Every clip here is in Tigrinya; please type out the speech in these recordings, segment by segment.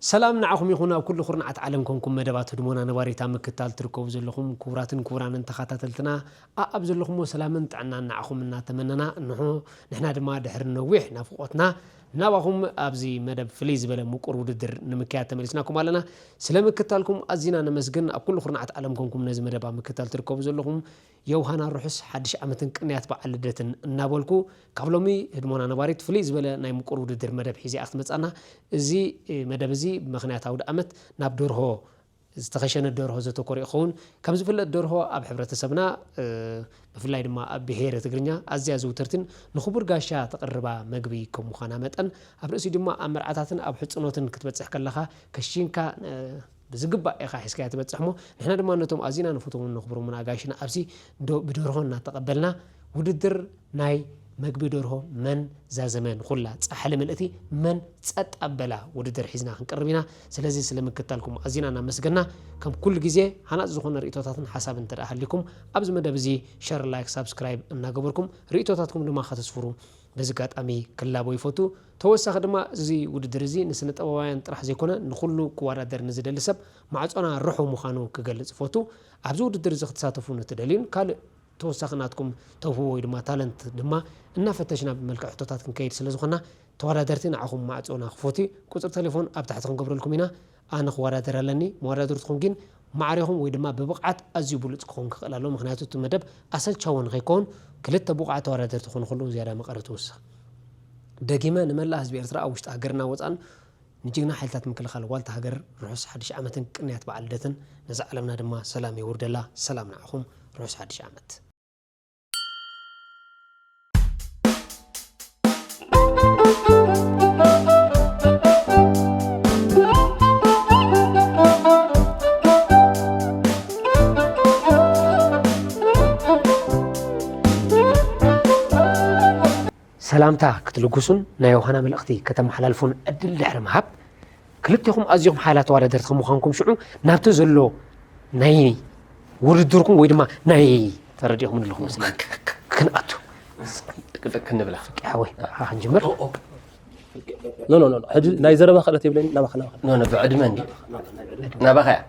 ሰላም ንዓኹም ይኹን፣ ኣብ ኩሉ ኩርናዓት ዓለም ኮንኩም መደባት ህድሞና ነባሪት ኣብ ምክታል ትርከቡ ዘለኹም ክቡራትን ክቡራንን ተኸታተልትና፣ ኣኣብ ዘለኹምዎ ሰላምን ጥዕናን ንዓኹም እናተመነና፣ እንሆ ንሕና ድማ ድሕሪ ነዊሕ ናፍቖትና ናባኹም ኣብዚ መደብ ፍልይ ዝበለ ምቁር ውድድር ንምክያድ ተመሊስናኩም ኣለና። ስለ ምክታልኩም ኣዚና ነመስግን። ኣብ ኩሉ ኩርናዓት ዓለም ኮንኩም ነዚ መደብ ኣብ ምክታል ትርከቡ ዘለኹም፣ ዮውሃና ርሑስ ሓድሽ ዓመትን ቅንያት በዓል ልደትን እናበልኩ፣ ካብ ሎሚ ህድሞና ነባሪት ፍልይ ዝበለ ናይ ምቁር ውድድር መደብ ሒዘ እያ ክትመጻና። እዚ፣ እ፣ መደብ እዚ ብምኽንያት ኣውደ ዓመት ናብ ደርሆ፣ ዝተኸሸነ ደርሆ ዘተኮረ ይኸውን። ከም ዝፍለጥ ደርሆ ኣብ ሕብረተሰብና፣ እ፣ ብፍላይ ድማ ኣብ ብሄረ ትግርኛ ኣዝያ ዝውትርትን ንኽቡር ጋሻ ተቕርባ መግቢ ከም ምዃና መጠን፣ ኣብ ርእሲ ድማ ኣብ መርዓታትን ኣብ ሕጽኖትን ክትበጽሕ ከለኻ ከሺንካ፣ እ፣ ብዝግባእ ኢኻ ሒዝካያ ትበጽሕ እሞ፣ ንሕና ድማ ነቶም ኣዚና ንፈትዎምን ነኽብሮምን ኣጋይሽና ኣብዚ ዶ-፣ ብደርሆ እናተቐበልና ውድድር ናይ መግቢ ደርሆ መን ዛዘመ ንኹላ ጻሕሊ ምልእቲ መን ጸጥ ኣበላ ውድድር ሒዝና ክንቀርብ ኢና። ስለዚ ስለ ምክታልኩም ኣዚና እናመስገና፣ ከም ኩሉ ግዜ ሃናጺ ዝኾነ ርእይቶታትን ሓሳብን እንተ ደኣ ሃልይኩም ኣብዚ መደብ እዚ ሸር፣ ላይክ፣ ሳብስክራይብ እናገበርኩም ርእይቶታትኩም ድማ ከተስፍሩ በዚ ኣጋጣሚ ክላቦ ይፈቱ። ተወሳኺ ድማ እዚ ውድድር እዚ ንስነ ጥበባውያን ጥራሕ ዘይኮነ ንኹሉ ክወዳደር ንዝደሊ ሰብ ማዕጾና ርሑው ምዃኑ ክገልጽ እፈቱ። ኣብዚ ውድድር እዚ ክትሳተፉ ንትደልዩን ካልእ ተወሳኺ ናትኩም ተውህቦ ወይ ድማ ታለንት ድማ እናፈተሽና ብመልክዕ ሕቶታት ክንከይድ ስለ ዝኾንና ተወዳደርቲ ንዓኹም ማዕጾና ክፈቱ እዩ። ቁጽሪ ቴሌፎን ኣብ ታሕቲ ክንገብረልኩም ኢና። ኣነ ክወዳደር ኣለኒ። መወዳድርትኹም ግን ማዕሬኹም ወይ ድማ ብብቕዓት ኣዝዩ ብሉጽ ክኸውን ክኽእል ኣለዎ። ምኽንያቱ እቲ መደብ ኣሰልቻዊ ንኸይከውን ክልተ ብቑዓት ተወዳደርቲ ክኾኑ ከለዉ ዝያዳ መቐረት ይውስኽ። ደጊመ ንመላእ ህዝቢ ኤርትራ ኣብ ውሽጢ ሃገርና ወጻእን ንጅግና ሓይልታት ምክልኻል ዋልታ ሃገር ርሑስ ሓድሽ ዓመትን ቅንያት በዓል ልደትን፣ ነዛ ዓለምና ድማ ሰላም የውርደላ። ሰላም ንዓኹም። ርሑስ ሓድሽ ዓመት። ሰላምታ ክትልግሱን ናይ ዮሃና መልእኽቲ ከተመሓላልፉን ዕድል ድሕሪ ምሃብ፣ ክልቴኹም ኣዚኹም ሓያላት ተወዳደርቲ ከም ምዃንኩም ሽዑ ናብቲ ዘሎ ናይ ውድድርኩም ወይ ድማ ናይ ተረዲእኹም ኣለኹም መስለኒ ክንኣቱ። ጥቅጥቅ ክንብላ። ፍቂ ሓወይ፣ ንዓኻ ክንጅምር። ኖ፣ ኖ፣ ኖ፣ ኖ። ሕጂ ናይ ዘረባ ክእለት የብለይን። ናባኻ፣ ናባኻ። ኖ፣ ኖ፣ ብዕድመ እንዲ። ናባኻ እያ።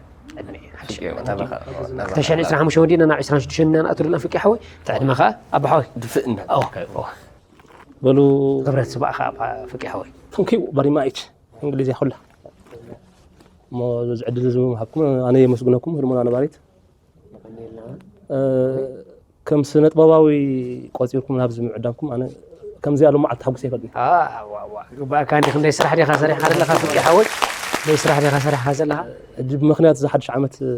ዕድመ እያ። ፍቂ፣ ናባኻ፣ ናባኻ። ክልተ ሽሕን ዕስራን ሓሙሽተን ወዲእና ናብ ዕስራን ሽዱሽተን ኢና ንኣቱ ዘለና ፍቂ ሓወይ። እቲ ዕድመ ኸኣ ኣቦ ሓወይ። ድፍእ እንዳ። ኦ፣ ኦ። በሉ። ክብረት ስባእኻ ኣባ ፍቂ ሓወይ። Thank you very much። እንግሊዝያ ኩላ። እሞ እዚ ዕድል እዚ ምሃብኩም ኣነ የመስግነኩም። ህድሞና ነባሪት። እ፣ ከም ስነ ጥበባዊ ቆጺርኩም ናብዚ ምዕዳምኩም ኣነ ከምዚኣ ሎማዓንቲ ተሓጒሰ ኣይፈልጥን። ዋ፣ ዋ፣ ዋ። ግባእካ እንዲ ክንደይ ስራሕ ዲኻ ሰሪሕካ ዘለኻ ፍቂ ሓወይ? ክንደይ ስራሕ ዲኻ ሰሪሕካ ዘለኻ? ሕጂ ብምኽንያት እዚ ሓድሽ ዓመት፣ እ፣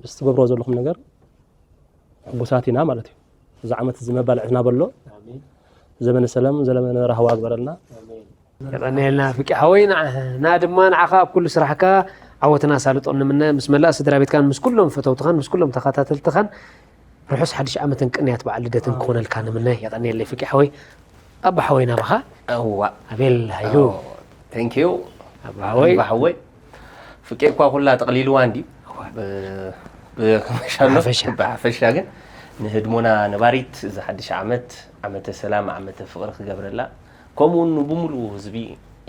ምስ ትገብርዎ ዘለኹም ነገር ሕጉሳት ኢና ማለት እዩ። እዚ ዓመት እዚ መባልዕትና በሎ። ኣሜን። ዘመነ ሰላም፣ ዘመነ ራህዋ ግበረልና። ኣሜን። የቐንየልና ፍቂ ሓወይ፣ ንዓና ድማ ንዓኻ ኣብ ኩሉ ስራሕካ ዓወትን ኣሳልጦን ንምነ፣ ምስ መላእ ስድራ ቤትካን ምስ ኩሎም ፈተውትኻን ምስ ኩሎም ተኸታተልትኻን ርሑስ ሓድሽ ዓመትን ቅንያት በዓል ልደትን ክኾነልካ ንምነ። የቐንየለይ ፍቂ ሓወይ። ኣባ ሓወይ ናባኻ። እዋ። ኣቤል ሃይሉ። ኦ፣ thank you። ኣባ ሓወይ። ኣባ ሓወይ። ፍቄ እኳ ኩላ ጠቕሊልዋ እንዲ። እዋ። ብ-፣ ብመሻሎ፣ ብሓፈሻ። ብሓፈሻ ግን ንህድሞና ነባሪት እዚ ሓድሽ ዓመት፣ ዓመተ ሰላም፣ ዓመተ ፍቕሪ ክገብረላ፣ ከምኡ እውን ንብሙሉኡ ህዝቢ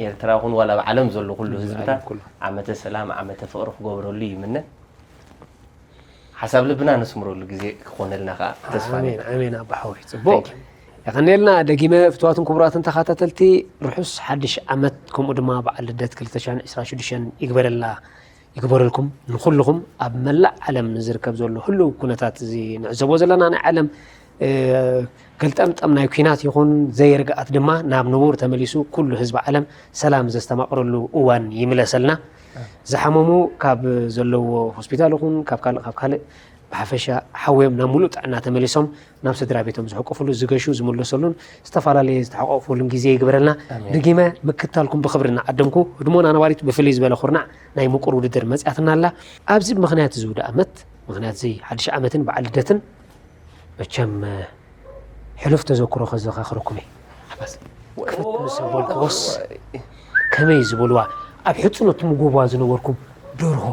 ኤርትራ ይኹን ዋላ ኣብ ዓለም ዘሎ ኩሉ ህዝብታት ዓለም ኩሉ። ዓመተ ሰላም፣ ዓመተ ፍቕሪ ክገብረሉ ይምነ። ሓሳብ ልብና ነስምረሉ ግዜ ክኾነልና ከኣ ተስፋ ኣሜን፣ ነና። ኣሜን ኣባ ሓወይ። ጽቡቕ። Thank you። የቐንየልና ደጊመ ፍትዋትን ክቡራትን ተኸታተልቲ፣ ርሑስ ሓድሽ ዓመት፣ ከምኡ ድማ በዓል ልደት ክልተ ሽሕን ዕስራን ሽዱሽተን ይግበረልና፣ ይግበረልኩም። ንኹልኹም ኣብ መላእ ዓለም ንዝርከብ ዘሎ ህሉው ኩነታት እዚ ንዕዘቦ ዘለና ናይ ዓለም፣ እ፣ ገልጠምጠም ናይ ኲናት ይኹን ዘይርግኣት ድማ ናብ ንቡር ተመሊሱ ኩሉ ህዝቢ ዓለም ሰላም ዘስተማቕረሉ እዋን ይምለሰልና። ዝሓመሙ ካብ ዘለዎ ሆስፒታል ይኹን ካብ ካልእ፣ ካብ ካልእ ብሓፈሻ ሓውዮም ናብ ሙሉእ ጥዕና ተመሊሶም ናብ ስድራ ቤቶም ዝሕቆፍሉ፣ ዝገሹ ዝምለሰሉን ዝተፈላለየ ዝተሓቋቑፈሉን ግዜ ይግበረልና። ኣሜን። ደጊመ ምክታልኩም ብኽብሪ እናዓደምኩ፣ ህድሞና ነባሪት ብፍልይ ዝበለ ኩርናዕ ናይ ምቁር ውድድር መጽያትና ኣላ። ኣብዚ ብምኽንያት እዚ ውደ ዓመት፣ ምኽንያት እዚ ሓድሽ ዓመትን በዓል ልደትን መቸም፣ ሕሉፍ ተዘክሮ ከዘኻኽረኩም እየ። ሓባስ ክፍት ምስ ኣበልኩዎስ ከመይ ዝበልዋ ኣብ ሕጽኖት ትምጎብዋ ዝነበርኩም ደርሆ።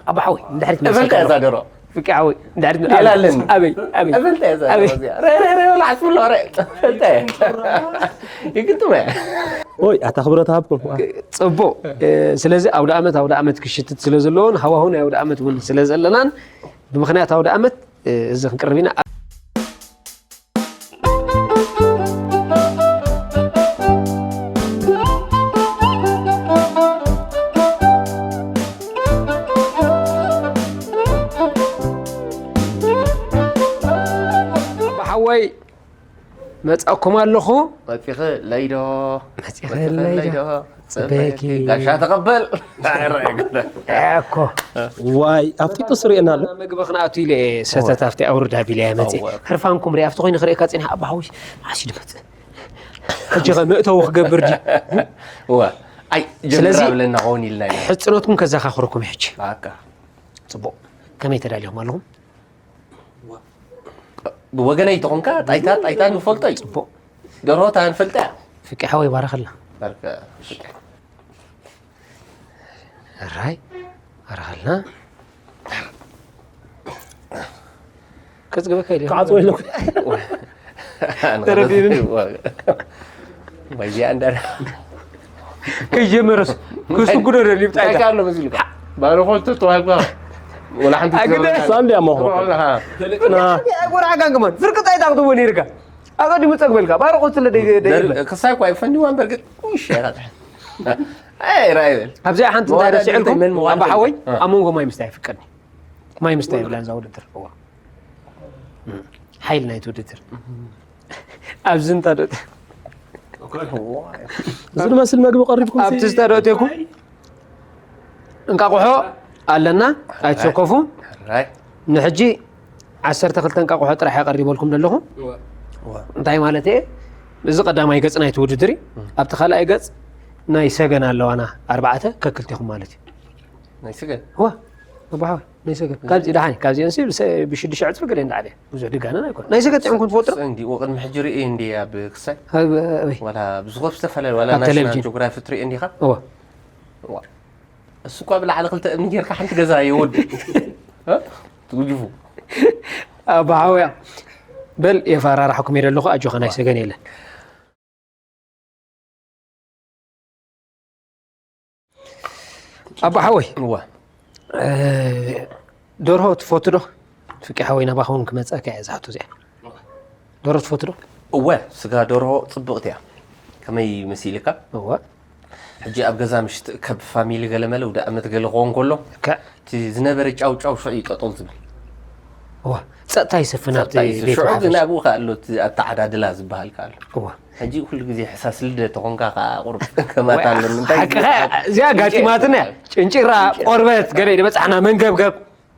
ኣባ ሓወይ፣ እንድሕሪት እፈልጣ እያ እዛ ደርሆ። ፍቂ ሓወይ፣ እንድሕሪት ሌላ ኣለኒ። ኣበይ፣ ኣበይ? እፈልጣ እያ እዛ ኣበይ? ደርሆ እዚኣ። ረ፣ ረ፣ ረ፣ ወላ ዓስብሎ፣ ረ። እፈልጣ እያ። ይግጥም እያ። ኦይ ኣታ ክብረት ሃብኩም። ጽቡቕ። ስለዚ ኣውደ ኣመት ኣውደ ኣመት ክሽትት ስለ ዘለዎን ሃዋሁ ናይ ኣውደ ኣመት እውን ስለ ዘለናን ብምኽንያት ኣውደ ኣመት እዚ ክንቅርብ ኢና። ሓወይ መጻኩም ኣለኹ። መጺኺ ለይዶ መጺኺ ለይዶ ለይዶ። ጽበየኪ። ጋሻ ተቐበል። እኮ ዋይ ኣብቲ ጥስሪ እና ኣሎ። መግቢ ክንኣቱ ኢለ እየ ሰተት ኣብቲ ኣውርዳ ቢለ እየ መጺ እወ። ሕርፋንኩም ሪኣ ኣብቲ ኮይኑ ክርእየካ ጽኒሕ ኣባ ሓውሽ ማሲ ድመጽ ሕጂ ኸ መእተዊ ክገብር ድዩ? እወ። ኣይ ስለዚ ጀምራ ብለና ኸውን ኢልና ኢና። ሕጽኖትኩም ከዘኻኽረኩም ሕጂ። በቃ። ጽቡቕ። ከመይ ተዳሊኹም ኣለኹም? ብወገነይ ተኾንካ ጣይታ ጣይታ ንፈልጦ እዩ። ጽቡቕ። ደርሆ እታ ንፈልጣ እያ። ፍቂ ሓወይ ባረኸልና። ባርከ ፍቂ። ራይ ባረኸልና። ቅጽ ግበካ ኢለ ክዓጽዎ ኢለኩ። ተረዲእኒ። ወይዚኣ እንዳዳ ከይጀመረስ ክስጉዶ ደሊብ እንታይ ጣይታ ካልሎ መሲሉካ? ባረኾት ተዋሂብካ ወላ ሓንቲ ኣግደ ትገብር ሳንድያ ሞኾ። ኣለኻ። ፈለጥና። ኣጎር ዓጋን ከማን ፍርቂ ጣይታ ክትቦ ነይርካ። ኣቐዲሙ ጸግበልካ። ባረኾት ስለ ደይ- ደይ- ደር- ክሳይ እኳ ይፈንድዋ እምበር ግን ውሽ ኣይካ ትሕ። ኣይ ራይ በል። ኣብዚኣ ሓንቲ እንታይ መዋዳድርቲ ረሲዕልኩም? መን መዋዳድርቲ? ኣባ ሓወይ እ። ኣብ መንጎ ማይ ምስታይ ኣይፍቀድኒ። ማይ ምስታይ ይብላን እዛ ውድድር። እዋ። እም። ሓይል ናይቲ ውድድር። ኣብዚ እንታ ዶ እዚ ዝመስል መግቢ ቀሪብኩም ኣብቲ ስታዶ እቴኩም እንቃቑሖ ኣለና ኣይትሸኮፉ። ራይ። ንሕጂ ዓሰርተ ክልተ እንቃቑሖ ጥራሕ የቐሪበልኩም ዘለኹ። እንታይ ማለት እየ? እዚ ቀዳማይ ገጽ ናይቲ ውድድር እዩ። ኣብቲ ካልኣይ ገጽ ናይ ሰገን ኣለዋና ኣርባዕተ ከክልቴኹም ማለት እዩ። ናይ ስገን? ዋ፣ ኣባሓወይ፣ ናይ ሰገን። ካብዚ ደሓን፣ ካብዚአን ሲ ብሰ- ብሽዱሽተ ዕጽፊ ገለ እንዳዓለ። ብዙሕ ድጋነን ኣይኮነ። ናይ ሰገን ጥዕምኩም ትፈልጡ ዶ? እንዲ ወቅድሚ ሕጂ ርኢ እንዲ ኣብ ክሳይ? ኣብ ኣበይ? ዋላ ብዙኾ ብዝተፈላለዩ፣ ዋላ ኣብ ናሽናል ቴሌቪዥን። ጂኦግራፊ ትርኢ እንዲኻ? እወ። ዋ። እሱ እኳ ብላዕሊ ክልተ እምኒ ጌርካ ሓንቲ ገዛ የወድ። እ? ትጉጅፉ። ኣባሓወያ። በል የፈራራሕኩም እየ ዘለኹ፣ ኣጆኻ ናይ ሰገን የለን። ኣባ ሓወይ እዋ። እ፣ ደርሆ ትፈቱ ዶ? ፍቂ ሓወይ ናባኻ እውን ክመጸካ እየ ዝሓቶ እዚኣ። ደርሆ ትፈቱ ዶ? እወ፣ ስጋ ደርሆ ጽብቕቲ እያ። ከመይ መሲልካ? እወ። ሕጂ ኣብ ገዛ ምሽ ትእከብ ፋሚሊ ገለ መለ ውደ ኣመት ገለ ክኸውን ከሎ፣ ከ- እቲ ዝነበረ ጫው ጫው ሽዑ እዩ ጠጠው ዝብል። እወ፣ ጸጥታ ይሰፍን ኣብቲ ጸጥታ እዩ። ቤት ሽዑ ግን ብሓፈሻ። ኣብኡ ከኣ ኣሎ እቲ ኣተዓዳድላ ዝበሃል ከኣ ኣሎ። እወ። ሕጂ ኩሉ ግዜ ሕሳስ ልደ ተኾንካ ከኣ ቁሩብ ከማታ ኣሎ። እንታይ ሓቅኻ እዚኣ ኣጋጢማትና እያ። ጭንጭራ፣ ቆርበት፣ ገለ ዝበጽሓና መንገብገብ።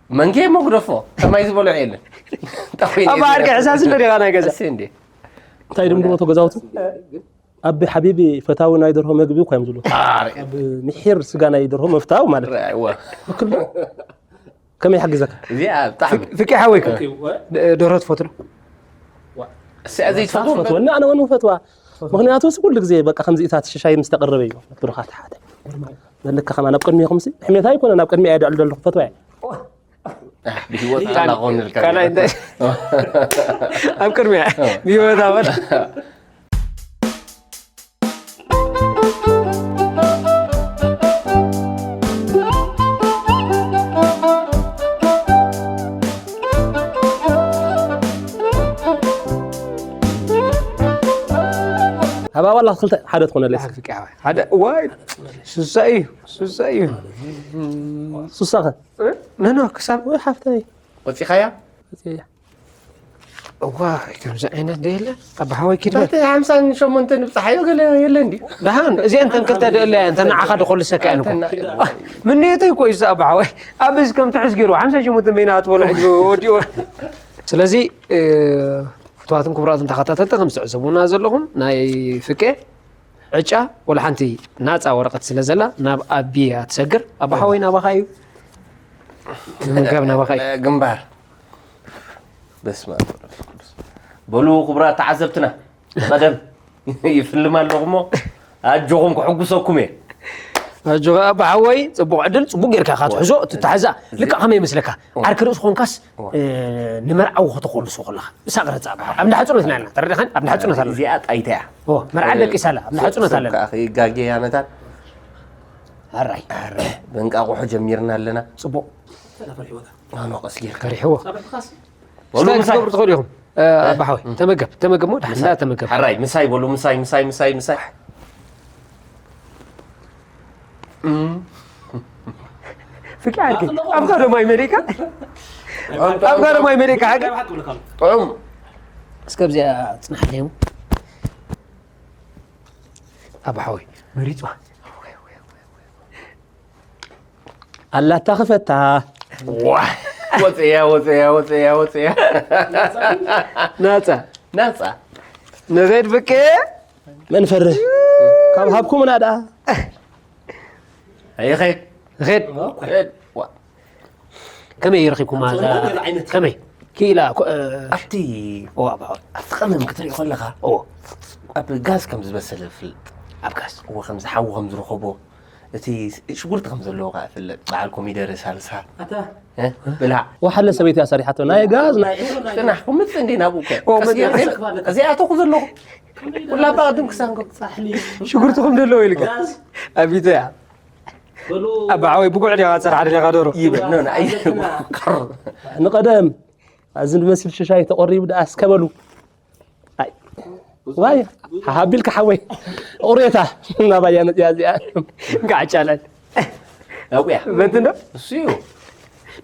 መንጌ መጉደፎ፣ ከማይ ዝበልዖ የለን። እንታይ ኮይኑ ኣብ ዓርኪ ሕሳስ ልደ ዲኻ ናይ ገዛ? እሰይ እንዴ። እንታይ ድምድሞ ተገዛውቱ? ኣብ ሓቢቢ ፈታዊ ናይ ደርሆ መግቢ እኳ እዮም ዝብሉ። ኣረ። ኣብ ምሒር ስጋ ናይ ደርሆ መፍታው ማለት እዩ። ራእዋ። ትክክል ዶ? ከመይ ይሓግዘካ? እዚኣ ብጣዕሚ። ፍቂ ሓወይ ከ? ደ- ደርሆ ትፈትዎ ዶ? እዚኣ ዘይትፈትዎ እምበር? ትፈትወኒ፣ ኣነ እውን ፈትዋ። ምኽንያቱ እሱ ኩሉ ግዜ በቃ ከምዚ እታ ትሽሻይ ምስ ተቐረበ እዩ። ብሩኻት ሓደ። መልካ ከማን ኣብ ቅድሚኹም ሲ? ሕሜታ ኣይኮነን፣ ኣብ ቅድሚ እያ ድዕል ዘለኹ ፈትዋ እያ። ኣህ፣ ብህይወት ኣላ ክኾን ኢልካ ካልኣይ እንታይ? ኣብ ቅድሚያ ብህይወት ኣበል። ሃባ ዋላ ክልተ ሓደ ትኾነለይ። ሓደ፣ ዋይ፣ ሱሳ እዩ፣ ሱሳ እዩ። ሱሳኸ? እ? ነኖ፣ ክሳብ ወይ ሓፍተይ። ወፂኻያ? ወፂያ። እዋ፣ ከምዚ ዓይነት ዶ የለ? ኣባሓወይ ኪድ በል። በቲ ሓምሳን ሸሞንተን ንብፅሓዮ ገለ የለ እንዲ? ደሓን፣ እዚአን እተን ክልተ ዶ የለ? እንተ ንዓኻ ዶ ኮልሰካ እየን እኮ። እንተ ና- ምን ነየተይ እኮ እዩ እዛ ኣባሓወይ። ኣብ እዚ ከም ትሕዝ ገይሩ፣ ሓምሳን ሸሞንተን በይና ትበልዑ ወዲኡ። ስለዚ፣ እ፣ ፍትዋትን ክቡራትን ተኸታተልቲ፣ ከም ትዕዘቡና ዘለኹም፣ ናይ ፍቄ ዕጫ ወላ ሓንቲ ናጻ ወረቐት ስለ ዘላ፣ ናብ ኣቢ እያ ትሰግር። ኣባሓወይ ናባኻ እዩ። ንምምጋብ ናባኻ እዩ። ግንባር። በስመ ኣብ ወመንፈስ ቅዱስ። በሉ ክቡራት ተዓዘብትና፣ ቀደም ይፍልም ኣለኹ እሞ ኣጆኹም ክሕጉሰኩም እየ። ኣጆኻ ኣባ ሓወይ፣ ጽቡቕ ዕድል፣ ጽቡቕ ጌርካ ኢኻ ትሕዞ፣ ትተሓዛ። ልክዕ ከመይ ይመስለካ? ዓርኪ ርእሲ ኾንካስ፣ እ፣ ንመርዓዊ ከተኾልሶ ከለኻ። ምሳቕ ረጻ ኣባ ሓወይ። ኣብ እንዳ ሕጹነት ኢና ያለና፣ ተረዲኻን? ኣብ እንዳ ሕጹነት ኣለና። እዚኣ ጣይታ እያ። ኦ፣ መርዓ ደቂሳ ኣላ፣ ኣብ እንዳ ሕጹነት ሰብ ኣለና። ከኣ ከይጋጌ ያነታት። ኣራይ። ኣረ፣ በእንቃቑሖ ጀሚርና ኣለና። ጽቡቕ። ኣኖ ቀስ ጌርካ። ከሪሕዎ። ወሉ እንታይ ምሳይ። ክትገብሩ ትኽእሉ ኢኹም? እ፣ ኣባ ሓወይ፣ ተመገብ፣ ተመገብ ሞ፣ ደሓን ምሳይ። ተመገብ። ሕራይ፣ ምሳይ በሉ፣ ምሳይ፣ ምሳይ፣ ምሳይ፣ ምሳይ። እም። ፍቂ ዓርኪ፣ ኣብ ጋዶ ማይ መሊእካ? ኣብ ጋዶ ማይ መሊእካ፣ ሓቂ? ጥዑም። እስከ ኣብዚኣ ጽናሕለይ ሞ። ኣባ ሓወይ፣ መሪጽዋ። ኣላታ ክፈታ። ዋ! ወጽያ፣ ወጽያ፣ ወጽያ፣ ወጽያ። ናጻ። ናጻ። ንኸይድ ፍቄ። መን ፈርህ? ካብ ሃብኩምና ደኣ። ኣይኸይድ። ንኸይድ። ዋ። ከመይ ረኺብኩማ እዛ? ከመይ? ክኢላ ኮ-፣ እ፣ ኣብቲ ኦ፣ ኣባ። ኣብቲ ቀመም ክትሪኦ ከለኻ፣ ኦ። ኣብ ጋዝ ከም ዝበሰለ ፍልጥ። ኣብ ጋዝ? እወ፣ ከም ዝሓዊ ከም ዝረኸቦ። እቲ ሽጉርቲ ከም ዘለዎ ከኣ እፍለጥ፣ በዓል ኮሚደረ ሳልሳ። ኣታ። እ? ብላዕ። ወሓለ ሰበይቲ እያ ሰሪሓቶ። ናይ ጋዝ ናይ ጽናሕ፣ ክምጽእ እንዴ ናብኡ ከ? ኦ፣ ቀስ መጽእ። ጌርካ። እዚኣ ተኹ ዘለኹ። ኩላ እባ ቅድም ክሳንጎ። ጻሕሊ። ሽጉርቲ ከም ዘለዎ ኢልካ። ጋዝ። ኣቢተ እያ። በሉ። ኣባ ሓወይ፣ ብጉዕ ዲኻ ትሰርሓ ደሊኻ ደሮ? ይበል፣ ኖ፣ ኖ፣ ኣይ፣ ኣዘክና። ንቐደም፣ እዚ ዝመስል ሽሻይ ተቐሪቡ ደኣ እስከ በሉ። ኣይ፣ ዋይ፣ ሃሃቢልካ ሓወይ። ቁሬታ፣ ናባያ መጽያ እዚኣ። እንካዕ ጫላል። ያውቁያ። በንት እንዶ? እሱ እዩ።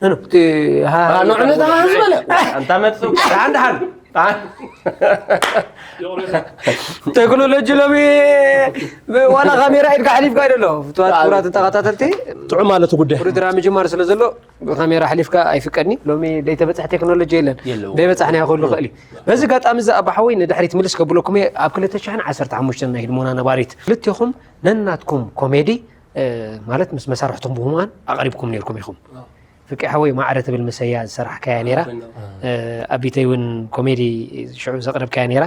ኖ፣ ኖ፣ እቲ ሃ-፣ ኖ፣ ኖ፣ ኖ፣ ዝበለ። ኣንታ መጽኡ። ደሓን፣ ደሓን። ደሓን። ቴክኖሎጂ ሎሚ ዋላ ካሜራ ኢድካ ሓሊፍካ ይደሎ። ፍትዋት ክቡራት ተኸታተልቲ፣ ጥዑም ማለት ጉዳይ። ፕሮግራም ምጅማር ስለ ዘሎ፣ ብካሜራ ኣሕሊፍካ ኣይፍቀድኒ። ሎሚ ደይተበጽሐ ቴክኖሎጂ የለን። የለውም። ደይበጻሕናዮ ክህሉ ይኽእል እዩ። በዚ ኣጋጣሚ እዚ ኣባ ሓወይ ንድሕሪት ምልስ ከብለኩም እየ። ኣብ ክልተ ሽሕን ዓሰርተ ሓሙሽተን ናይ ህድሞና ነባሪት ክልቴኹም ነናትኩም ኮሜዲ፣ እ፣ ማለት ምስ መሳርሕትኹም ብምዃን ኣቕሪብኩም ነይርኩም ኢኹም። ኣዎ። ፍቄ ሓወይ ማዕረ ትብል ምሰያ ዝሰራሕካያ ነይራ። ኣዎ። እ፣ ኣቢተይ እውን ኮሜዲ ሽዑ ዘቕረብካያ ነይራ።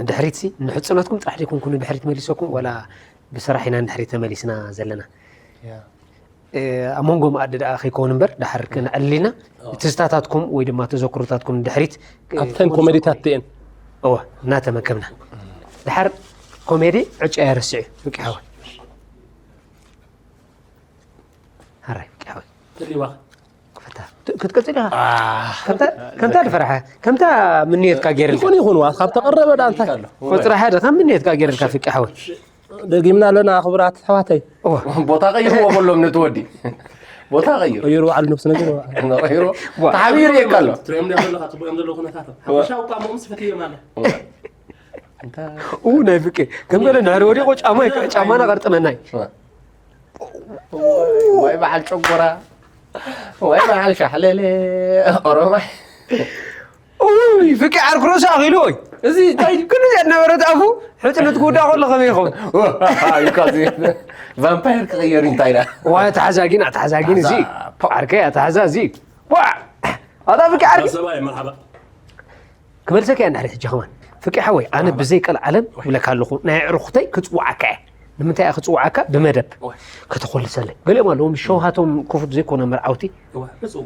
ንድሕሪት ሲ ንሕጽነትኩም ጥራሕ ዘይኮንኩ ንድሕሪት መሊሰኩም፣ ወላ ብስራሕ ኢና ንድሕሪት ተመሊስና ዘለና። ያ። እ፣ ኣብ መንጎ መኣዲ ደኣ ከይከውን እምበር፣ ድሓር ክነዕልል ኢና። ኣዎ። ትዝታታትኩም ወይ ድማ ተዘክሮታትኩም ድሕሪት፣ እ፣ ኣብተን ኮሜዲታት እየን። እወ፣ እናተመገብና። ድሓር ኮሜዲ ዕጫ የርስዕ እዩ፣ ፍቂ ሓወይ። ሃራይ፣ ፍቂ ሓወይ። ትሪዋ። ክፈታ። ት-፣ ክትቀጽል ኢኻ? ኣህ። ከምታ፣ ከምታ ድፈርሐ፣ ከምታ ምንየትካ ገይረልካ። ይኹን፣ ይኹን፣ ዋ፣ ካብ ተቐረበ ደኣ እንታይ? ቆጽሪ ሓደ፣ ከም ምንየትካ ገይረልካ፣ ፍቂ ሓወይ። ደጊምና ኣለና፣ ክቡራት ኣሕዋተይ። እወ። ቦታ ቀይርዎ በሎም ነቲ ወዲ። ቦታ ቀይሩ። ቀይሩ በዓል ነብሲ ነገር። ቀይሩ። ዋ። ተሓቢሩ የካ ኣሎ። ትሪኦም እንዲያ ዘለኻ፣ ጽቡቕ እዮም ዘለዉ ኩነታቶም። እወ። ሓፈሻዊ እኳ እሞ ምስ ፈትዮም ኣለ። እወ። እንታይ? ኡ፣ ናይ ፍቄ። ከም ገለ እንድሕር ወዲቑ ጫማ ይከ-፣ ጫማና ቀርጥመና እዩ። እወ። ወይ በዓል ጨጎራ። ወይ በዓል ሻሕለለ። ኦሮማይ። ኡይ፣ ፍቂ ዓርኪ ርእሱ ኣኺሉ ወይ? እዚ እንታይ ድዩ? ክንዲ ዝነበረት ኣፉ ሕጽነት ክውዳእ ከሎ ከመይ ይኸውን? ኢልካ እዚ ቫምፓየር ክቕየር እዩ እንታይ ኢላ? ዋ፣ ኣተሓዛጊን፣ ኣተሓዛጊን እዚ። ኣዛ፣ ፖ። ዓርከይ፣ ኣተሓዛ እዚ። ዋ! ኣታ ፍቂ ዓርኪ። ሰብኣይ፣ መርሓባ። ክመልሰካ እየ እንድሕሪ ሕጂ ከማን። ፍቂ ሓወይ፣ ኣነ ብዘይ ቀልዓለም ይብለካ ኣለኹ፣ ናይ ኣዕሩኽተይ ክጽውዓካ እየ። ንምንታይ እየ ክጽውዓካ? ብመደብ። እወ። ከተኾልሰለይ። ገሊኦም ኣለዉ፣ ምስ ሸውሃቶም ክፉት ዘይኮነ መርዓውቲ። እወ፣ ብጽው።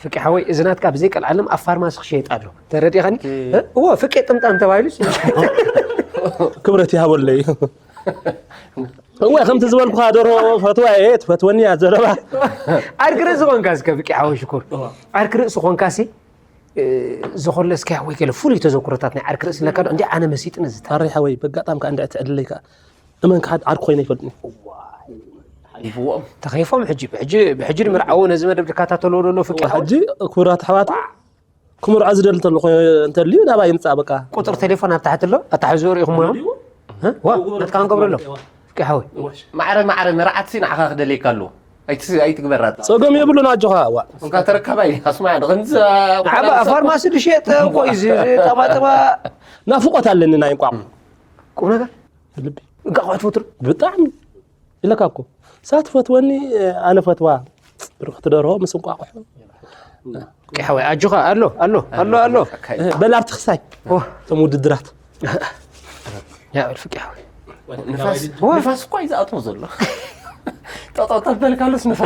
ፍቂ ሓወይ፣ እዚ ናትካ ብዘይ ቀልዓለም ኣብ ፋርማሲ ክሸየጥ ኣሎ። ተረዲኻኒ? እ- እ? እወ፣ ፍቄ ጥምጣም ተባሂሉስ። ክብረት ይሃበለይ። እወ፣ ከምቲ ዝበልኩኻ ደርሆ ፈትዋ እየ፣ ትፈትወኒ እያ ዘረባ። ዓርኪ ርእሲ ኾንካ እስከ ፍቂ ሓወይ ሽኩር። እወ። ዓርኪ ርእሲ ኾንካሲ፣ እ፣ ዝኾለስካያ ወይ ገለ ፍሉይ ተዘክሮታት ናይ ዓርኪ ርእሲ ኣለካ ዶ? እንዲ ኣነ መሲጥኒ ዝተ-፣ ኣሬ ሓወይ፣ በጋጣም ከኣ እንድዒ ትዕድለይ ከኣ። እመን ከሓድ ዓርኪ ኮይነ ይፈልጥኒ። ሓሊፍዎም። ተኸይፎም ሕጂ፣ ብሕጂ፣ ብሕጂ ንምርዓዎ ነዚ መደብ ዝከታተልዎ ዘሎ ፍቂ ሓወይ። ሕጂ ክቡራት ኣሕዋት፣ ክምርዖ ዝደሊ እንተሎ፣ እንተልዩ ናባይ ይምጻእ በቃ። ቁጽሪ ቴሌፎን ኣብ ታሕቲ ኣሎ፣ ኣታሕዝኡ ርኢኹሞ ኢኹም? እ? ዋ፣ ናትካ ክንገብረሎም። ፍቂ ሓወይ። ማዕረ፣ ማዕረ መርዓትሲ ንዓኻ ክደልየካ ኣለዎ። ኣይትስ-፣ ኣይትግበራ። ጸገም የብሉን ኣጆኻ፣ ዋ። እንካ ተረካባይ፣ ኣስማዕ፣ ንኸንዚ ንዓባ ኣብ ፋርማሲ ድሸጥ እኮ እዩ፣ እዚ ጠባጠባ። ናፍቖት ኣለኒ ናይ እንቋቑሖ። ቁም ነገር? ልቢ። እንቋቑሖ ትፈቱ ዶ? ብጣዕሚ። ኢለካ እኮ። እሳ ትፈትወኒ፣ ኣነ ፈትዋ። ብርኽቲ ደርሆ ምስ እንቋቑሖ። ፍቂ ሓወይ፣ ኣጆኻ፣ ኣሎ፣ ኣሎ፣ ኣሎ፣ ኣሎ። በል ኣብቲ ክሳይ። ዋ። እቶም ውድድራት። ያ በል ፍቂ ሓወይ። ንፋስ፣ ዋ። ንፋስ እኮ እዩ ዝኣትዎ ዘሎ። ጠጠው ተበልካሉስ ንፋ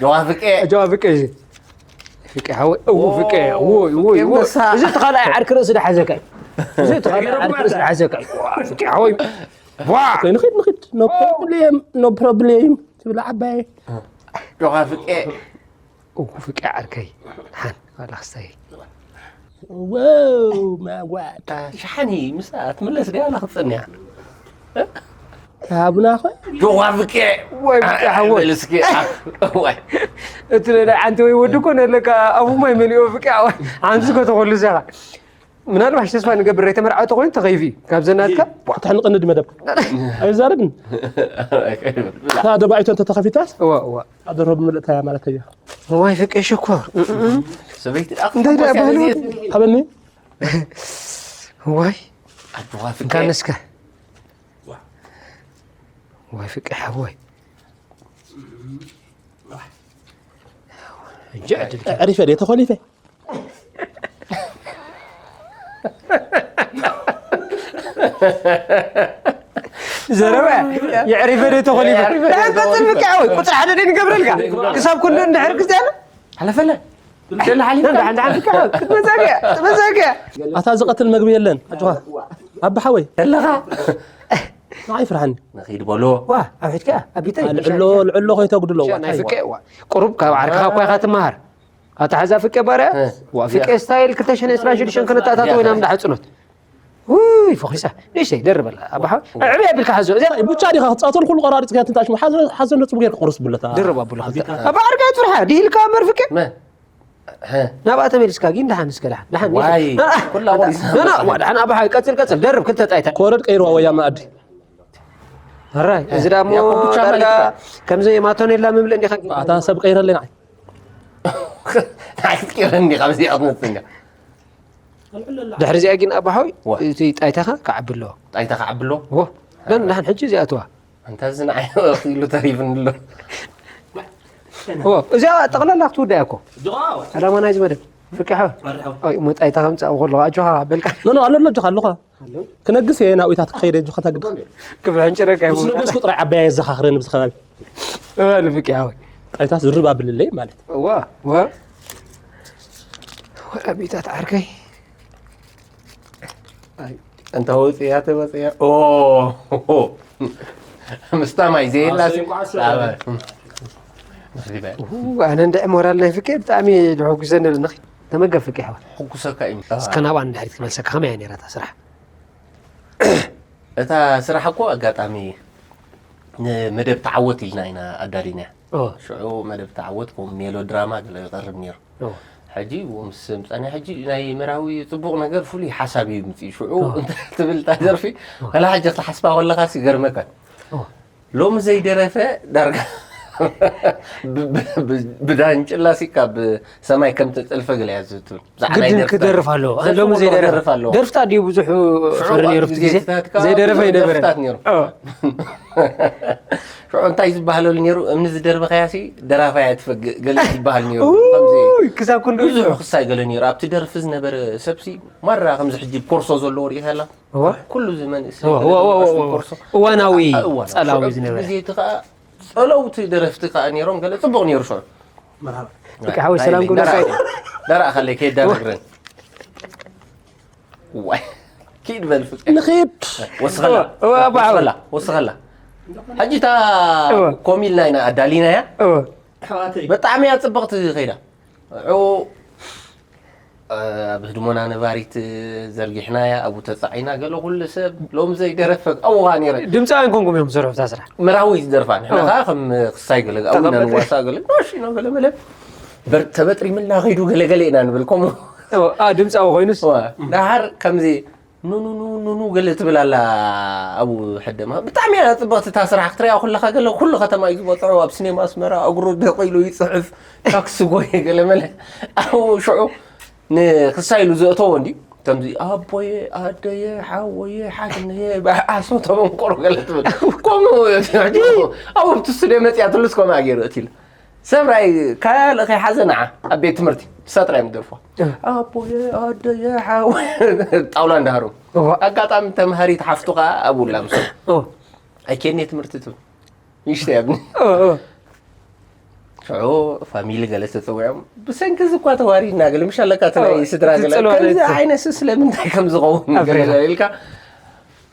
ጀዋ ፍቄ ጀዋ ፍቄ እዚ ፍቄ ሓወይ እዎ ፍቄ ውይ ውይ ውይ የንበሳ። እዚ እቲ ካልኣይ ዓርኪ ርእሲ ዝሓዘካ እዩ። እዚ እቲ ካልኣይ ዓርኪ ርእሲ ዝሓዘካ እዩ። ዋ፣ ፍቄ ሓወይ ዋ፣ ንኺድ ንኺድ no problem no problem ትብል ዓባይ ጀዋ ፍቄ እዎ ፍቄ ዓርከይ ሓን ዋላ ክስታይ ወው ማዋታ ሸሓኒ ምስ ኣትምለስ ዲያ ኣላ ክትፀንያ ሃቡና ኸ ጀዋ ፍቄ ወይ ፍቄ ሓወይ በልስኪ ወይ እቲ ናይ ሓንቲ ወይ ወዲ እኮ ነለካ ኣቡ ማይ መሊኦ ፍቄ ሓወይ ሓምሲ እኮ ተኾሉ ዘኻ ምናልባሽ ተስፋ ንገብር ተመርዓወ ተኮይኑ ተኸይፊ ካብ ዘናትካ ተሕንቕኒ ድመደብ ኣይዛረብን እታ ደባይቶ እንተተኸፊታስ እዋ እዋ ኣደረብ ምልእታያ ማለት እያ ዋይ ፍቄ ሽኮር ሰበይቲ እንታይ ደኣ ባህሉ ሃበኒ ዋይ ኣድዋ ፍቄ እንካነስከ ዋይ ፍቄ ሓወይ እንጂ ዕድል ዕሪፈ ድየ ተኾሊፈ ዘረባ የዕሪፈ ዶ ተኾሊፈ ቀፅል ብቃ ወይ ቁፅሪ ሓደ ደ ንገብረልካ ክሳብ ክንዱ እንድሕር ክስቲያና ሓለፈለ ደላ ሓሊፍካ ክትመዛግያ ክትመዛግያ ኣታ ዝቐትል መግቢ የለን ኣጆኻ ኣቢ ሓወይ ኣለኻ ንዓይ ፍርሃኒ ንኺድ በሎ ዋ ኣብ ሕድካ ኣብ ቢተይ ልዕሎ ልዕሎ ከይተጉድሎ ናይ ፍቄ ዋ ቁሩብ ካብ ዓርክኻ እኳ ኢኻ ትመሃር ኣታ ሓዛ ፍቄ ባርያ ዋ ፍቄ ስታይል ክልተ ሽሕን ዕስራን ሽዱሽተን ከነተኣታተወ ኢና እንዳ ሓፅኖት ውይ ፈኺሳ ንእሽተይ ደርበላ ኣባሓ ዕብይ ኣቢልካ ሓዞ እዚኣ ቡቻ ዲኻ ክትፃተሉ ኩሉ ቆራሪፅካ ትንታሽ ሓዘ ነፅቡ ጌርካ ቁርስ ብለታ ድርብ ኣቡላ ኣባ ዓርካ ፅርሓ ድሂልካ እምበር ፍቄ መን ናብኣ ተመሊስካ ግን ደሓን እስከ ደሓን ደሓን ዋይ ኩላ ቆሪስና ና ና ዋ ደሓን ኣባሓ ቀፅል ቀፅል ደርብ ክልተ ጣይታ ኮረድ ቀይርዋ ወያ ማኣዲ ራይ እዚ ዳሞ ያዕቆብ ብቻ ዳርጋ ማለት ከምዚ ማቶኔላ ምምልእ እንዲኻ ኣታ ሰብ ቀይረለይ ንዓይ ኣይትቀይረኒ ካብዚኣ ክትመፅኛ ድሕሪ እዚኣ ግን ኣባሓዊ ዋ። እቲ ጣይታኻ ክዓቢ ኣለዎ ጣይታ ክዓብሎ ዎ ደን ደሓን ሕጂ እዚኣትዋ እንታ እዚ ንዓይ ኢሉ ተሪፍኒ ኣሎ ዎ እዚኣ ጠቕላላ ክትውዳ እኮ ዕላማ ናይዚ መደብ ፍቂሓ ሞ ጣይታ ከምፃእ ከለኹ ኣጆኻ በልካ ኖ ኖ ኣሎ ኣሎ ጆኻ ኣለኻ ክነግስ እየ ናብኢታት ክኸይደ ጆኻ ተግዳ ክፍሕንጭረካ ምስ ነገስኩ ጥራይ ዓባያ የዘኻኽረኒ ብዚ ከባቢ ልፍቂ ሓወይ ጣይታት ዝርብ ኣብልለይ ማለት ዋ ዋ ኣቢታት ዓርከይ እንተ ወፅያ ተወፅያ ምስታ ማይ ዘየላ ኣነ እንድዒ ሞራል ናይ ፍቄ ብጣዕሚ ድሕጉሰኒ ንኺ ተመገብ ፍቄ ሓወይ ሕጉሰካ እዩ እስከ ናብኣ ንድሕሪት ክመልሰካ ከመይ እያ ነይራታ ስራሕ እታ ስራሕ እኮ ኣጋጣሚ ንመደብ ተዓወት ኢልና ኢና ኣዳሊናያ ሽዑ መደብ ተዓወት ከም ሜሎ ድራማ ገለ ይቐርብ ነይሩ ሕጂ ምስ ምፃና ሕጂ ናይ መራዊ ፅቡቕ ነገር ፍሉይ ሓሳብ እዩ ምፅእ ሽዑ እንታይ ትብል እታ ደርፊ ከላ ሕጂ ክትሓስባ ከለካ ይገርመካ ሎሚ ዘይደረፈ ዳርጋ ብዳንጭላ ሲ ካብ ሰማይ ከም ተጠልፈ ገለ እያ ዝትብል ግድን ክደርፍ ኣለዎ ሎሚ ዘይደረፍ ኣለዎ ደርፍታት ድዩ ብዙሕ ፍሪ ነይሩ ኣብቲ ግዜ ዘይደረፈ ይነበረ ሽዑ እንታይ ዝበሃለሉ ነይሩ እምኒ ዝደርበኸያ ሲ ደራፋያ ትፈግእ ገለ ዝበሃል ነይሩ ክሳብ ክንዱ ብዙሕ ክሳይ ገለ ነይሩ ኣብቲ ደርፊ ዝነበረ ሰብሲ ማራ ከምዚ ሕጂ ኮርሶ ዘለዎ ርእዩ ከላ ኩሉ እዚ መንእሰይ ኮርሶ እዋናዊ ጸላዊ ዝነበረ ግዜ እቲ ከዓ ጸለውቲ ደረፍቲ ከዓ ነይሮም ገለ ጽቡቕ ነይሩ ሽዑ በቃ ሓወይ ሰላም ክብለካ ደራእ ከለይ ከየዳነግረን ዋይ ኪድ በል ፍቅር ንኺድ ወስኸላ እወ፣ ኣባ ሓወይ። ወስኸላ ወስኸላ ሕጂ እታ እወ። ኮሚልና ኢና ኣዳሊናያ እወ ብጣዕሚ እያ ፅብቕቲ ከይዳ ዑ ኣብ ህድሞና ነባሪት ዘርጊሕናያ ኣብኡ ተፃዒና ገለ ኩሉ ሰብ ሎም ዘይደረፈ ኣብዋ ነይረ ድምፃውያን ኮንኩም እዮም ዝሰርሑ እታ ስራሕ መራዊ ዝደርፋ ንሕና ከዓ ከም ክሳይ ገለ ኣብና ንዋሳ ገለ ኖሽ ኖ ገለ መለ በር- ተበጥሪምልና ከይዱ ገለ ገለ ኢና ንብል ከምኡ እወ፣ አ፣ ድምፃዊ ኮይኑስ እዋ፣ ደሓር ከምዚ ኑኑኑኑኑ ገለ ትብል ኣላ ኣብኡ ሕደማ ብጣዕሚ እያ ፅብቕቲ እታ ስራሕ ክትሪኣ ኩለካ ገለ ኩሉ ከተማ እዩ ዝበፅሖ ኣብ ሲኔማ ኣስመራ እግሩ ደቂሉ ይፅሕፍ ታክሲ ጎየ ገለ መለ ኣብኡ ሽዑ ንክሳይ ኢሉ ዘእተዎ እንዲ ከምዚ ኣቦየ ኣደየ ሓወየ ሓትነየ ብዓሶ ተበንቆሮ ገለ ትብል ከምኡ ኣብቲ ስቱድዮ መፅያ ትሉስ ከምኣ ገይሩ እቲ ኢሉ ሰብራይ ካልእ ከይሓዘ ንዓ ኣብ ቤት ትምህርቲ ንሳ ጥራይ ምደርፎ ኣቦየ ኣደየ ሓወየ ጣውላ እንዳሃሩ ኣጋጣሚ ተምሃሪት ሓፍቱ ከዓ ኣብኡ ላ ምስ ኣይኬድኒ ትምህርቲ ትብል ይሽተ ያብኒ ሽዑ ፋሚሊ ገለ ተፀዊዖም ብሰንኪ እዚ እኳ ተዋሪድና ገለ ምሽ ኣለካ እቲ ናይ ስድራ ገለ ከምዚ ዓይነት ስለምንታይ ከም ዝኸውን ገለ ኢልካ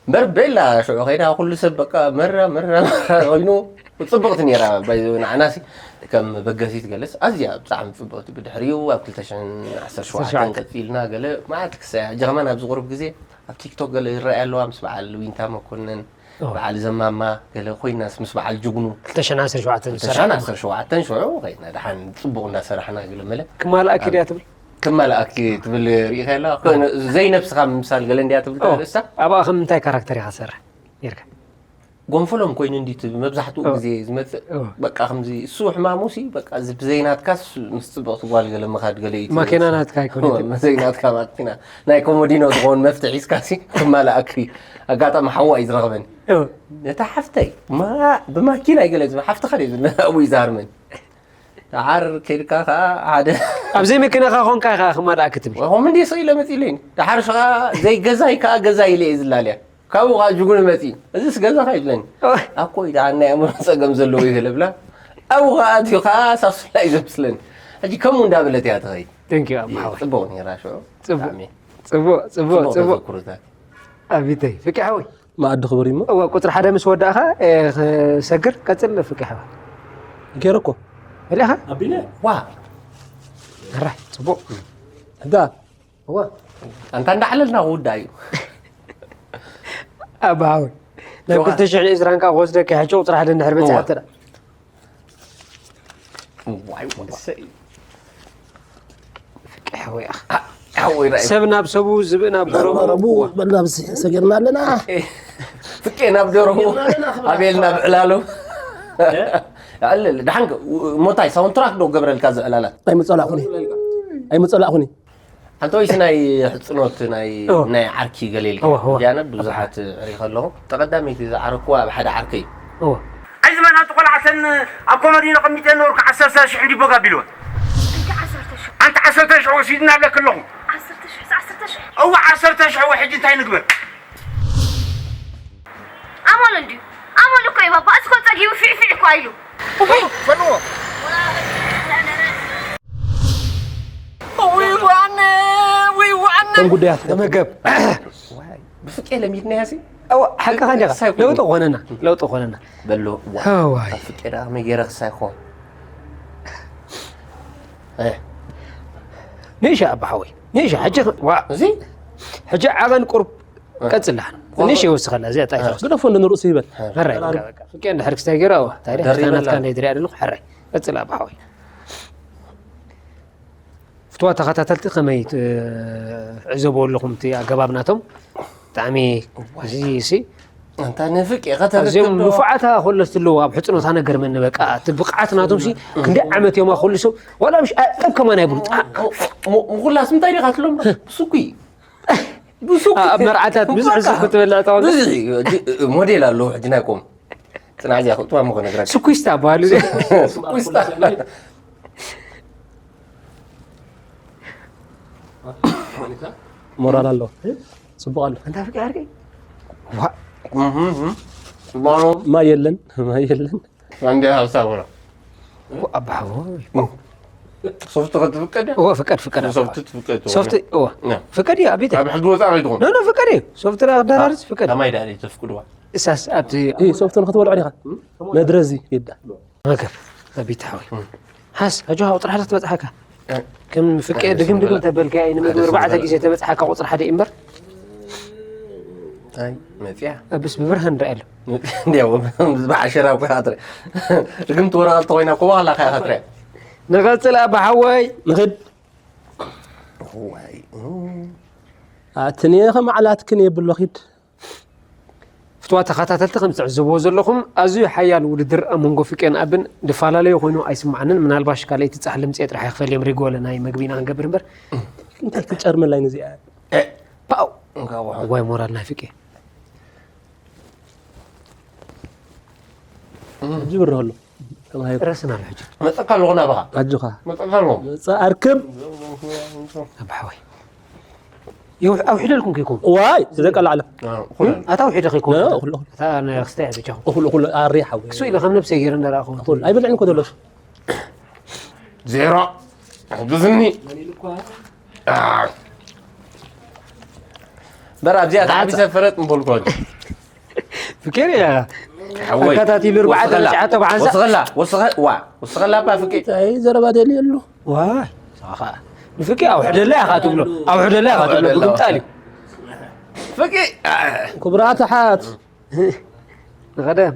እምበር ቤላ ሽዑ ከይዳ ኩሉ ሰብ በቃ መራ መራ መራ ኮይኑ ጽብቕቲ ነይራ ባይዘ ንዓናሲ ከም በገሲት ገለስ ኣዝያ ብጣዕሚ ጽብቕቲ ብድሕሪኡ ኣብ ክልተ ሽሕን ዓሰርተ ሸውዓተን ቀጺልና ገለ ማለት ክሳያ ሕጂ ከማን ኣብዚ ቁሩብ ግዜ ኣብ ቲክቶክ ገለ ይረኣያ ኣለዋ ምስ በዓል ዊንታ መኮንን በዓል ዘማማ ገለ ኮይናስ ምስ በዓል ጅግኑ ክልተ ሽሕን ዓሰርተ ሸውዓተን ዝሰራሕኩም። ዓሰርተ ሸውዓተን ሽዑ ኮይና ደሓን ጽቡቕ እንዳሰራሕና ገለ መለ ክማልኣኪ ድያ ትብል? ክማልኣኪ ትብል ርኢኻ የላ ዘይነብስኻ ምምሳል ገለ እንድያ ትብል ርእሳ። ኣብኣ ከም እንታይ ካራክተር ኢኻ ትሰርሕ ነርካ? ጎንፈሎም ኮይኑ እንዲ መብዛሕትኡ ግዜ ዝመፅእ በቃ ከምዚ እሱ ሕማሙ ሲ በቃ እዚ ብዘይናትካስ ምስ ፅብቕቲ ጓል ገለ ምኻድ ገለ እዩ ማኪና ናትካ ኣይኮነትን። ዘይናትካ ማኪና ናይ ኮሞዲኖ ዝኸውን መፍትሒ ሒዝካ ሲ ክማልኣኪ ኣጋጣሚ ሓዋ እዩ ዝረኽበኒ ነታ ሓፍተይ ብማኪና ይገለ ሓፍትኻ ድዩ ኣብኡ ይዛርመን ደሓር ከይድካ ከዓ ሓደ ኣብ ዘይመኪናኻ ኮንካ ኢኻ ክማልኣኪ ትብል ከምኡ እንዲ ስኢለ መፂለኒ ደሓር ከዓ ዘይገዛይ ከዓ ገዛ ኢለ እየ ዝላለያ ካብኡ ከዓ ጅጉኒ መፂ እዚስ ገዛኻ ይብለኒ ኣኮ ደሓር ናይ ኣእምሮ ፀገም ዘለዎ ይህል ብላ ኣብኡ ከዓ ኣትዩ ከዓ ሳሱላ እዩ ዘምስለኒ ሕጂ ከምኡ እንዳበለት እያ ትኸይድ Thank you ኣማሓወይ። ጽቡቕ ነይራ ሽዑ ጽቡቕ። ብጣዕሚ ጽቡቕ ጽቡቕ ጽቡቕ ጽቡቕ። ተዘክሮታት ኣቢተይ ፍቂ ሓወይ። መኣዲ ክቡር እዩ እሞ እዋ ቁፅሪ ሓደ ምስ ወዳእኻ ክሰግር ቀፅል ፍቂ ሓወይ። ገይረ እኮ በሊኻ ኣቢለ ዋ ኣራይ ጽቡቕ እዳ እዋ ኣንታ እንዳዕለልና ክውዳእ እዩ ኣባ ሓወይ ናብ ዋ። ክልተ ሽሕን ዕስራን ከዓ ክወስደካ ሕጂ ቁፅሪ ሓደ እንድሕር በፂሓ እዋ። ትዳ ሰብ ናብ ሰቡ ዝብእ ናብ ጎረቡ በልና ብዚ ሰጊርና ኣለና ፍቄ ናብ ደረቡ ኣቤል ናብ ዕላሉ ዕልል ድሓን ሞታይ ሳውንትራክ ዶ ገብረልካ እዚ ዕላላት ኣይምፀላእኹኒ ኣይምፀላእኹኒ ኣንተ ወይስ ናይ ሕጽኖት ናይ ናይ ዓርኪ ገለ ኢልካ እወ፣ እወ። ዲያነ ብዙሓት ርኢ ከለኹ ተቐዳመይቲ ዝዓረክዋ ኣብ ሓደ ዓርከይ እወ። ኣይዚ መን ኣቲ ቆልዓተን ኣብ ኮመዲኖ ቀሚጠ ነበርኩ ዓሰርተ ሽሕ እንዲ ቦግ ኣቢልወን ኣንቲ ዓሰርተ ሽሕ ወሲድና ኣለክ ኣለኹ እወ ዓሰርተ ሽሕ ወ ሕጂ እንታይ ንግበር ኣሞል እንድዩ ኣሞል እኮ እዩ ባባ እዚ ኮ ጸጊቡ ፊዕ ፊዕ እኮ ኣይሉ ፈንዎ ውይ ዋነ ውይ ዋነ ከም ጉዳያት ተመገብ ብፍቄ ለሚድናያ ሲ ኣዋ ሓቅኻ እንዲኻ ሳይኮ ለውጢ ኮነና ለውጢ ኮነና በሎ ዋይ ኣፍቄ ደኣ ከመይ ገይረ ክሳይ ኮ ንእሻ ኣባ ሓወይ ንእሻ ሕጂ ዋ እዚ ሕጂ ዓቐን ቁርብ ቀጽላ ንእሻ ይወስኸላ እዚኣ ጣይታ ግደፎ እንደ ንርእሱ ይበል ሕራይ ፍቄ እንድሕር ክስታይ ገይሩ ኣዋ ታዲያ ናትካ እንዳይ ድሪያ ደለኹ ሕራይ ቀጽላ ኣባ ሓወይ ፍትዋ ተኸታተልቲ ከመይ ትዕዘብዎ ኣለኹም እቲ ኣገባብ ናቶም ብጣዕሚ እዚ ሲ ኣንታ ንፍቅ እየ ኣዝዮም ከተረክብ ዶ? ንፉዓት ከለስ ትለዉ ኣብ ሕፅኖታ ነገር መኒ በቃ እቲ ብቕዓት ናቶም ሲ ክንደይ ዓመት እዮም ከልሶ ዋላ ምሽ ጠብ ከማን ኣይብሉ ጣ- ሙ- ሙ- ምኹላስ እንታይ ዲኻ ትብሎም? ብስኩይ ብስኩይ ኣብ መርዓታት ብዙሕ ስኩ ትበልዕ ተኾንካ ብዙሕ እዩ። ሕጂ ሞዴል ኣለዉ ሕጂ ናይኮም ፅናዕ እዚኣ ክእትዋ ምኾነ ግራ ስኩስታ በሃሉ ስኩስታ ሞራል ኣሎ ጽቡቕ ኣሎ። ኣንታ ፍቅሪ ዓርከይ ዋ ማይ የለን ማይ የለን አንዴ ሀሳብ ነው ኣባሓዎ ሶፍት ክትፍቀድ እዎ ፍቀድ ፍቀድ ኣባ። ሶፍት ትፍቀድ ሶፍት እዎ ፍቀድ እዩ ኣቤት ካብ ሕጊ ወፃእ ከይትኾን ኖ ኖ ፍቀድ እዩ ሶፍት ዳ ዳራርስ ፍቀድ ከማይ ዳ ተፍቅድዋ እሳስ ኣብቲ ይህ ሶፍትን ክትበልዖ ዲኻ መድረዚ ይዳ መገብ ኣቤት ሓወይ ሓስ ኣጆኻ ቁፅሪ ሓደ ትበፅሓካ ከም ፍቄ ድግም ድግም ተበልካ እዩ ንምግቢ ኣርባዕተ ግዜ ተበፅሓካ ቁፅሪ ሓደ እዩ እምበር እንታይ መፅያ ኣብስ ብብርሃን ንርኢ ኣሎ እንዲያው ዝባዕ ሽራ እኮ ኢኻ ትርኢ ርግምቲ ወረቐት ተኮይና እኮ ዋላ ኢኻ ትርኢ ንቐፅል ኣባ ሓወይ ንኽድ ዋይ ኣትኒ ከማዕላትክን የብሎ ኺድ ፍትዋ ተኸታተልቲ ከም ትዕዝብዎ ዘለኹም ኣዝዩ ሓያል ውድድር ኣብ መንጎ ፍቄን ኣብን ድፈላለዩ ኮይኑ ኣይስማዓንን ምናልባሽ ካልኣይቲ ጻሕሊ ምጽኤ ጥራሕ ይኽፈል እዮም ሪጎለ ናይ መግቢና ክንገብር እምበር እንታይ ክትጨርመላይ ነዚኣ ፓው ዋይ ሞራል ናይ ፍቄ ጅብር ኣሎ ረስና ኣሎ ሕጂ መፀካ ኣለኹ ናባኻ ኣጆኻ መፀካ ኣለኹ መፀ ኣርክብ ኣባሓወይ ይውሕ-፣ ኣውሒደልኩም ከይኮን። ዋይ፣ ዘቀላዕለ። ኣታ ኣውሒደ ከይኮን። لا، لا، أخل، أخل. أتا أنا أختي بيجاهم. أخل، أخل، أريح أوي. كسوي لخم نفسي غير أنا أخو. أخل، أي بدل إنكو دولش. ዜሮ። ሕግዝኒ። ኣህ። በራ፣ ኣብዚኣ ተዓቢሰ ፍረጥ ምበልኩ። ፍቅር እያ። ሓወይ። ኣካታቲሉ ኣርባዕተ ወስኸላ። ተሽዓተ ብሓንሳእ። ወስኸላ፣ ወስኸ-፣ ዋ፣ ወስኸላ እባ ፍቅር። እንታይ ዘረባ ደልየሉ? ዋይ፣ ሳኻ። ንፍቅር ኣውሕደላ ኢኻ ትብሎ። ኣውሕደላ ኢኻ ትብሎ። ኣውሕደላ። ብግምጣል እዩ። ፍቅር። ክቡራት ኣሓት። ንቐደም።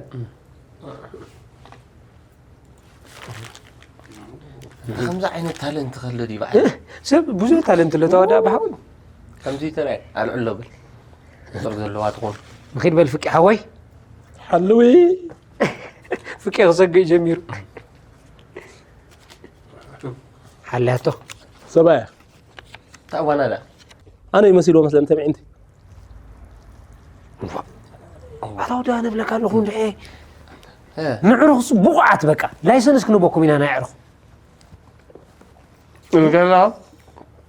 ከምዚ ዓይነት ታለንት ከሎ ድዩ በዓል? ሰብ ብዙሕ ታለንት ኣሎ ተዋዳ ብሓውን። ከምዚ ተራይ ኣልዕሎ ብል። ቁፅር ዘለዋ ትኾን። ንኺድ በል ፍቂ ሓወይ። ሓልዊ። ፍቂ ክሰግእ ጀሚሩ። ሓልያቶ። ሰባያ። ታዋናዳ። ኣነ ይመስልዎ መስለን ተምዒንቲ። ኣታ ወዲ ኣነ እብለካ ኣለኹ እንድዒ። እ። ንዕሩኽስ ብቑዓት በቃ። ላይሰንስ ክንበኩም ኢና ናይ ኣዕሩኽ። ንገራ።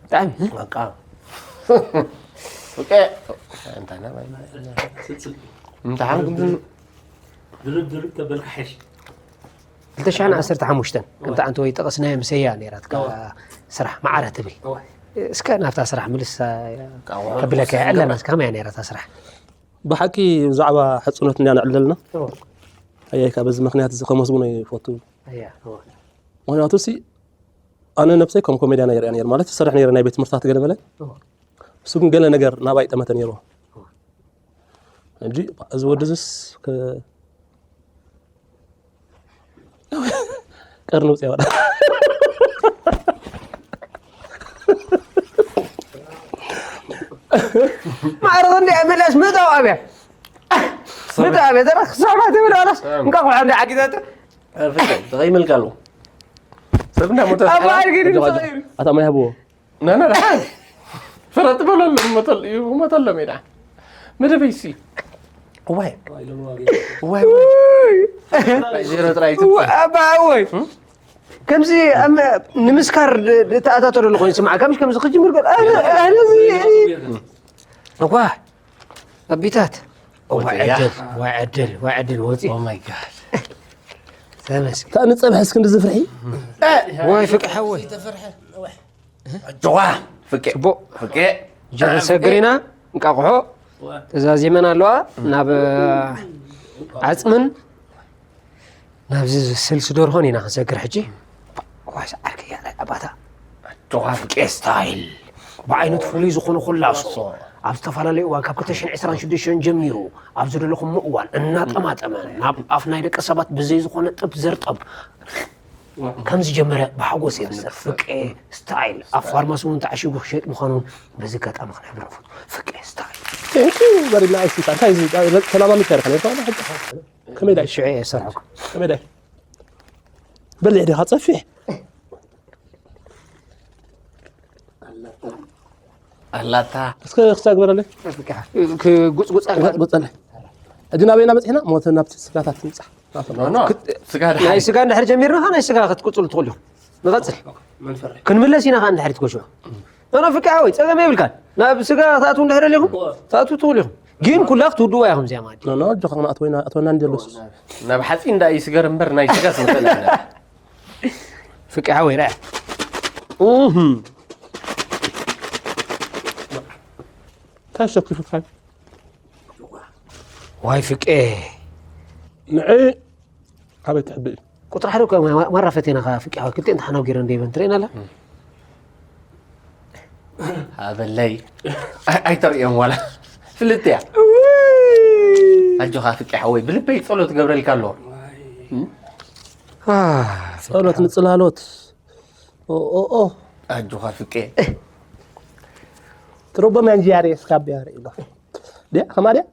ብጣዕሚ፣ እ? በቃ። ኦኬ። እንታና ባይ-፣ እንታሓን ድርብ ድርብ ተበልካ ሓይሽ። ክልተ ሽሕን ዓሰርተ ሓሙሽተን፣ ከምቲ ኣንተ ወይ ጠቐስናዮ፣ ምሰያ ነይራትካ እዋ። ስራሕ ማዕረ ትብል። እዋ። እስከ ናብታ ስራሕ ምልሳ እዋ። ከብለካ እዋ። የዕለና፣ እስከ ከመይ እያ ነይራታ ስራሕ? ብሓቂ ብዛዕባ ሕጽኖት እንድያ ነዕልለልና። እዋ። ኣያይካ በዚ ምኽንያት እዚ ከመስግኖ ይፈቱ። ኣያ፣ እዋ። ምኽንያቱ ሲ፣ ኣነ ነብሰይ ከም ኮሜድያን እየ ርእያ ነይረ፣ ማለት፣ ዝሰርሕ ነይረ ናይ ቤት ትምህርትታት ገለ በለ። እዋ። እሱ ግን ገለ ነገር ናባይ ጠመተ ነይርዎ። እዋ። ሕጂ እዚ ወዲ እዚስ ከ-፣ ቀርኒ ውፅያ ወዳ። ማዕረ ክንዲ መለስ ምእታው ኣብያ። ምእታው ኣብያ፣ ተራ ክሳባ ትብል ኣላስ። ሰላም። እንካ ኩሓ እንዲ ዓጊዛት። ፍቅር፣ ተቐይመልካ ኣለኹ። ሰብ እንዳሞተ ኣብ በዓል ግን ተቐይሩ። ኣታ ማይ ሃብዎ። ና፣ ና፣ ና። ፍረጥ በለሉ፣ ሞተል-፣ እዩ፣ ሞተሎ ሜዳ። መደበይ ሲ። እዋይ። እዋይ፣ እዋይ። ጥራይ ዜሮ ጥራይ ትጥፋ። እዋ፣ ኣባ፣ እዋይ። እም? ከምዚ ኣም-፣ ንምስካር ድ-፣ ድ-፣ ተኣታተሉ ኣለኹ፣ ይስምዓካ፣ ምሽ ከምዚ ክጅምር ገል-፣ ኣነ፣ ኣነ እዚ፣ እዋ፣ ኣቢታት። እዋ፣ ወፂያ። ዕድል፣ ዋ፣ ዕድል፣ ዋ፣ ዕድል፣ ወፂ። Oh my God። ተመስገን። እታ ንፀብሐ እስክንዲ ዝፍርሒ? ዋይ፣ ፍቅሒ ሓወይ። ኣጆኻ፣ ፍቄ። ጽቡቕ። ፍቄ። ጀርሰ ግሪና፣ እንቃቑሖ፣ ተዛዚመን ኣለዋ። ናብ ዓጽምን ናብዚ ስልሲ ደርሆን ኢና ክንሰግር ሕጂ። ዋይ፣ ዓርከይ፣ ኣባታ። ኣጆኻ፣ ፍቄ ስታይል። ብዓይነቱ ፍሉይ ዝኾነ ኩላሶ፣ ኣብ ዝተፈላለዩ እዋን፣ ካብ ክልተ ሽሕን ዕስራን ሽዱሽተን ጀሚሩ፣ ኣብ ዝደለኹሞ እዋን፣ እናጠማጠመ፣ ናብ ኣፍ ናይ ደቂ ሰባት ብዘይ ዝኾነ ጥብ ዘርጠብ፣ ከም ዝጀመረ ብሓጎስ የብስር። ፍቄ ስታይል ኣብ ፋርማሲ እውን ተዓሺጉ ክሸጥ ምዃኑ በዚ ኣጋጣሚ ክንሕብር ንፈቱ። ፍቄ ስታይል። Thank you very nice። እንታይ እዚ ተላማሚት ያርካ ነርካ? ከመይ ዳይ? ሽዑ እየ ዝሰርሐኩ። ከመይ ዳይ? በሊሕ ዲኻ ጸፊሕ? ኣላታ። እስከ ክሳግበረለይ? ክጉጽጉጽ ኣልካ። ጉጽጉጸለይ። ሕጂ ናበይና በጺሕና? ሞተ ናብቲ ስጋታት ትምጻሕ። ኖ፣ ኖ። ክት-፣ ስጋ ናይ ድሓን። ስጋ እንድሕር ጀሚርና፣ ናይ ስጋ ክትቅጽሉ ትኽእሉ ኢኹም። ንቐጽል። መን ፈርሕ? ክንምለስ ኢና ኸዓ እንድሕር ትጎሽዋ። ኖ፣ ኖ፣ ፍቃ ሓወይ፣ ጸገም የብልካን። ናብ ስጋ ክትኣትዉ እንድሕር ደሊኹም፣ እወ። ትኣትዉ ትኽእሉ ኢኹም። ግን ኩላ ክትውድዋ ኢኹም እዚኣ ማዕዲ። ኖ፣ ኖ፣ ኣጆኻ፣ ኣትወና፣ ኣትወና እንድየ ኣለሱስ። ናብ ሓጺን እንዳ ይስገር እምበር ናይ ስጋ ስንክእል ኣይኮነን። ፍቄ ሓወይ፣ ርኣ። እህ። እንታይ ሸኪፉካ? ዋይ ፍቄ። ንዒ ኣበይ ትሕቢ እዩ? ቁጥሪ ሓደ እኮ ማ-፣ ማራ ፈቴና ኸዓ ፍቄ ሓወይ፣ ክልቴን ተሓናጒረ እንደ ይበን ትርእየና ኣላ? ሃበለይ። ኣይ-፣ ኣይተርእዮም ዋላ። ፍልጥ እያ። ውይ። ኣጆኻ ፍቄ ሓወይ፣ ብልበይ ጸሎት ገብረልካ ኣለኹ። ዋይ። እም? አ፣ ጸሎት ፍቄ። ንጽላሎት። ኦ፣ ኦ፣ ኦ። ኣጆኻ ፍቄ። ትረቦ ማንጂ ያሬ እስካብ ያሬ ኢሎ። ድያ፣ ከማ ድያ?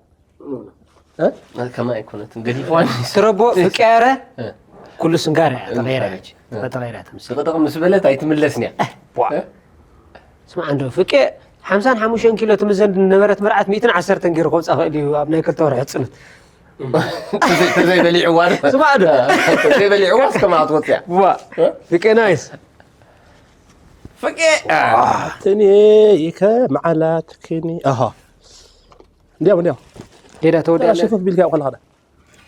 እ? ከማ ኣይኮነትን፣ ገዲፍዋን። ትረቦ ፍቄ ያረ? እ። ኩሉ ስንጋር እያ፣ ተቐይራ ሕጂ። እ። ተቐይራ ትምስል። ጥቕጥቕ ምስ በለት ኣይትምለስን እያ። እ፣ ቧ። እ? ስማዕ እንዶ፣ ፍቄ ሓምሳን ሓሙሽተን ኪሎ ትምዘን ዝነበረት መርዓት ሚእትን ዓሰርተን ገይሩ ከውጻእ ክእል እዩ፣ ኣብ ናይ ክልተ ወርሒ ሕጽነት። ተዘይ-፣ ተዘይበሊዕዋ ዶ? ስማዕ ዶ? ተዘይበሊዕዋ እስከ መዓት ወጽያ? ዋ፣ እ? ፍቄ ናይስ። ፍቄ ትኒ ይከ መዓላት ክኒ ኣሃ እንዲያው እንዲያው ዴዳ ተወዲያ ሸፈፍ ቢልካ ያው ከለኻ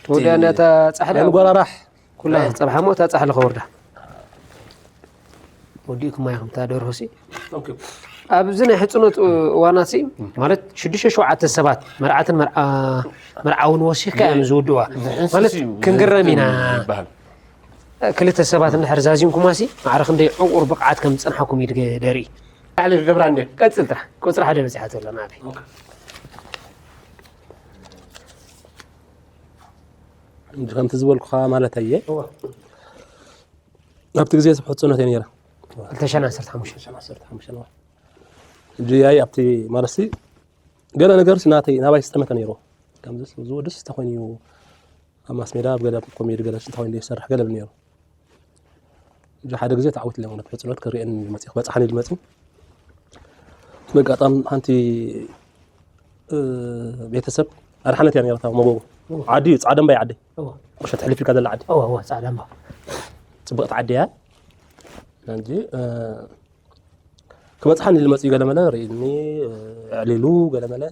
ተወዲያ እንዳታ ጻሕዳ ንጎራራሕ ኩላ ጸብሓ ሞታ ጻሕሊ ከወርዳ ወዲእኩማ ኢኹም እታ ደርሆ ሲ ኣብዚ ናይ ሕፅኖት እዋናት ሲ ማለት ሽዱሽተ ሸውዓተ ሰባት መርዓትን መርዓ- መርዓውን ወሲኽካ እዮም ዝውድዋ ማለት ክንግረም ኢና ይበሃል። ክልተ ሰባት እንድሕር ዛዚምኩማ ሲ ማዕረ ክንደይ ዕቑር ብቕዓት ከም ዝፀንሓኩም እዩ ደርኢ ላዕሊ ክገብራ እንደ ቀፅል ጥራሕ ቁፅሪ ሓደ በፂሓ ዘሎ ናበይ እንጂ ከምቲ ዝበልኩኻ ማለት ኣየ ኣብቲ ግዜ ሰብ ሕፅኖት እየ ነይረ ክልተ ሸሕን ዓሰርተ ሓሙሽተ ሕጂ ያይ ኣብቲ ማለትሲ ገለ ነገር ናተይ ናባይ ዝጠመተ ነይሩ ከምዚ ዝወድስ ተኾይኑ እዩ ኣብ ማስ ሜዳ ኣብ ገለ ኮሜዲ ገለ እንታይ እንደ ይሰርሕ ገለ ብል ነይሩ እጂ ሓደ ግዜ ተዓዊት ለማለት ሕፅኖት ክርእየን መፅእ ክበፅሓን ኢሉ መፅእ በቃጣም ሓንቲ ቤተሰብ ኣድሓነት እያ ነርታ መጎጎ ዓዲ እዩ ፃዕደምባይ ዓዲ ቁሸት ሕልፍ ኢልካ ዘላ ዓዲ ፃዕዳ እምባ ፅብቕቲ ዓዲ እያ እንጂ ክበፅሓን ኢሉ መፅኡ ገለመለ ርእኒ ኣዕሊሉ ገለመለ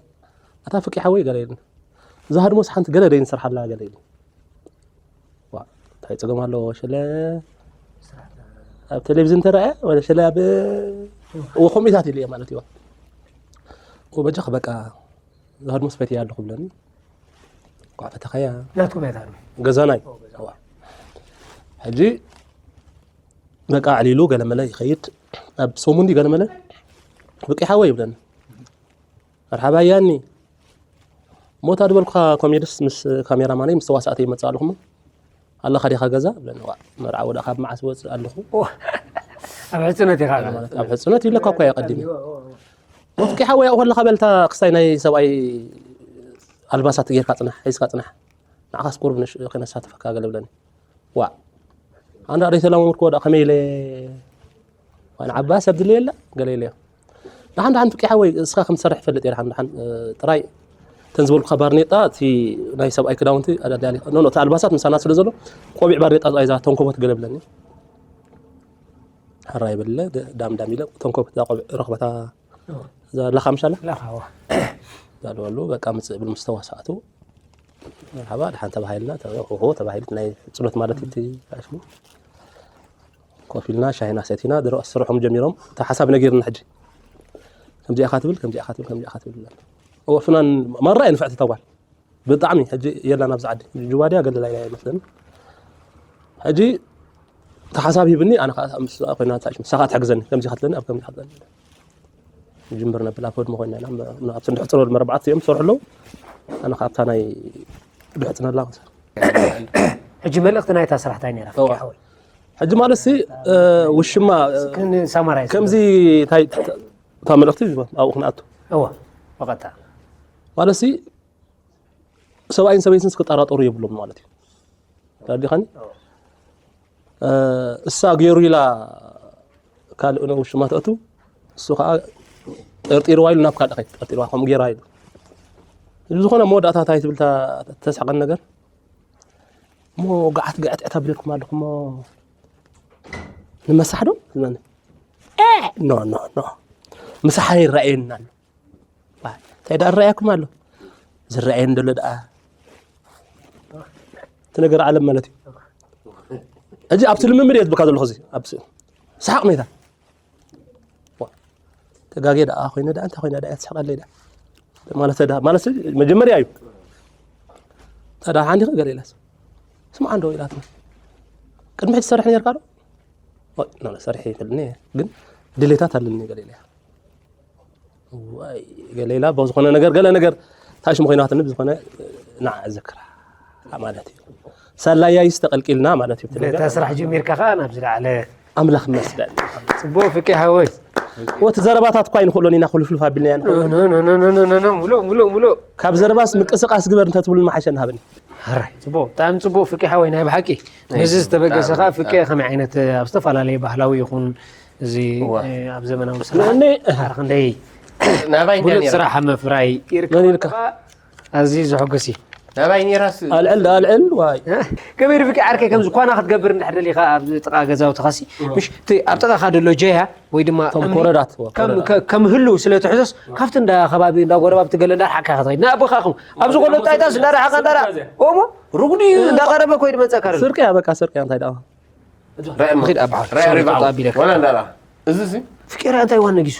ኣታ ፍቂ ሓወይ ገለ ኢሉኒ እዛ ሃድሞስ ሓንቲ ገለ ደይ ንሰርሓላ ገለ ኢሉ እንታይ ፀገም ኣለዎ ሸለ ኣብ ቴሌቪዝን ተረኣየ ወለ ሸለ ኣብ ወኮሚታት ኢሉ ማለት እዩ በጃ በቃ ዛሃድሞስ ፈትያ ኣለኹ ብለኒ ቋዕ ፈተኸያ ናትኩም እያ ታድሚ ገዛናይ ሕጂ በቃ ኣዕሊሉ ገለመለ ይኸይድ ኣብ ሰሙን ገለመለ ብቂ ሓወ ይብለኒ መርሓባ ያኒ ሞታ ዝበልኩኻ ኮሜድስ ምስ ካሜራማነይ ምስ ተዋሳእተይ ይመፅእ ኣለኹ ኣለኻ ዲኻ ገዛ ብለኒ መርዓ ወደ ካብ መዓስ ወፅእ ኣለኹ ኣብ ሕፅነት ኢኻ ኣብ ሕፅነት ይለካ እኳ የቀዲም ወፍቂ ሓወይ ኣብኡ ከለኻ በልታ ክስታይ ናይ ሰብኣይ ኣልባሳት ጌርካ ፅናሕ ሒዝካ ፅናሕ ንዓኻስ ቁርብ ንሽ ከነሳተፈካ ገለ ብለኒ ዋ ኣንዳ ደይ ተላመምርክዎ ዳ ከመይ ኢለ ንዓባ ሰብ ድልየላ ገለ ኢለዮ ንሓን ሓን ፍቂ ሓወይ እስኻ ከም ትሰርሕ ይፈልጥ እየ ሓን ሓን ጥራይ ተን ዝበልኩኻ ባርኔጣ እቲ ናይ ሰብኣይ ክዳውንቲ ኣዳልያ ኖ እቲ ኣልባሳት ምሳና ስለ ዘሎ ቆቢዕ ባርኔጣ ኣይዛ ተንኮቦት ገለ ብለኒ ሕራይ በለ ዳምዳም ኢለ ተንኮቦት እዛ ቆቢዕ ረኽበታ እዛ ላኻ ምሻላ ላኻዋ ዛልበሉ በቃ ምፅእ ብል ምስ ተዋሳእቱ መርሓባ ድሓን ተባሂልና ሆ ተባሂልት ናይ ፅሎት ማለት እቲ ሽሙ ኮፍ ኢልና ሻሂና ሰቲና ድሮ ስርሖም ጀሚሮም እቲ ሓሳብ ነጊርና ሕጂ ከምዚኣ ኢኻ ትብል ከምዚኣ ኢኻ ትብል ከምዚኣ ኢኻ ትብል እወ ፍናን ማራ እየ ንፍዕቲ ተጓል ብጣዕሚ ሕጂ የላን ኣብዚ ዓዲ ጅዋድያ ገለላ ኢላ ይመስለኒ ሕጂ እቲ ሓሳብ ሂብኒ ኣነ ከዓ ምስ ኮይና እንታይ ሽሙ ሳኻ ትሕግዘኒ ከምዚ ከትለኒ ኣብ ከምዚ ከትለኒ ጅምብር ነብል ኣብ ህድሞ ኮይና ኢና ኣብቲ እንድሕፅረሉ መረባዓት እዮም ዝሰርሑ ኣለዉ ኣነ ከዓ ኣብታ ናይ ድሕፅነላ ሕጂ መልእኽቲ ናይታ ስራሕ እንታይ ነራ ፍቅሪ ሓወይ ሕጂ ማለት ሲ ውሽማ ክንሳማራይ ከምዚ እንታይ እታ መልእኽቲ ኣብኡ ክንኣቱ እወ ብቐጥታ ማለት ሲ ሰብኣይን ሰበይትን ክጠራጠሩ የብሎም ማለት እዩ ተረዲኻኒ እሳ ገይሩ ኢላ ካልእ ነው ውሽማ ተእቱ እሱ ከዓ ጠርጢርዋ ኢሉ ናብ ካልእ ከይድ ጠርጢርዋ ከምኡ ገይራ ኢሉ እዚ ዝኾነ መወዳእታ እንታይ ትብል ተስሕቀን ነገር እሞ ገዓት ገዓት ዕታ ብለልኩም ኣለኹም እሞ ንመሳሕ ዶ ዝመነ ኖ ኖ ኖ ምሳሓ ይረኣየና ኣሎ እንታይ ዳ ረኣየኩም ኣሎ ዝረኣየን ደሎ ደኣ እቲ ነገር ዓለም ማለት እዩ ሕጂ ኣብቲ ልምምድ እየ ዝበካ ዘለኹ እዚ ኣብ ሰሓቕ ሜታ ተጋጌ ደኣ ኮይነ ደኣ እንታይ ኮይነ ደኣ ትስሕቐለይ ደኣ ማለት ደኣ ማለት መጀመርያ እዩ ተዳ ሓንዲኸ ገለ ኢላስ ስምዓ እንዶ ኢላትና ቅድሚ ሕጂ ትሰርሕ ነርካ ዶ ሰሪሐ ይፈልኒ ግን ድሌታት ኣለኒ ገለ ኢለያ ገለ ኢላ ብዝኾነ ነገር ገለ ነገር እንታይ ሽሙ ኮይናትኒ ብዝኾነ ንዓ ዘክራ ማለት እዩ ሳላያይስ ተቐልቂልና ማለት እዩ እቲ ነገር እታ ስራሕ ጀሚርካ ከዓ ናብ ዝለዓለ ኣምላኽ መስገን ፅቡቅ ፍቂ ሓወይ ወቲ ዘረባታት እኳ ይንኽእሎን ኢና ኩልፍልፍ ኣቢልናያ ንኸውን ኖ፣ ኖ፣ ኖ፣ ኖ፣ ኖ፣ ኖ፣ ኖ፣ ሙሉእ ሙሉእ ሙሉእ ካብ ዘረባስ ምንቅስቃስ ግበር እንተትብሉ መሓሸ ንሃበኒ ሕራይ ፅቡቅ ብጣዕሚ ፅቡቅ ፍቂ ሓወይ ናይ ብሓቂ ነዚ ዝተበገሰ ከዓ ፍቂ ከመይ ዓይነት ኣብ ዝተፈላለዩ ባህላዊ ይኹን እዚ ኣብ ዘመናዊ ስራሕ ክንደይ ናባይ ብሉፅ ስራሕ ኣብ ምፍራይ መን ኢልካ? ኣዝዩ ዘሐጉስ እዩ ናባይ ነይራስ ኣልዕል ዳ ኣልዕል ዋይ ከመይ ድፍቂ ዓርከይ ከምዚ ኳና ክትገብር እንድሕር ደሊኻ ኣብ ጥቓ ገዛውትኻሲ ምሽ እቲ ኣብ ጥቓኻ ደሎ ጀያ ወይ ድማ እቶም እምኒ ኮረዳት ከም- ከ- ከም ህልው ስለ ትሕዞስ ካብቲ እንዳ ከባቢ እንዳ ጎረባብቲ ገለ እንዳርሓቅካ ክትኸይድ ንኣቦኻ ኹም ኣብዚ ጎሎ ጣይታስ እንዳርሓቐ እንዳራ እሞ ሩጉዲ እንዳቐረበ ኮይድ መፀካ ስርቅያ በቃ ስርቅያ እንታይ ደኣ ኺድ ኣባሓ ሪባ ኣቢለካ ወላ እንዳራ እዚ ሲ ፍቄራ እንታይ ዋን ነጊሱ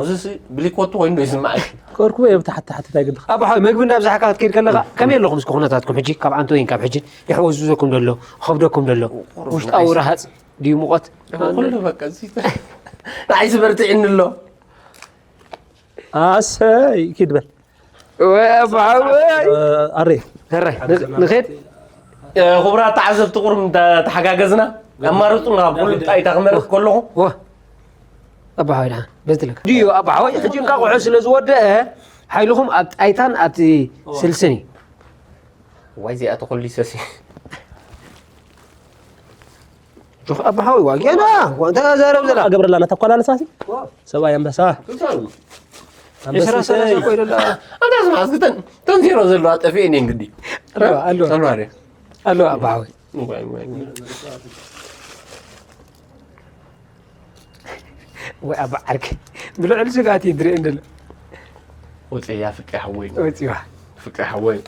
እዚ ሲ ብሊኮቱ ኮይኑ ይስማዕ ከርኩ የብ ታሕቲ ታሕቲ እንታይ ግድኻ ኣባሓ መግቢ እንዳብዛሕካ ክትከይድ ከለኻ ከመይ ኣለኹም እስኪ ኩነታትኩም ሕጂ ካብ ዓንቶ ወይን ካብ ሕጂ ይሕወዝዘኩም ደሎ ኸብደኩም ደሎ ውሽጣዊ ረሃፅ ድዩ ሙቐት ኩሉ በቃ እዚ ንዓይ ዝበርትዕኒ ኣሎ ኣሰይ ኪድ በል ወይ ኣባሓ ወይ ኣሬ ረ ንኸድ ክቡራት ተዓዘብቲ ቁሩብ ተሓጋገዝና ኣማርፁና ኩሉ ጣይታ ክመርፅ ከለኹ ኣባሓወይ ደሓን በዝትለካ ድዩ ኣባሓወይ ሕጂ እንቃቑሖ ስለ ዝወደአ ሓይልኹም ኣብ ጣይታን ኣብቲ ስልስን እዩ ዋይ እዚኣ ተኮሊሰሲ ጆኽ ኣባሓወይ ዋ ገና ዋ እንታይ ዛረብ ዘላ ገብረላ ናተኳላለሳሲ ሰብኣይ ኣንበሳ የስራ ሰላሳ ኮይደላ ኣንታ ስማ እስኪ ተን ተን ዜሮ ዘለዋ ጠፊኤን እየ እንግዲ ኣሎ ተማሪ ኣሎ ኣባሓወይ ወይ ኣባ ዓርኪ ብልዕሊ ስጋት እዩ ድርኢ እንደሎ ወፅያ ፍቅሪ ሓወይ ወፂዋ ፍቅሪ ሓወይ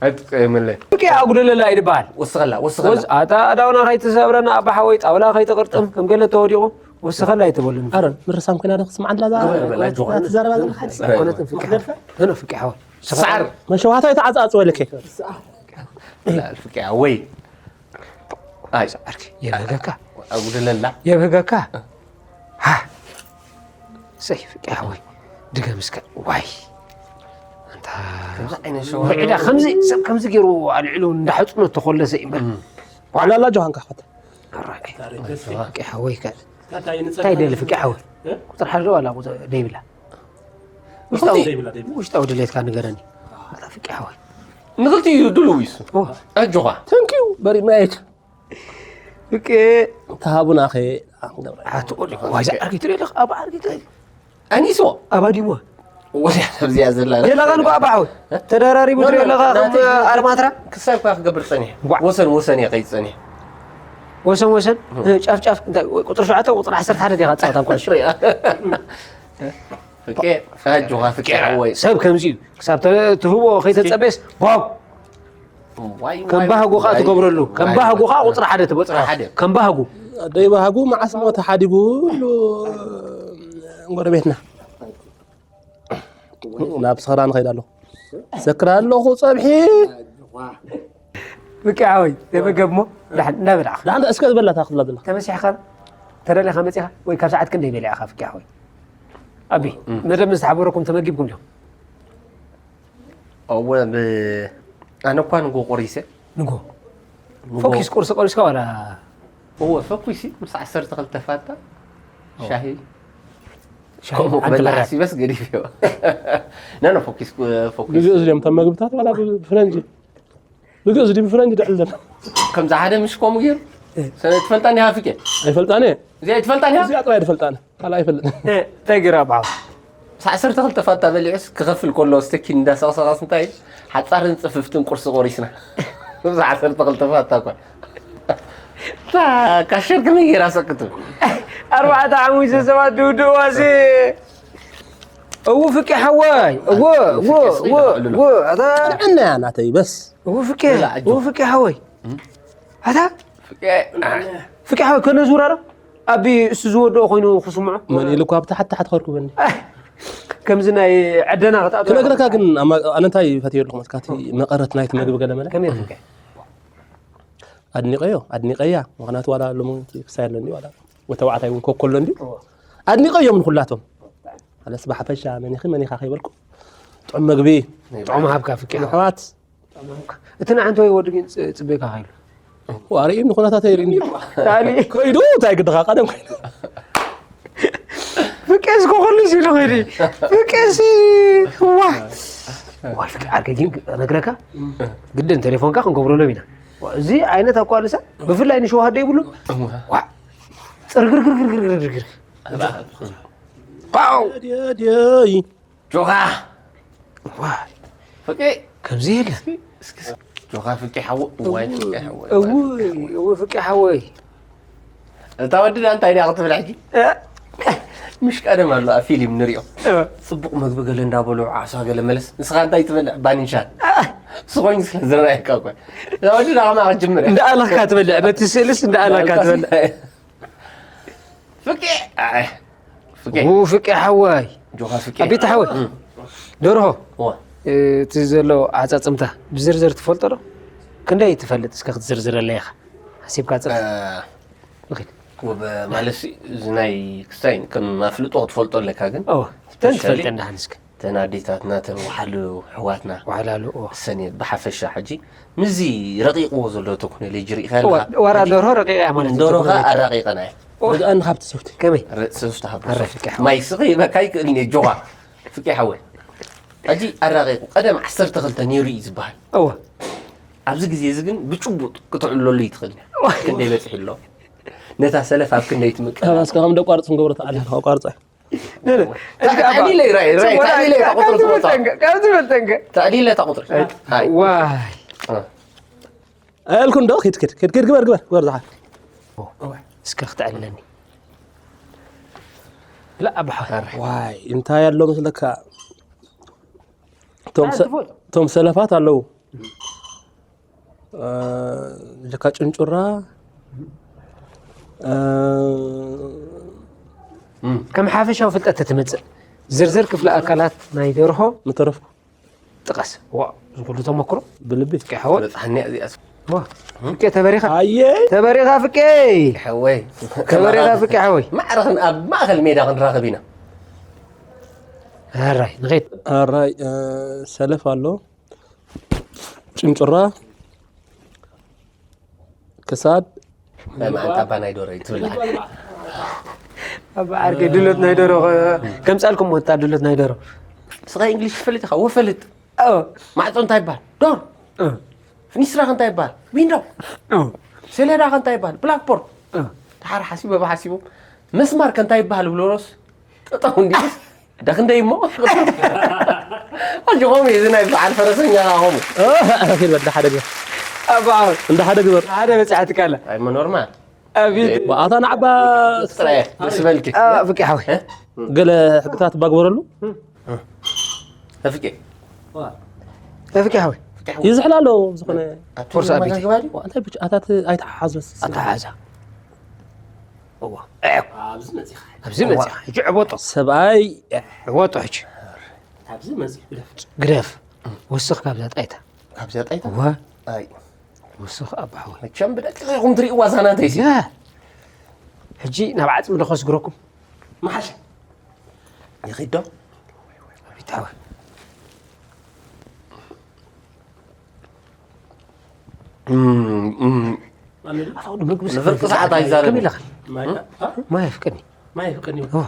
ኣይትቀየመለይ ፍቂ ኣጉደለላ ይድበሃል ወስኸላ ወስኸላ ወዝ ኣታ ኣዳውና ከይትሰብረና ኣባ ሓወይ ጣውላ ከይትቅርጥም ከም ገለ ተወዲቑ ወስኸላ ኣይትበሉን ኣረ ምርሳም ኮይና ዶ ክስምዓ እንድላ ግበር በላ ጆኻ። ትዛረባ ዘለካ ሓዲስ ኮነትን ፍቂ ሓወይ ፍቂ ሓወይ ሳዕር መሸዋታ ይተዓፃፅወልከ ፍቅሪ ሓወይ ኣይ ዓርኪ የብህገካ ኣጉደለላ የብህገካ ሃ ሰይ ፍቂ ሓወይ ድገም እስከ ዋይ ኣንታ ከምዚ ዓይነት ሸዋ ብዕዳ ከምዚ ሰብ ከምዚ ገይሩ ኣልዕሉ እንዳሐፅኖ ተኮለሰ እዩ እምበር ዋላላ ጆሃን ካኸት ፍቂ ሓወይ ከ እንታይ ደሊ ፍቂ ሓወይ ቁፅር ሓደ ዋላ ቁፅር ደይብላ ውሽጣዊ ድሌትካ ንገረኒ ኣታ ፍቂ ሓወይ ንክልቲኡ ድልው እዩ እሱ ኣጆኻ ተንኪዩ በሪ ማየት ፍቂ ተሃቡና ኸ ኣትቆል ዋይዛ ዓርጊ ትርኢ ኣለኻ ኣብ ዓርጊ ትርኢ ኣኒሶ ኣባዲሞ ወዲያ ሰብዚያ ዘላ የላኻ ንኳ ኣባሓወይ ተደራሪቡ ትርኢ ኣለኻ ከም ኣርማትራ ክሳብ እኳ ክገብር ጸኒሕ ዋዕ። ወሰን ወሰን እየ ከይድ ጸኒሕ ወሰን ወሰን ጫፍ ጫፍ እንታይ ቁፅሪ ሸውዓተ ቁፅሪ ዓሰርተ ሓደ ዲኻ ትፃወታ እንኳ ፍቄ ኣጆኻ ፍቄ ሓወይ ሰብ ከምዚ እዩ ክሳብ ተ- ትህቦ ከይተፀበስ ቦብ ከም ባህጉ ከዓ ትገብረሉ ከም ባህጉ ከዓ ቁፅሪ ሓደ ትበፅራ ሓደ። ከም ባህጉ ደይ ባህጉ መዓስ ሞ ተሓዲጉ ሉ ጎረቤትና ናብ ስኽራ ንኸይድ ኣለኹ ዘክር ኣለኹ ፀብሒ ብቂ ሓወይ ተመገብሞ ዳሕን እንዳበላዕኻ ዳሓን እስከ ዝበላ ታክላ ዘላ ተመሲሕኻ ተደሊኻ መፂኻ ወይ ካብ ሰዓት ክንደይ በሊዕኻ ፍቂ ሓወይ ኣቢ መደብ ምስ ተሓበረኩም ተመጊብኩም ዲኹም እወ ብ- ኣነ እኳ ንጎ ቆሪሰ ንጎ ፎኪስ ቁርሲ ቆሪስካ ዋላ እወ ፈኩሲ ምስ ዓሰርተ ክልተ ፋታ ሻሂ ሻሂ ከምኡ ሓንቲ ክበላ በራድ ሓሲበስ ገዲፍ እዮ ነነ ፎኪስ ፎኪስ ግዜ እዚ ድዮም እቶም መግብታት ዋላ ብፍረንጂ ብግእዝ ድዩ ብፍረንጂ ድዕል ዘላ ከምዚ ሓደ ምሽ ከምኡ ገይሩ ሰ- ትፈልጣኒ ሃፍኬ ኣይፈልጣነ እዚኣ ትፈልጣኒ እዚኣ ጥራይ ድፈልጣነ ካልእ ኣይፈልጥ እንታይ ገይራ በዓል ምስ ዓሰርተ ክልተ ፋታ በሊዑስ ክኸፍል ከሎ ስተኪን እንዳሰቕሰቐስ እንታይ ሓፃርን ፅፍፍትን ቁርሲ ቆሪስና ምስ ዓሰርተ ክልተ ፋታ እኳ እታ ካሸር ከመይ ገይራ ሰቅቱ ኣርባዕተ ሓሙሽተ ሰባት ድውድእዋሲ እው ፍቂ ሓዋይ እዎ እዎ እዎ እዎ ኣታ ጥዕና እያ ናተይ በስ እው ፍቂ እው ፍቂ ሓወይ ኣታ ፍቂ ሓወይ ከነ ዙራራ ኣቢ እሱ ዝወደኦ ኮይኑ ክስምዖ መን ኢሉ እኳ ብታሕት ታሕት ከርኩበኒ ከምዚ ናይ ዕደና ክትኣቱ ክነግረካ ግን ኣማ- ኣነ እንታይ ፈትየ ኣለኹ መስካቲ መቐረት ናይቲ መግቢ ገለ መለ ከመይ ፍቂ ኣድኒቀዮ ኣድኒቀያ ምክንያቱ ዋላ ሎሚ ክሳይ ኣለኒ ዋላ ወተባዕታይ እውን ኮኮሎ እንዲ ኣድኒቀዮም ንኩላቶም ኣለስ ብሓፈሻ መኒኺ መኒኻ ከይበልኩ ጥዑም መግቢ ጥዑም ሃብካ ፍቂ ንሕዋት እቲ ንዓንተ ወይ ወዲ ግን ጽ- ጽበይካ ከይሉ ዋርኢ ንኩነታት ይርኢ እንዲ ታሊ ከይዱ እንታይ ግድኻ ቀደም ከይዱ ፍቄስ ኮኮልስ ኢሉ ከይዲ ፍቄስ ዋ ዋይ ፍቂ ዓርከይ ግን ነግረካ ግድን ቴሌፎንካ ክንገብረሎም ኢና እዚ ዓይነት ኣቋልሳ ብፍላይ ንሸውሃደ ይብሉ ዋ ፅርግርግርግርግርግርግር ድየይ ጆኻ ዋ ፍቂ ከምዚ የለ እስኪ እስኪ ጆኻ ፍቄ ሓወ እዋይ ፍቄ ሓወ እዋይ ፍቄ ሓወ። እውይ፣ እውይ፣ ፍቄ ሓወይ። እታ ወዲ ዳ እንታይ ድያ ክትብል ሕጂ? እ? ምሽ ቀደም ኣሎ ኣብ ፊልም ንሪኦ። እ። ጽቡቕ መግቢ ገለ እንዳበሉ ዓሳ ገለ መለስ። ንስኻ እንታይ ትበልዕ? ባኒንሻን። ስኾኝ ስለ ዝረኣየካ እኮ። እታ ወዲ ዳ ከማ ክትጅምር እያ። እንዳኣለኽካ ትበልዕ፣ በቲ ስእልስ እንዳኣለኽካ ትበልዕ። ፍቄ! ኣይ፣ ፍቄ! ው ፍቄ ሓወይ። ጆኻ ፍቄ። ኣቤት ሓወይ። እም። ደርሆ። እዋ። እ፣ እቲ ዘሎ ኣጻጽምታ ብዝርዝር ትፈልጦ ዶ? ክንደይ ትፈልጥ? እስከ ክትዝርዝረለይ ኢኻ። ሓሲብካ ጽፍ። እ፣ ንኺድ። ወበ-፣ ማለት ሲ፣ እዚ ናይ ክስታይ ከም ኣፍልጦ ክትፈልጦ ኣለካ ግን። እዋ። ተን ስፔሻሊ ትፈልጠ እንዳሃን እስከ። ተን ኣዴታትና፣ ተን ወሓሉ ኣሕዋትና። ወሓላሉ፣ እዋ። ሰኔት ብሓፈሻ ሕጂ ምስዚ ረቂቕዎ ዘሎ ቴክኖሎጂ ሪኢኻ እዋ፣ ኣለኻ? ዋራ ሕጂ ደርሆ ረቂቕ እያ ማለት እዩ፣ ደርሆ ኸኣ ቴክኖሎጂ። ኣራቂቐና እያ። እዋ። ርግኣኒ ካብቲ ሶፍት። ከመይ? ረ-፣ ሶፍት ሃብ፣ ኣረ ሶፍት። ፍቄ ሓወይ። ማይ ስኺ በካይ ክእልኒ ጆኻ። ፍቄ ሓወይ። ሕጂ ኣራቂቑ ቀደም ዓሰርተ ክልተ ነይሩ እዩ ዝበሃል። እዋ። ኣብዚ ግዜ እዚ ግን ብጭቡጥ ክትዕለሉ ይትኽእል። እዋ። ክንደይ በጺሑ ኣሎ? ነታ ሰለፍ ኣብ ክንደይ ትምቀል? እስከ ከም ደቋርጽ ንገብሮ ተዓሊኻ ኣቋርጻ። ነ-፣ ነ-፣ እስከ ኣባ-፣ ተዕሊለ ይረኣይ፣ ይረኣይ፣ ወላ ተዕሊለ እታ ካብ ቁጽሪ ትወጣ። ዝመጠንከ-፣ ካብ ዝመጠንከ። ተዕሊለ እታ ቁጽሪ። ኣይ። ሃይ። ዋይ። እ። ኣልኩ እንዶ፣ ኪድ፣ ኪድ፣ ኪድ፣ ኪድ፣ ግበር፣ ግበር፣ ግበር፣ ዝሓ። እስከ ክትዕልለኒ። ላ፣ ኣባሓ። ኣረ። ዋይ፣ እንታይ ኣሎ መስለካ? እቶም ኣረ፣ ሰ-፣ ትፎ-፣ እቶም ሰለፋት ኣለዉ። እ፣ ጀካ ጭንጩራ፣ እ፣ እም። ከም ሓፈሻዊ ፍልጠት ተትመጽእ፣ ዝርዝር ክፍለ ኣካላት ናይ ደርሆ ምተረፍኩ። ጥቀስ። ዋ፣ እዚ ኩሉ ተመክሮ? ብልቢ። ፍቄ ሓወይ። በጽሓኒ እዚኣስ። ዋ፣ ፍቄ ተበሪኻ። ኣየ። ተበሪኻ ፍቄ። ሓወይ። ተበሪኻ ፍቄ ሓወይ። ማዕረ ክን-፣ ኣብ ማእከል ሜዳ ክንራኸብ ኢና። ኣራይ፣ ንኸይድ። ኣራይ፣ እ፣ ሰለፍ ኣሎ። ጭንጭራ። ክሳድ። ናይ መዓንጣ ኣባ ናይ ዶሮ እዩ ትብል። ኣባ ዓርከይ ድሎት ናይ ዶሮ ከ-፣ ከምጻልኩም ወጣ ድሎት ናይ ዶሮ። ስኻ እንግሊሽ ትፈልጥ ኢኻ? ወፈልጥ። ኣዎ። ማዕጾ እንታይ ይባሃል? ዶር። እ። ፍኒስትራ ከ እንታይ ይባሃል? ዊንዶ። እ። ሰሌዳ ከ እንታይ ይባሃል? ብላክቦርድ። እ። ደሓር ሓሲቦም ሓሲቦም መስማር ከ እንታይ ይባሃል? ብሎሮስ ጠጠው እንዲሉስ ዳ ክንደይ እሞ? ኣጆ ኸሙ እዩ፣ እዚ ናይ በዓል ፈረሰኛ ኸሙ። እ፣ ኪድ በል፣ እንዳ ሓደ ግበር። ኣባ፣ እንዳ ሓደ ግበር። ሓደ በጻሕቲ ካለ። ኣይ፣ ኖርማል። ኣቤት። ብኣታ ናዕባ ጥራይ፣ ደስ በልኪ። አ፣ ፍቂ ሓወይ። እ? ገለ ሕግታት ባግበረሉ። እ፣ ፍቂ። ዋ። እ፣ ፍቂ ሓወይ። ይዝሕላ ኣሎ፣ ዝኾነ። ኣቲ ፎርሳ ኣቤት። መዘግባ ድዩ? ዋ፣ እንታይ ብቻ፣ ኣታት ኣይተሓሓዝ በስ። ኣተሓሓዛ። እዋ። ኣብዚ መጺኻ። ኣብዚ መጺኻ። ሕጂ ዕቦጦ። ሰብኣይ። ዕቦጦ ሕጂ። ኣብዚ መጺኻ። ግደፍ። ግደፍ። ወስኽ ካብዛ ጣይታ። ካብዛ ጣይታ? እዋ። ኣይ። ወስኽ ኣባ ሓወይ። መቸም ብደቂቕ ኢኹም ትርእይዋ እዛ ናተይሲ። ያ። ሕጂ ናብ ዓጽሚ ዶ ከስግረኩም? መሓሻ። ይኺድ ዶ? ኣቤት ሓወይ። እም፣ እም። ኣታ ወዲ ምግቢ ንፍርቂ ሰዓት ኣይዛረብን። ከመይ ኢለኻ? ማይ፣ እ? ማይ ኣፍቀኒ። ማይ ኣፍቀኒ። ኦ።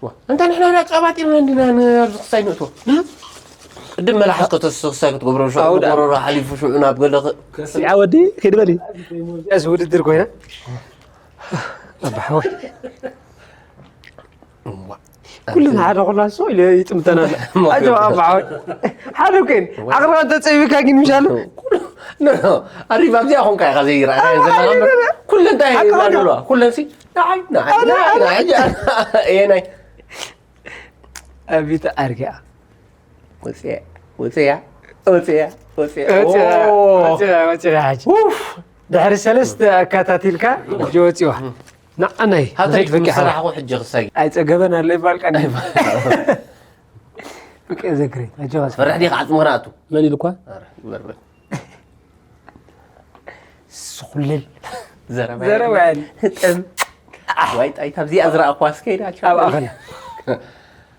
ዋ፣ እንተ ንሕና ዳ ጸባጢርና እንዲና ን-፣ ኣብዚ ክሳይ ንእትዎ። እ? ቅድም መላሓስ ከተስኽሳይ ክትገብሮ፣ ሽዑ ኣውዳ። ክትገብሮ፣ ሓሊፉ ሽዑ ናብ ገለ ክ-፣ ሲዓ ወዲ፣ ከይድ በሊ። እዚ ውድድር ኮይና። ኣባ ሓወይ። እዋ። ኩልና ሓደ ኩላ ሶ ኢለ ይጥምተና ኣሎ። እሞ ኣጆ ኣባ ሓወይ። ሓደ ኮይን፣ እዋ። ዓቕርባ እንተጸቢብካ ግን ምሻሉ? ኩሉ፣ ኖ፣ ኖ። ኣሪፍ ኣብዚኣ ኾንካ ኢኻ ዘይረኣኻ ኣባ ዘለኻ ሓወይ፣ እምበር። ኖ፣ ኖ። ኩሉ እንታይ ዓቕርባ ይብላ ኣለዋ? ኩለን ሲ፣ ንዓይ፣ ንዓይ፣ ኣነ፣ ንዓይ፣ ኣነ። ንዓይ፣ እየ ናይ። ኣቢት ዓርኪኣ። ወፅያ፣ ወፅያ፣ ወፅያ፣ ወፅያ። ወፅያ፣ ኦ። ወፅያ፣ ወፅያ፣ ሕጂ። ኡፍ። ድሕሪ ሰለስተ ኣካታቲልካ፣ ሕጂ ወፂዋ። ንዓናይ፣ ሃተይ ንኸይድ ፍቂ ሓወይ። ሰራሕኹ ሕጂ ክሳይ። ኣይፀገበን ኣሎ ይባል ቀኒ። ኣይባል። ፍቂ ዘግሪ፣ ኣጆኻ። ፈርሕ ዲኻ ዓፅምኻ ንኣቱ? መን ኢሉኳ? ኧረ፣ ይበርበር። ስኹልል። ዘረባ ዘረባ የለን። የለን። ጥም። ዋይ ጣይታ፣ ኣብዚኣ ዝረኣኹዋ እስከ ኢላ ኣብ ኣኸላ።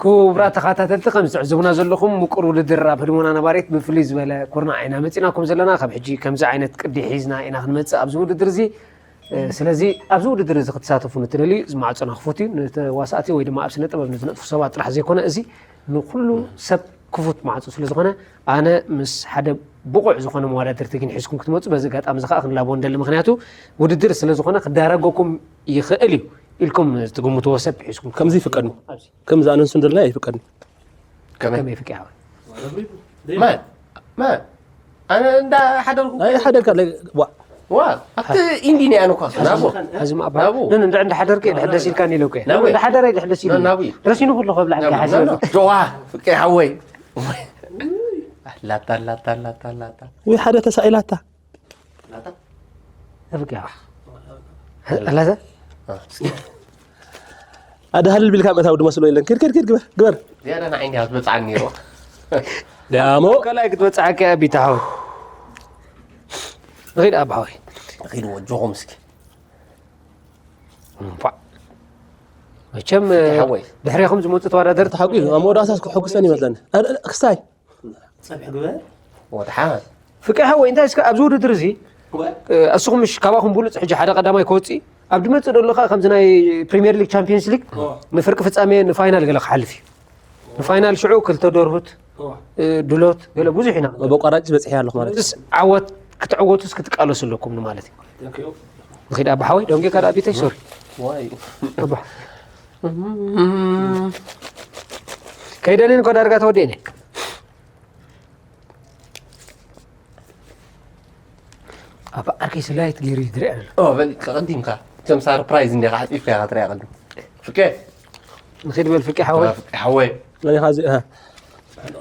ክቡራት ተኸታተልቲ፣ ከም ዝትዕዝቡና ዘለኹም፣ ምቁር ውድድር ኣብ ህድሞና ነባሪት ብፍልይ ዝበለ ኩርናዕ ኢና መጺናኩም ዘለና። ካብ ሕጂ ከምዚ ዓይነት ቅዲ ሒዝና ኢና ክንመጽእ ኣብዚ ውድድር እዚ። እ፣ ስለዚ ኣብዚ ውድድር እዚ ክትሳተፉ ንትደልዩ፣ እዚ ማዕጾና ክፉት እዩ። ንተዋሳእቲ ወይ ድማ ኣብ ስነ ጥበብ ንዝነጥፉ ሰባት ጥራሕ ዘይኮነ፣ እዚ ንኹሉ ሰብ ክፉት ማዕጾ ስለ ዝኾነ፣ ኣነ ምስ ሓደ ብቑዕ ዝኾነ መወዳድርቲ ግን ሒዝኩም ክትመጹ በዚ ኣጋጣሚ እዚ ከኣ ክንላቦ ንደሊ። ምኽንያቱ ውድድር ስለ ዝኾነ ክዳረገኩም ይኽእል እዩ ኢልኩም ትግምትዎ ሰብ ሒዝኩም ከምዚ ይፍቀድኒ። ኣብዚ። ከምዚ ኣነ ንሱ እንደለና ይፍቀድኒ። ከመይ? ከመይ ፍቂ ሓወይ? ማን? ማን? ኣነ እንዳ ሓደርኩ ኣይ ሓደርካ ዋ ዋ ኣብቲ ኢንዲ ነይ ኣነ ኳስ ናቦ እዚ ማባ ናቡ። ንን እንደ እንደ ሓደርክ ድሕደስ ኢልካ ኒለውከ ናቡ። እንደ ሓደረ ድሕደስ ኢሉ ናቡ። ረሲኑ ኩሉ ከብላ ሓዚ ጀዋ ፍቄ ሓወይ ላታ ላታ ላታ ላታ ወይ ሓደ ተሳኢላታ ፍቅያ ላታ ኣደ ሃልል ቢልካ ምእታው ድመስሎ የለን ክድ ክድ ክድ ግበር ግበር ዝያዳ ንዓይኒ ኣብ ዝበፅዓኒ ነይሩ ዳሞ ከላይ ክትበፅሓካ እያ ቢታ ሓወይ ንኺድ ኣባ ሓወይ ኺድ ወጆኹም እስኪ እንኳዕ መቸም ሓወይ። ድሕሬኹም ዝመፁ ተወዳደርቲ ተሓቂ ኣብ መወዳእታ ክሕጉሰን ይመስለኒ ክስታይ ወድሓ ፍቅያ ሓወይ እንታይ እስከ ኣብዚ ውድድር እዚ እስኹም ምሽ ካባኹም ብሉፅ ሕጂ ሓደ ቀዳማይ ክወፅእ ኣብ ድመፅእ ደሎ ከዓ ከምዚ ናይ ፕሪሚየር ሊግ ቻምፒየንስ ሊግ ንፍርቂ ፍፃሜ ንፋይናል ገለ ክሓልፍ እዩ ንፋይናል ሽዑ ክልተ ደርሁት ድሎት ገለ ብዙሕ ኢና መበቋራጭ በፂሐ ኣለኹ ማለት እዩ ስ ዓወት ክትዕወቱስ ክትቃለሱ ኣለኩም ማለት እዩ ንኺድ ኣባ ሓወይ ደንጌ ካልኣ ቢተይ ሶሪ ዋይ ኣባ ከይደልን ኮ ዳርጋ ተወዲእነ ኣብ ዓርከይ ስላይት ገይሩ ይድርዕ ኣሎ ኦ በል ተቐዲምካ ከም ሳርፕራይዝ እንዲኻ ሓፂፍካ ኢኻ ትሪኣ ቅድም ፍቄ ንኺድ በል ፍቂ ሓወይ ሓወይ ናይ ካዚ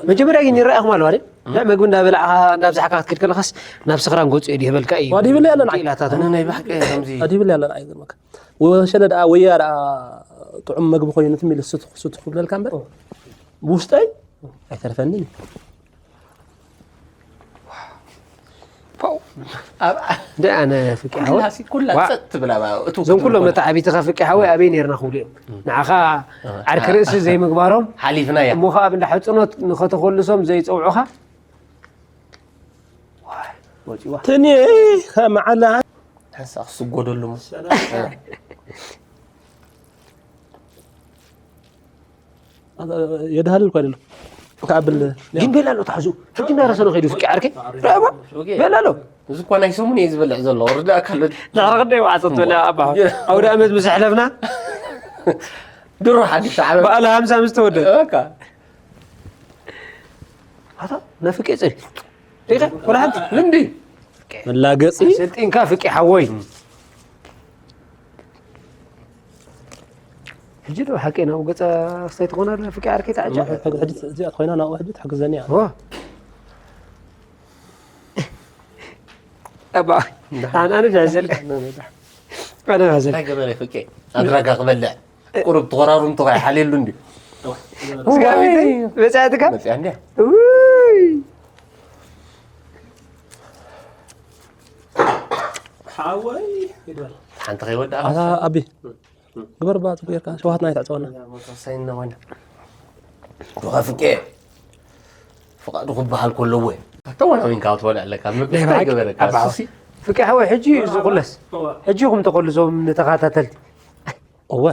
መጀመርያ ግን ይረኣኹም ኣለዋ ደ ናይ መግቢ እንዳበላዕኻ እንዳብዛሕካ ክትከድ ከለኻስ ናብ ስኽራን ገፁ እየ ድህበልካ እዩ ዋዲ ይብል ያለን ዓይ ኢላታት ኣነ ናይ ብሓቂ ከምዚ ኣዲ ይብል ያለን ዓይ ዝመካ ወሸለ ደኣ ወያ ደኣ ጥዑም መግቢ ኮይኑ ትም ኢሉ ስት ስት ክብለልካ እምበር ብውሽጠይ ኣይተርፈንን እዩ ደ ኣነ ፍቂ ሓወ ኩላ ኩላ ጸጥ ትብላ እቱ እዞም ኩሎም መተዓቢትኻ ፍቂ ሓወ ኣበይ ነርና ክብሉ እዮም ንዓኻ ዓርኪ ርእሲ ዘይምግባሮም ሓሊፍና እያ እሞ ከዓ ብእንዳ ሕፅኖት ንኸተኮልሶም ዘይፀውዑኻ ወፂዋ ትኒ ከመዓላ ሓንሳ ክስጎደሉ እሞ የድሃልል እኳ ደሎ ከኣብል ግን ቤላ ኣሎ ታሕዙ ሕጂ እንዳረሰነ ከይዱ ፍቂ ዓርከይ ራእባ ቤላ ኣሎ እዚ እኳ ናይ ሰሙን እየ ዝበልዕ ዘሎ ርዳእ ካሎ ድሕሪ ክንደይ መዓልቲ ትበልዕ ኣባ ኣውደ ኣመት ምስ ኣሕለፍና ድሮ ሓድሽ ዓመት በዓል ሃምሳ ምስ ተወደ በቃ ኣታ ናይ ፍቂ ፅል ሪኢኻ ወላ ሓንቲ ልምዲ መላገፂ ሰልጢንካ ፍቂ ሓወይ ሕጂ ዶ ሓቂ ናብኡ ገፃ ክስታይ ትኾን ኣላ ፍቂ ዓርከይ ተዓጃ ሕጂ እዚኣ ኮይና ናብኡ ሕጂ ትሕግዘኒ እያ ዋ ኣባ ኣነ ኣነ ዛዘል ኣነ ዛዘል እንታይ ገበረ ፍቄ ኣድራጋ ክበልዕ ቁሩብ ተኾራሩም ተኾ ሓልየሉ እንዲ ስጋቢተይ መፅኣትካ መፅያ እንዲያ ውይ ሓወይ ይበል ሓንቲ ከይወድኣ ኣታ ኣቢ ግበር ባ ፅቡቅ ጌርካ ሸውሃትና ኣይትዕፀወና ወሳይና ዋና ዱኻ ፍቄ ፍቃዱ ክበሃል ከለዎ ኣተዋና ወይንካ ትበልዕ ኣለካ ምግብታ ይገበረካ ፍቂ ሓወይ ሕጂ እዩ ዝቁለስ ሕጂ ኹም ተቆልሶም ንተኸታተልቲ እወ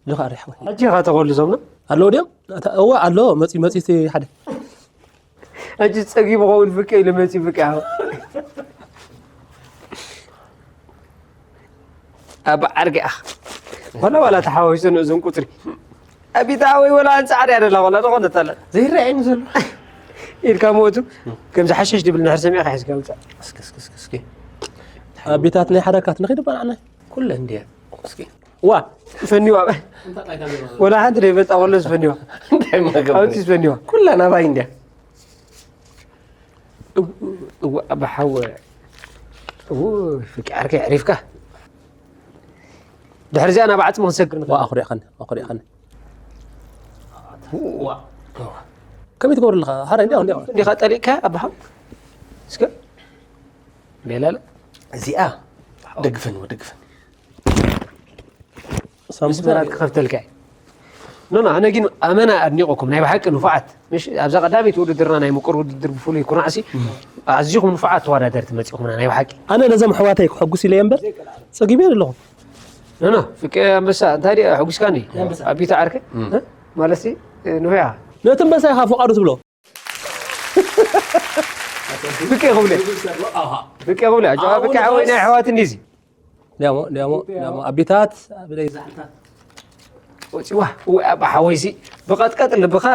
ልኻ ሪሕ ወይ ሕጂ ኢኻ ተቆልሶም ነው ኣለዎ ድዮም እወ ኣሎ መፂ መፂ እቲ ሓደ ሕጂ ፀጊቡ ኸውን ፍቂ ኢሉ መፂ ፍቂ ሓወ ኣብ ዓርጊ ኣኽ ወላ ዋላ ተሓዋዊሱ ንእዞም ቁፅሪ ኣቢታ ወይ ወላ ኣንፃዕር ያደላ ወላ ዝኾነ ተለ ዘይረኣየኒ ዘሎ ኢልካ ሞቱ ከምዚ ሓሸሽ ድብል ንሕር ሰሚዕካ ሒዝካ ውፃእ እስኪ እስኪ እስኪ እስኪ ኣቢታት ናይ ሓዳካት ንኸይድ ባና ኩለ እንዲያ እስኪ ዋ ፈኒዋ ወላ ሓንቲ ደይ በልጣ ወሎ ዝፈኒዋ እንታይ መገብ ኣንቲ ዝፈኒዋ ኩላ ናባይ እንዲያ ብሓወ ፍቂ ዓርከይ ዕሪፍካ ድሕሪ እዚኣ ናብ ዓፅሚ ክንሰግር ዋ ኣኹሪዕኸኒ ኣኹሪዕኸኒ ከመይ ትገብሩ ኣለኻ ሓረ እንዲያ እንዲያ እንዲኻ ጠሊቕካ ኣባኻ እስከ ቤላለ እዚኣ ደግፈኒ ወደግፈኒ መስመራት ክኸፍተልካ እዩ ኖ ኣነ ግን ኣመና ኣድኒቆኩም ናይ ብሓቂ ንፉዓት ምሽ ኣብዛ ቀዳመይቲ ውድድርና ናይ ምቁር ውድድር ብፍሉይ ኩርዓሲ ኣዝኹም ንፉዓት ተወዳደርቲ መፂኹምና ናይ ብሓቂ ኣነ ነዞም ኣሕዋተይ ክሕጉስ ኢለ እምበር ፀጊበ ኣለኹ ኖ ፍቂ ኣንበሳ እንታይ ዲ ሕጉስካኒ ኣቢታ ዓርከ ማለት ንፉያ ነቲ ኣንበሳ ኢኻ ፍቃዱ ትብሎ ፍቂ ክብለ ፍቂ ክብለ ፍቂ ሓወይ ናይ ኣሕዋት እንዲዚ ዲያሞ ዲያሞ ዲያሞ ኣቢታት ብለይ ወፂዋ ወይ ኣብ ሓወይሲ ብቐጥቀጥ ልብኻ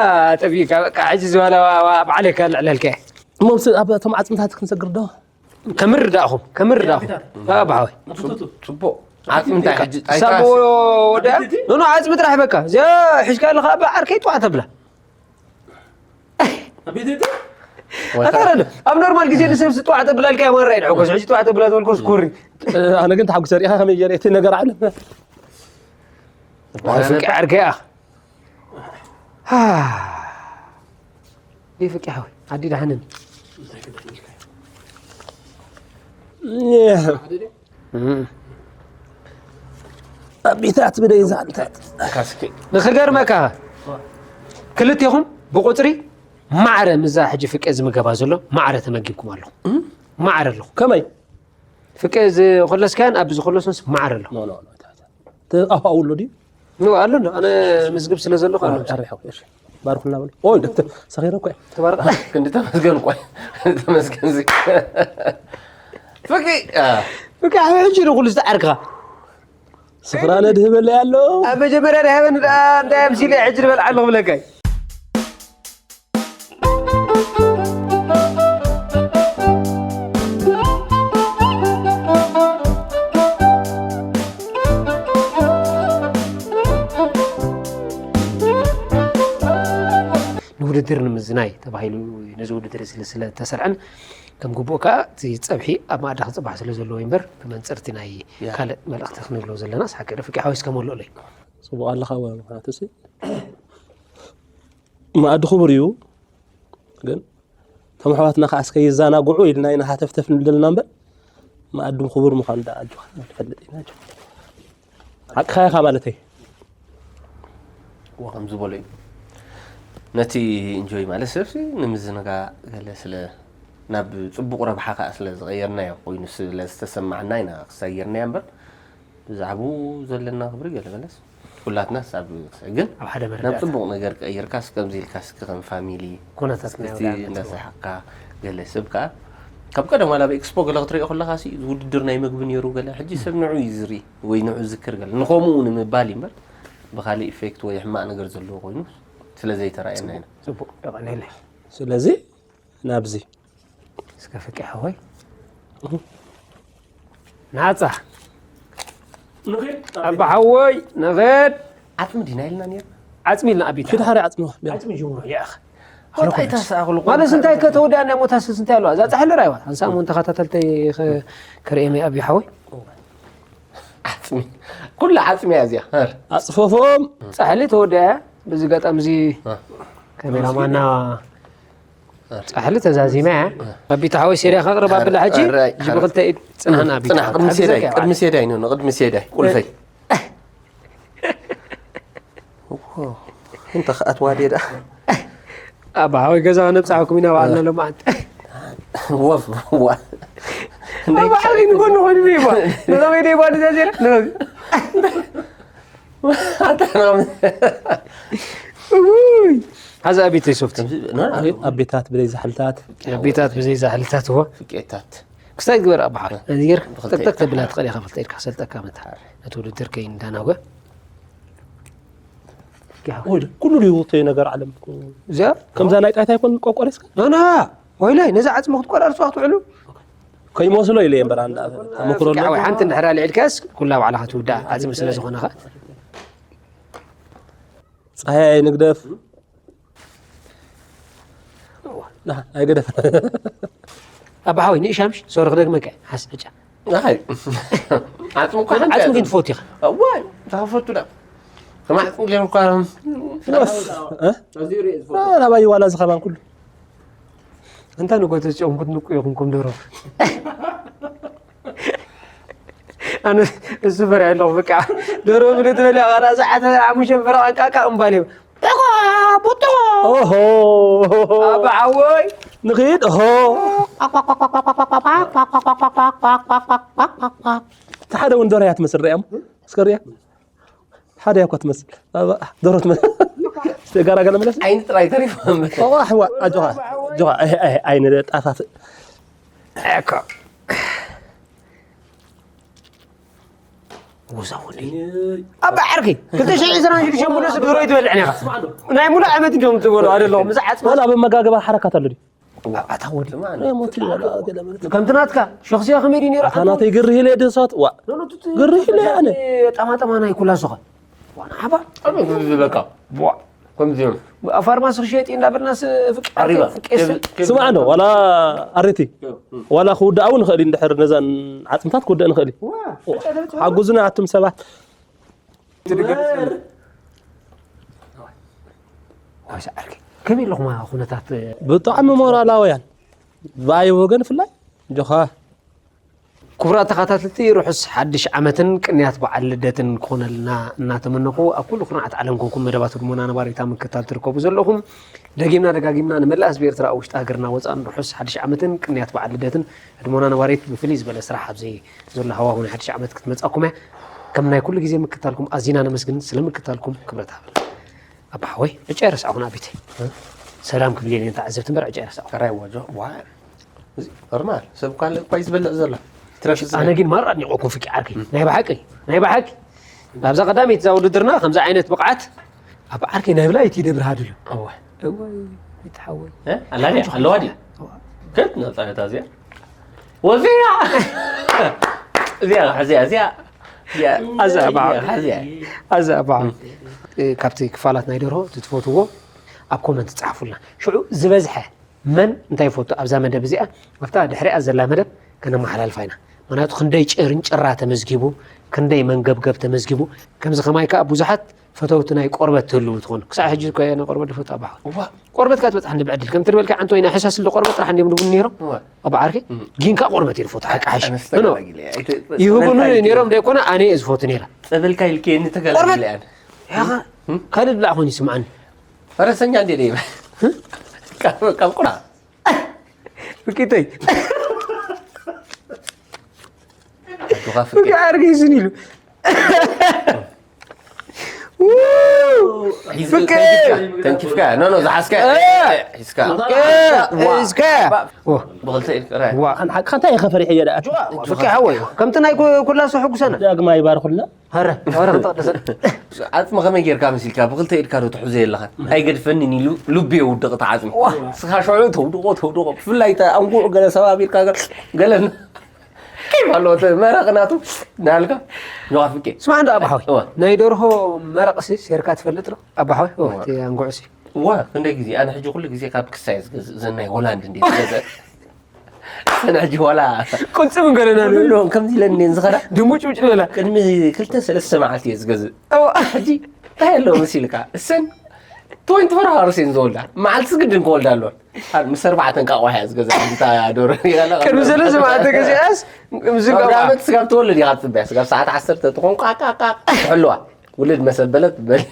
ጠቢካ በቃ ሕጂ ዝበለ ባዕለካ ልዕለልካ እሞ ምስ ኣብ እቶም ዓጽምታት ክንሰግር ዶ? ከምርዳእኹም ከምርዳእኹም ኣባሓወይ። ጽቡቅ። ዓጽሚ እንታይ ሕጂ? ሳቦ ወደ ኖኖ ዓጽሚ ጥራሕ በቃ እዚኣ ሒዝካ ኣለካ ኣብ ዓርከይ ጥዋዕ ተብላ። ኣታ ረዶ ኣብ ኖርማል ግዜ ንሰብ ስጥዋዕ ተብላ ኢልካ የማራ ይድሕጎስ ሕጂ ጥዋዕ ተብላ ዝበልኮስ ኩሪ። ኣነ ግን ተሓጉሰ ሪኢኻ ከመይ ገለ እቲ ነገር ዓለም ፍቂ ዓርከይ ኣኽ ይፍቂ ሓወይ ዓዲ ዳሕንን ኣቢታት ብደይ ዛንታት ንክገርመካ ክልቴኹም ብቁፅሪ ማዕረ ምዛ ሕጂ ፍቄ ዝምገባ ዘሎ ማዕረ ተመጊብኩም ኣለኹም። ማዕረ ኣለኹም። ከመይ? ፍቄ ዝኮለስካያን ኣብ ዝኮለሶንስ ማዕረ ኣሎ። ኖ ኖ ኖ። ተ- ኣሁ ኣውሎ ድዩ? ኖ ኣሎ ኣሎ ኣነ መዝግብ ስለ ዘለኹ ኣሎ። ኣረ ሓው እሺ። ባርኩልና በሉ። ኦይ ዶክተር ሰኺረ እኮ እየ። ተባረኽ። ክንዲ ተመስገን ቆይ ተመስገን ዚ ፍቂ አ፣ ፍቄ ሕጂ ነው ኩሉ ዝተዓርካ። ስፍራ ነድህበለይ ኣሎ። ኣብ መጀመርያ ድሃበኒ ደኣ እንታይ ኣምሲለ ሕጂ ዝበልዓለኹ ብለካይ። ንውድድር ንምዝናይ ተባሂሉ ነዚ ውድድር እዚ ስለተሰርዐን ከም ግቡእ ከዓ እቲ ፀብሒ ኣብ ማእዳ ክፅባሕ ስለ ዘለዎ እምበር ብመንፅርቲ ናይ ካልእ መልእኽቲ ክንብሎ ዘለና ሓቂ ፍቂ ሓዊስ ከመልኦለይ። ፅቡቕ ኣለኻ። ምክንያቱ መኣዲ ክቡር እዩ፣ ግን እቶም ኣሕዋትና ከዓ እስከ ይዘናግዑ ኢልና ኢና ሃተፍተፍ ንብል ዘለና እምበር መኣዲ ክቡር ምዃኑ ደኣ ኣጆኻ ንፈልጥ ኢና። ሓቅኻ ኢኻ ማለተይ። እዎ ከም ዝበሎ እዩ። ነቲ ኢንጆይ ማለት ሰብሲ ንምዝንጋዕ ገለ ስለ ናብ ፅቡቕ ረብሓ ከዓ ስለ ዝቐየርናዮ ኮይኑ ስለ ዝተሰማዓና ኢና ክሳየርናዮ እምበር ብዛዕባኡ ዘለና ክብሪ ገለ መለስ ኩላትና ሳብ ግን ኣብ ሓደ ናብ መረዳእታ ጽቡቕ ነገር ቀይርካስ ከምዚ ኢልካስ ከም ፋሚሊ ኩነታት ናይ እስቲ ወዳእነት እንዳሰሓቅካ ገለ ሰብ ከዓ ካብ ቀደም ዋላ ኣብ ኤክስፖ ገለ ክትሪኦ ከለካ ሲ ውድድር ናይ መግቢ ነይሩ ገለ ሕጂ ሰብ ንዑ እዩ ዝርኢ ወይ ንዑ ዝክር ገለ ንኸምኡ ንምባል እዩ እምበር ብካሊእ ኢፌክት ወይ ሕማቕ ነገር ዘለዎ ኮይኑ ስለ ዘይተራእየና ኢና ጽቡቅ የቐንየለይ። ስለዚ ናብዚ እስከ ፍቂ ሓወይ ናጻ ኣባ ሓወይ ንኸድ ዓጽሚ ዲና ኢልና ነርና ዓጽሚ ኢልና ኣቢታ ኪድ ሓደ ዓጽምዋ ዓጽሚ ጅምሮ ይኣኽ ወጣ ይተሳእኽሉ ማለት እንታይ ከተወዳእና ሞታስስ እንታይ ኣለዋ እዛ ጻሕሊ ራይዋ ሓንሳእ ሞ ተኸታተልተይ ከርእየመይ ኣብዩ ሓወይ ዓጽሚ ኩላ ዓጽሚ እያ እዚኣ ኣጽፈፎም ጻሕሊ ተወዳያ በዚ ጋጣሚ እዚ ካሜራማና ጻሕሊ ተዛዚመ ኣቢታ ሓወይ ሴርያ ከቕርብ ኣብላ ሕጂ ራይ- እዚ ብክልተ ኢድ ጽናሕና ኣቢታ ጽናሕ ቅድሚ ሴዳይ ቅድሚ ሴዳይ ነው ቅድሚ ሴዳይ ቁልፈይ እንተ ከኣት ዋዴዳ ኣባ ሓወይ ገዛ ነብጻሕኩም ኢና ባዕልና ሎማዓንቲ ወፍ ዋ ባዕሪ ንጎኒ ኮይኑ ይባ ነዘመይ ደይባ ንዘዜር ሓዚ ኣቤተይ ሶፍት ኣቤታት ብደይ ዛሕልታት ኣቤታት ብዘይ ዛሕልታት እዎ ፍቄታት ክስታይ ግበር ኣባሓ ነዚር ጥቅጥቅ ተብላ ትኽእል ኢኻ ክልተ ኢድካ ክሰልጠካ መታ ነቲ ውድድር ከይንዳናጎ ኩሉ ድዩ እቲ ነገር ዓለም እዚኣ ከምዛ ናይ ጣይታ ይኮን ቆቆሬስካ ኖና ወይላይ ነዚ ዓፅሚ ክትቆራርፅዋ ክትውዕሉ ከይመስሎ ኢለ እየ እምበር ኣንዳ ተመክሮ ኣሎ ወይ ሓንቲ እንድሕር ኣልዒልካስ ኩላ ባዕላ ክትውዳእ ዓፅሚ ስለ ዝኾነ ኸ ፀሃይ ኣይንግደፍ ኣይገደፍ ኣባሓወይ ንእሻምሽ ሶሪ ክደግመካ ሓስ ዕጫ ኣይ ዓፅሚ እኮ ሓንቲ ዓፅሚ እያ ግን ትፈቱ ኢኻ እዋይ ተኸፈቱ ዳ ከም ዓፅሚ ገይሩ እኳ ናባይ ዋላ ዝኸባን ኩሉ እንታ ንጎተ ዝጨምኩት ንቁ ይኹንኩም ደሮ ኣነ እሱ ፈሪያ ኣለኹ በቃ ደሮ ብለ ትበልያ ቃራ ሰዓት ሓሙሽተ ፈረቓ ቃቃ እምባል እዮም ጠቋ ቡጥቆ ኦሆ ኣባ ሓወይ ንኽድ ኦሆ እቲ ሓደ እውን ደርያ ትመስል ሪኣሞ እስከ ሪኣ ሓደ እያ እኳ ትመስል ዶሮ ትመስል ጋራ ገለ መለስ ዓይኒ ጥራይ ተሪፎም ኣዋ ኣሕዋ ኣጆኻ ኣጆኻ ኣይነ ጣፋፍ እኮ ውሰኹኒ ኣብ ዓርኪ ክልተ ሽሕ ዕስራን ሽዱሽተን ሙሉእ ስድሮ ይትበልዕን ኢኻ ናይ ሙሉእ ዓመት እንዲዮም ትበሉ ኣደለኹ ምስ ዓፅማ ወላ ኣብ ኣመጋግባ ሓረካት ኣሎ ድዩ ኣታ ወዲ ሞት ይበላ። ከምቲ ናትካ ሸኽሲያ ከመይ ድዩ ነይሩ? ኣታ ናተይ ግርህ ኢለ ደሳት ዋ ግርህ ኢለ ኣነ። ጠማጠማ ናይ ኩላ ሶኸ ዋና ሓባ ከምዚ ዝበካ ከምዚ ኣብ ፋርማሲ ክሸየጥ እዩ እንዳበልና ስ- ፍቅ- ኣሪባ። ፍቄስ ስማዕ ዶ ዋላ ኣረቲ ዋላ ክውዳእ እውን ንኽእል እዩ። እንድሕር ነዛን ዓፅምታት ክውዳእ ንኽእል እዩ። ሓጉዝና ኣቱም ሰባት። ወይስ ዓርኪ ከመይ ኣለኹም ኩነታት? ብጣዕሚ ሞራላውያን ብኣይ ወገን ፍላይ ጆኻ። ክቡራት ተኸታተልቲ ርሑስ ሓድሽ ዓመትን ቅንያት በዓል ልደትን ክኾነልና እናተመነኹ ኣብ ኩሉ ኩርናዓት ዓለም ኮንኩም መደባት ህድሞና ነባሪታ ምክታል ትርከቡ ዘለኹም ደጊምና ደጋጊምና ንመላእ ህዝቢ ኤርትራ ኣብ ውሽጢ ሃገርና ወፃእን ርሑስ ሓድሽ ዓመትን ቅንያት በዓል ልደትን ህድሞና ነባሪት ብፍልይ ዝበለ ስራሕ ኣብዚ ዘሎ ሃዋሁ ናይ ሓድሽ ዓመት ክትመፃኩም እያ። ከም ናይ ኩሉ ግዜ ምክታልኩም ኣዚና ነመስግን። ስለ ምክታልኩም ክብረት ሃበልና። ኣባ ሓወይ ዕጫ የረስዕኹን ኣቤተይ። ሰላም ክብል እየ ነን ተዓዘብቲ እምበር ዕጫ የረስዕኹም። ራይ ወጆ ዋ እዚ ኖርማል ሰብ እኳ እኳ እዩ ዝበልዕ ዘሎ። ትረፍ ኣነ ግን ማራ ኣድኒቆኩም ፍቂ ዓርከይ ናይ ብሓቂ ናይ ብሓቂ ኣብዛ ቀዳመይቲ እዛ ውድድርና ከምዚ ዓይነት ብቕዓት ኣብ ዓርከይ ናይ ብላይ እቲ ደብር ሃድሉ። እወ እወ ይትሓወይ ኣላ ድያ ኣለዋ ድያ? ከት ነፃ እታ እዚኣ ወዚያ እዚኣ እዚኣ እዚኣ ኣዛ ኣባ ኣዛ ኣባ ካብቲ ክፋላት ናይ ደርሆ ትትፈትዎ ኣብ ኮመንት ጻሕፉልና። ሽዑ ዝበዝሐ መን እንታይ ይፈቱ ኣብዛ መደብ እዚኣ ኣብታ ድሕሪኣ ዘላ መደብ ከነመሓላልፋ ኢና። ምክንያቱ ክንደይ ጭርንጭራ ተመዝጊቡ፣ ክንደይ መንገብገብ ተመዝጊቡ። ከምዚ ከማይ ከዓ ብዙሓት ፈተውቲ ናይ ቆርበት ትህልው ትኾኑ። ክሳዕ ሕጂ እኮ ናይ ቆርበት ዝፈቱ ኣባሓ። እዋ። ቆርበት ከዓ ትበፅሓ እንዲ ብዕድል። ከምቲ ዝበልካ ዓንቶ ናይ ሕሳስ እንዲ ቆርበት ጥራሕ እንዲዮም ድቡን ነይሮም። እዋ። ኣባ ዓርከይ፣ እም። ጊንካ ቆርበት እዩ ዝፈቱ ሓቂ ሓሽ። ኣነስተኛ ኖ፣ ኖ። ጊለ፣ ኣይተ-፣ ይህቡኒ ኣይተ-፣ ነይሮም ደይኮነ ኣነ እየ ዝፈቱ ነይረ። ፀበልካ ኢልክየኒ ተገላጊለ ቆርበት! ኣነ። ያኻ፣ እም? ካልእ ብላዕ ኾይኑ ይስምዓኒ። ፈረሰኛ እንዴ ደይበ? ካብ፣ ካብ ቁራ። ፍቂተይ። ኣጆኻ ፍቄ። ፍቄ ኣርጊ ዝን ኢሉ። ሒዝ-፣ ፍቄ! ተንኪፍካ፣ ተንኪፍካ። ኖ፣ ኖ፣ ዝሓዝካ። እ! ሒዝካ። ፍቄ! ዋ። ሒዝካ። ዋ። ብኽልተ ኢድ፣ ራይ። ዋ። ኣን ሓቅኻ እንታይ ኢኻ ፈሪሐዮ ደኣ? ፍቄ ሓወይ፣ ከምቲ ናይ ኩ-፣ ኩላሶ ሕጉሰና። ዳግማይ ይባርኹልና። ሀረ፣ ሀረ፣ ተቐደሰ። ዓጽሚ ከመይ ጌርካ መሲልካ? ብኽልተ ኢድካ ዶ ትሕዞ የለኻን? ኣይገድፈንን ኢሉ ልቡ የውድቕ እቲ ዓጽሚ። ዋ። ንስኻ ሽዑ ተውድቖ፣ ተውድቖ። ብፍላይ እቲ ኣንጉዕ ገለ ሰባቢርካ ገ-፣ ገለ ኬፍ ኣለዎ፣ እቲ መረቕ ናቱ እናበልካ፣ ጆኻ ፍቄ። ስማዕ እንዶ ኣባሓወይ፣ እወ። ናይ ደርሆ መረቕሲ ሴርካ ትፈልጥ ዶ? ኣባሓወይ፣ እወ፣ እወ። እቲ ኣንጉዕሲ። እወ፣ ክንደይ ግዜ፣ ኣነ ሕጂ ኩሉ ግዜ ካብ ክሳ እየ ዝገዝእ፣ እዘን ናይ ሆላንድ እንድየ ዝገዝእ። እዘን ሕጂ ዋላ ቅልጽም ገለና ንብሎ። ኩሎም ከምዚ ኢለን እንድየን ዝኸዳ። ድሙጭ ሙጭ ዝበላ። ቅድሚ ክልተ ሰለስተ መዓልቲ እየ ዝገዝእ። እወ። ሕጂ እንታይ ኣለዎ መሲልካ? እሰን ትወንቲ ፎር ሃወርስ እየን ዝወልዳ። መዓልቲ ግድን ክወልዳ ኣለወን። ኣብ ምስ ኣርባዕተ እንቃቑሖ እያ ዝገዝኣ፣ እታ ዶሮ። ቅድሚ ሰለስተ መዓልቲ ገዚኣስ፣ ምስ ኣብ እንቃቑሖ። ዓመት ስጋብ ትወልድ ኢኻ ትጽበያ። ስጋብ ሰዓት ዓሰርተ ትኾን ቃቃቃ ትሕልዋ። ውልድ መሰበለት በል።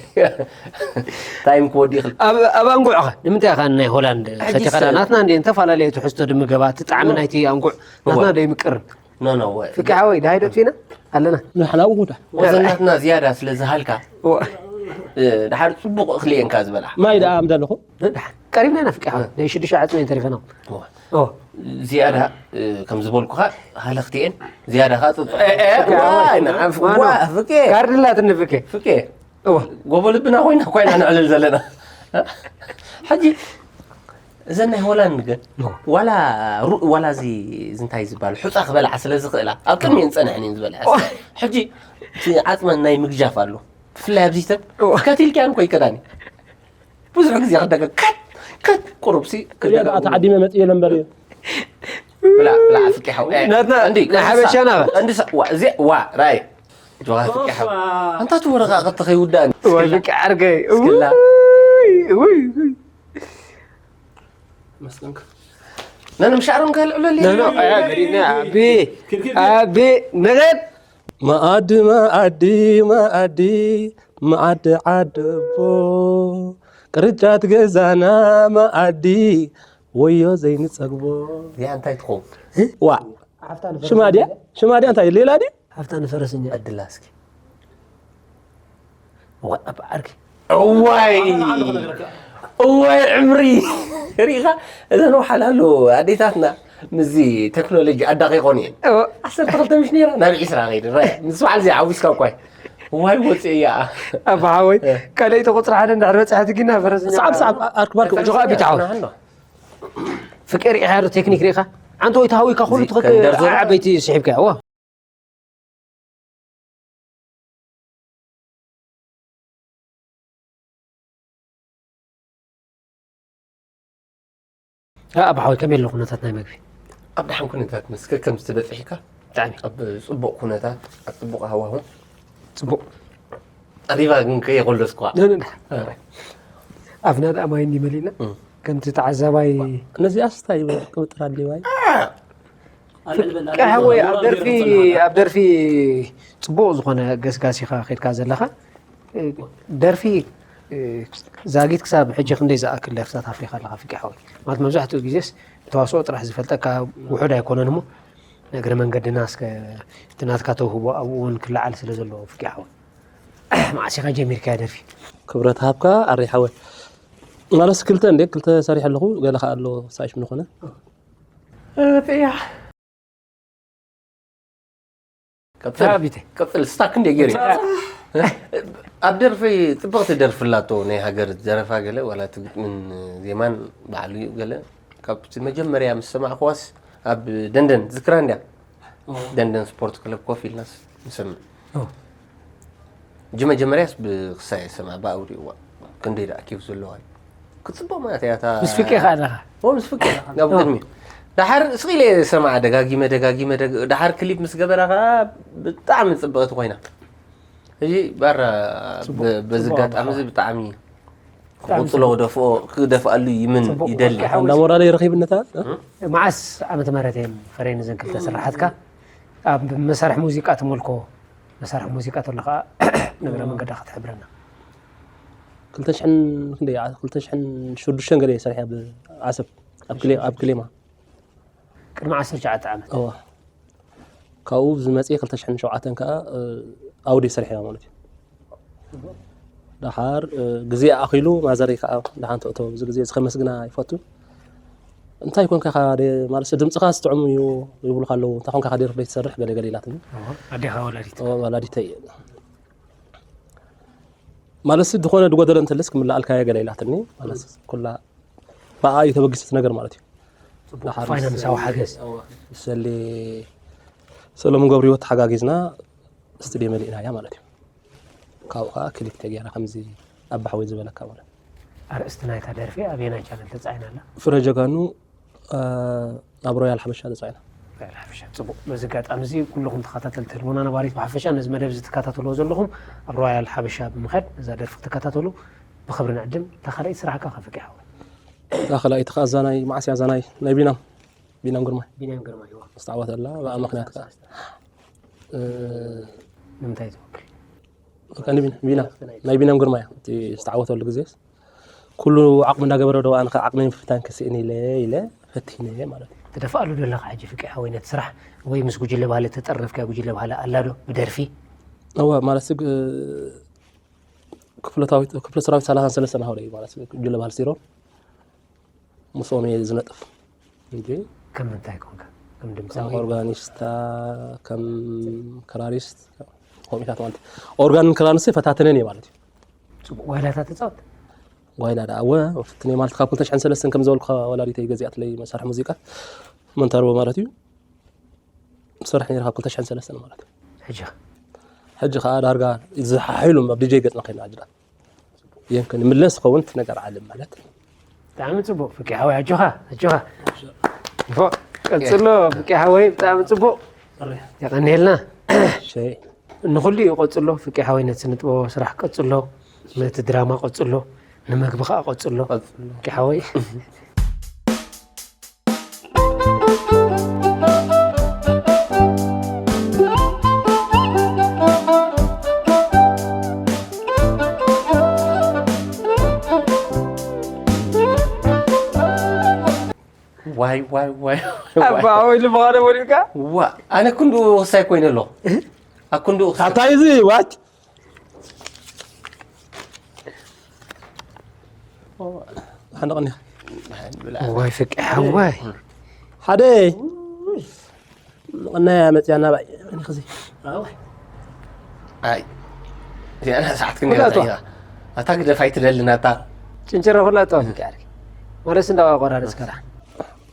ታይም ክወዲ ይኽእል። ኣብ፣ ኣብ ኣንጉዕ ኸ? ንምንታይ ኢኻ ናይ ሆላንድ ሕጂ ፈቲኻ? ሰ- ናትና እንዴ እንተፈላለየ ትሕዝቶ ድምገባ፣ እቲ ጣዕሚ እወ። ናይቲ ኣንጉዕ ናትና እወ። ዶ ይምቅርን? ኖ፣ ኖ፣ እወ። ፍቂ ሓወይ፣ ደሃይ ዶ ትፊና? ኣለና። ንሕና እውን ጉዳ። ወዘናትና ዝያዳ ስለ ዝሃልካ፣ እወ። እ፣ ድሓር ጽቡቕ እኽሊ እየንካ ዝበልዓ። ማይ ደኣ ኣምዳ ኣለኹ? ደሓን። ቀሪብና ኢና ፍቂ ሓወይ። ናይ ሽዱሽተ ዓጽሚ እየን ተሪፈና። እወ። እወ። ዝያዳ፣ እ፣ ከም ዝበልኩኻ ሃለኽቲ እየን። ዝያዳ ኸዓ ጽቡቕ። እ፣ እ፣ ፍቂ ሓወይ። ዋይ፣ ንዓም፣ ማኖ። ዋ፣ ፍቂ። ካርድ ኣላትኒ ፍቂ። ፍቂ። እወ። ጎቦ ልብና ኮይና፣ ኮይና ነዕልል ዘለና። ሕጂ እዘን ናይ ሆላንድ ግን እወ። ዋላ ሩ-፣ ዋላ እዚ፣ እዚ እንታይ ዝበሃል ሑጻ ክበልዓ ስለ ዝኽእላ፣ ኣብ ቅድሚኤን ጸኒሐን እየን ዝበልዓ። እወ። ሕጂ እቲ ዓጽመን ናይ ምግጃፍ ኣሎ። ብፍላይ ኣብዚ ሰብ እወ። ከት ኢልካየን እኮ ይከዳኒ። ብዙሕ ግዜ ክደገም፣ ከት፣ ከት፣ ቁሩብሲ እዚኣ ክደገም። ደኣ ተዓዲመ መጽእ የለ እምበር እዩ። ብላ፣ ብላ፣ ፍቂ ሓው። ኤ፣ ናትና እንዲ፣ ናይ ሓበሻና። እንዲ፣ ዋ፣ እዚ፣ ዋ፣ ራይ። ጆኻ ፍቂ ሓው። ኣንታ እቲ ወረቓ ቀጥታ ከይውዳእኒ። ወይ ፍቂ ዓርከይ። እስክላ። ውይ፣ ውይ፣ ውይ። መስገንካ። ነን ምሻዕሮም ከልዕለሊ። ኖ፣ ኖ፣ ኣያ፣ ገዲና፣ ኣቢ፣ ኣቢ፣ ነገድ። መኣዲ፣ መኣዲ፣ መኣዲ፣ መኣዲ ዓደቦ፣ ቅርጫት ገዛና መኣዲ፣ ወዮ ዘይንጸግቦ። እዚኣ እንታይ ትኸውን? ዋ፣ ሓፍታ ንፈረስ ሽማ ድያ? ሽማ ድያ እንታይ? ሌላ ድዩ? ሓፍታ ንፈረስኛ። ዕድላ እስኪ። ዋ፣ ኣብ ዓርኪ። እዋይ! እዋይ ዕምሪ! ሪኢኻ? እዘን ወሓላሉ ኣዴታትና ምስዚ ቴክኖሎጂ ኣዳቒቖን እየን። እወ። ዓሰርተ ክልተ ምሽ ነይራ፣ ናብ ዒስራ ኸይድን፣ ራይ። ምስ በዓል እዚኣ ዓዊስካ እኳ እዩ። እዋይ ወፂአ እያ። ኣባ ሓወይ፣ እ። ካልኣይቲ ቁፅሪ ሓደ እንድሕር በፅሐት ግን ናብ ፈረሰኛ ሰዓብ፣ ሰዓብ፣ ኣርክብ፣ ኣርክብ። ፈረሰኛ ጆኻ ቢት ሓወይ። ንዓና። ፍቅር ኢኻ ዶ ቴክኒክ ሪኢኻ? ዓንተ ወይ ተሃዊካ ኩሉ ትኽክ-፣ ዓበይቲ ስሒብካ፣ ዋ። ኣባ ሓወይ፣ ከመይ ኣሎ ኩነታት ናይ መግቢ? ኣብ ደሓን ኩነታት መስከ ከም ዝተበጽሒካ። ብጣዕሚ። ኣብ ጽቡቕ ኩነታት፣ ኣብ ጽቡቕ ሃዋሁ። ጽቡቕ። ኣሪባ ግን ከየቆለስኳ። ነ-፣ ነ-፣ ነ-፣ ኣረ። ኣፍና ደኣ ማይ እንዲ መሊእና፣ እም። ከምቲ ተዓዛባይ ነዚኣስ እንታይ ይብል? ቅብጥር ኣድልዮ ኣይ? ፍቅር ሓወይ፣ ኣብ ደርፊ፣ ኣብ ደርፊ ጽቡቕ ዝኾነ ገስጋስ ኢኻ ኸይድካ ዘለኻ። ደርፊ፣ እ፣ ዛጊት ክሳብ ሕጂ ክንደይ ዝኣክል ደርፍታት ኣፍሪኻ ኣለኻ ፍቅር ሓወይ? ማለት መብዛሕትኡ ግዜስ ብተዋስኦ ጥራሕ ዝፈልጠካ ውሑድ ኣይኮነን እሞ፣ ንእግረ መንገድና እስከ እቲ ናትካ ተውህቦ ኣብኡ እውን ክለዓል ስለ ዘለዎ ፍቅር ሓወይ። መዓስ ኢኻ ጀሚርካያ ደርፊ? ክብረት ሃብካ ኣረይ ሓወይ። ማለትስ ክልተ እንዴ፣ ክልተ ሰሪሐ ኣለኹ፣ ገለ ከኣ ኣሎ ሳይሽ ምንኾነ። እጥያ። ቀጽል፣ ኣቢተ። ቀጽል፣ ስታክ እንዴ ገይሩ። ኣብ ደርፊ ጽብቕቲ ደርፊ ኣላቶ፣ ናይ ሃገር ዘረፋ ገለ፣ ዋላ እቲ ግጥምን ዜማን ባዕሉ እዩ ገለ። ካብቲ መጀመርያ ምስ ሰማዕክዋስ ኣብ ደንደን፣ ዝክራ እንድያ? ኦ። ደንደን ስፖርት ክለብ ኮፍ ኢልናስ ንሰምዕ። ኦ። ጅመ-፣ ጀመርያስ ብክሳየ ሰምዓ ብኣውሪእዋ። ክንደይ ደኣ ኬፍ ዘለዋ እዩ። ክጽብቕ ማለት እያ እታ። ምስ ፍቄ ከኣ ኣለኻ? ኦ፣ ምስ ፍቄ። ኣብ ኦ። ቅድሚ። ደሓር ስቕ ኢለ ሰምዓ ደጋጊመ፣ ደጋጊመ፣ ደግ-፣ ደሓር ክሊፕ ምስ ገበራ ከኣ ብጣዕሚ ጽብቕቲ ኮይና። ሕጂ ባራ ጽቡቕ፣ ብ-፣ በዚ ጽቡቕ ኣጋጣሚ እዚ ኣምሓ። ብጣዕሚ ብጣዕሚ ክቕጽሎ ጽቡቕ። ክደፍኦ፣ ክደፍኣሉ ይምን ጽቡቕ፣ ይደሊ። በቃ ሓወይ። እንዳ ሞራለይ ረኺብነታ፣ እ? እ? መዓስ ዓመተ ምህረት እየን ፈረይ ነዘን ክልተ ስራሓትካ? ኣብ መሳርሒ ሙዚቃ ትመልኮ፣ መሳርሒ ሙዚቃ ተሎ ኸኣ ንእግረ እዋ። መንገዳ ክትሕብረና። ክልተ ሽሕን ክንደይ፣ ዓ-፣ ክልተ ሽሕን ሽዱሽተን ገለ እየ ሰሪሐ ኣብ ዓሰብ፣ ኣብ ክሌ-፣ ኣብ ክሌማ። ቅድሚ ዓሰርተ ትሽዓተ ዓመት። እዋ። ካብኡ ዝመጽእ ክልተ ሽሕን ሸውዓተን ከኣ፣ እ፣ ኣውዲ ሰሪሕና ማለት እዩ። ደሓር፣ እ፣ ግዜ ኣኺሉ ማዘረይ ከኣ ደሓን ትእቶ። እዚ ግዜ እዚ ከመስግና ይፈቱ። "እንታይ ኮንካ ኢኻ ደ-፣ ማለት ድምጽኻ ጥዑም እዩ" ይብሉኻ ኣለዉ። "እንታይ ኮንካ ኢኻ ደርፊ ዘይትሰርሕ?" ገለ ገለ ኢላትኒ። እዋ፣ ኣዴኻ ወላዲት? እዋ፣ ወላዲተይ እየ። ማለት ዝኾነ ዝጎደለ እንተልስ ክምልኣልካዮ ገለ ኢላትኒ። ማለት ኩላ ብኣኣ እዩ ተበጊሰት ነገር ማለት እዩ። ጽቡቕ። ደሓር ፋይናንሳዊ ምስ-፣ ሓገዝ። እዋ፣ ምስ ሰሌ ሰሎሞን ገብረህይወት ተሓጋጊዝና ስቱድዮ መሊእናያ ማለት እዩ። ካብኡ ከኣ ክሊፕ ተገይራ ከምዚ ኣባሓወይ ዝበለካ ማለት እዩ። ኣርእስቲ ናይታ ደርፊ ኣበየናይ ቻነል ተጻዒና ኣላ? ፍረ ጀጋኑ፣ እ፣ ኣብ ሮያል ሓበሻ ተጻዒና። ሮያል ሓበሻ። ጽቡቕ። በዚ ኣጋጣሚ እዚ ኩልኹም ተኸታተልቲ ህልሞና ነባሪት ብሓፈሻ ነዚ መደብ እዚ ትከታተልዎ ዘለኹም ኣብ ሮያል ሓበሻ ብምኻድ ነዛ ደርፊ ክትከታተሉ ብኽብሪ ንዕድም። እታ ካልኣይቲ ስራሕካ ከ ፍቄ ሓወይ? እታ ካልኣይቲ ከኣ እዛ ናይ መዓስ እያ እዛ ናይ፣ ናይ ቢናም፣ ቢናም ግርማይ። ቢናም ግርማይ፣ እዋ። ዝተዓወተላ ብኣ ምኽንያት ከኣ፣ እ፣ ንምንታይ ትውክል? በቃ ንቢና-፣ ቢና-፣ ናይ ቢናም ግርማይ እያ። እቲ ዝተዓወተሉ ግዜስ ኩሉ ዓቕሚ እንዳገበረ ዶ ኣነ ከ ዓቕሚ ምፍታን ክስእን ኢለ፣ ኢለ ፈቲነ ማለት እዩ። ትደፍኣሉ ዘለኻ ሕጂ ፍቄ ሓወይ ነቲ ስራሕ ወይ ምስ ጉጅለ ባህሊ ተጠረፍካዮ ጉጅለ ባህሊ ኣላ ዶ ብደርፊ? እወ፣ ማለት ግ-፣ ክፍለ ታዊት-፣ ክፍለ ሰራዊት ሰላሳን ሰለስተን ሃውለ እዩ ማለት ጉጅለ ባህሊ ሲሮን። ምስኦም እየ ዝነጥፍ እንጂ። ከም ምንታይ ኮንካ? ከም ድምጻዊ? ከም ኦርጋኒስታ፣ ከም ክራሪስት፣ ከምኡታት ማለት እዩ። ኦርጋንን ክራሪስት ፈታተነን እየ ማለት እዩ። ጽቡቕ ጓይላታት ትጻወት? ጓይላ ደኣ እወ፣ ፈትነ ማለት ካብ ክልተ ሽሕን ሰለስተን ከም ዝበልኩኻ ወላዲተይ ገዚኣትለይ መሳርሒ ሙዚቃ፣ መንታርቦ ማለት እዩ። ዝሰርሕ ነይረ ካብ ክልተ ሽሕን ሰለስተን ማለት እዩ። ሕጂ ኸ? ሕጂ ኸኣ ዳርጋ ዝሓሒሉ ኣብ ዲጀይ ገጽና ከይድና ሕጂ ደኣ። የንከ ንምለስ ዝኸውን እቲ ነገር ዓለም ማለት። ብጣዕሚ ጽቡቕ ፍቄ ሓወይ፣ ኣጆኻ፣ ኣጆኻ። ፎእ፣ ቀጽሎ ፍቄ ሓወይ፣ ብጣዕሚ ጽቡቕ። የቐንየልና። ሸይ። ንኹሉ እዩ ቀጽሎ ፍቄ ሓወይ፣ ነቲ ስነ ጥበባዊ ስራሕ ቀጽሎ፣ ነቲ ድራማ ቀጽሎ፣ ንመግቢ ኸኣ ቀጽሎ። ቀጽሎ። ፍቄ ሓወይ። ዋይ፣ ዋይ፣ ዋይ፣ ዋይ። ኣባ፣ ወይ ልምኻነ ወዲድካ? ዋ፣ ኣነ ክንዱ ክሳይ ኮይነ ኣለኹ። ኣብ ክንዱ ክሳይ። ታታይ እዚ፣ ዋት? ሓንደ ቀኒ። ዋይ ፍቄ ሓወይ። ሓደ። ቀናያ መጽያ ናባይ። ኣይ። እዚኣ ሰዓት ክንደይ ኩላቶ። ኣታ ግደፍ ኣይትደልን ኣታ። ጭንጭራ ኩላቶ ፍቄ ዓርከይ። ማለት እንዳ ቆራረጽካ ደሓን።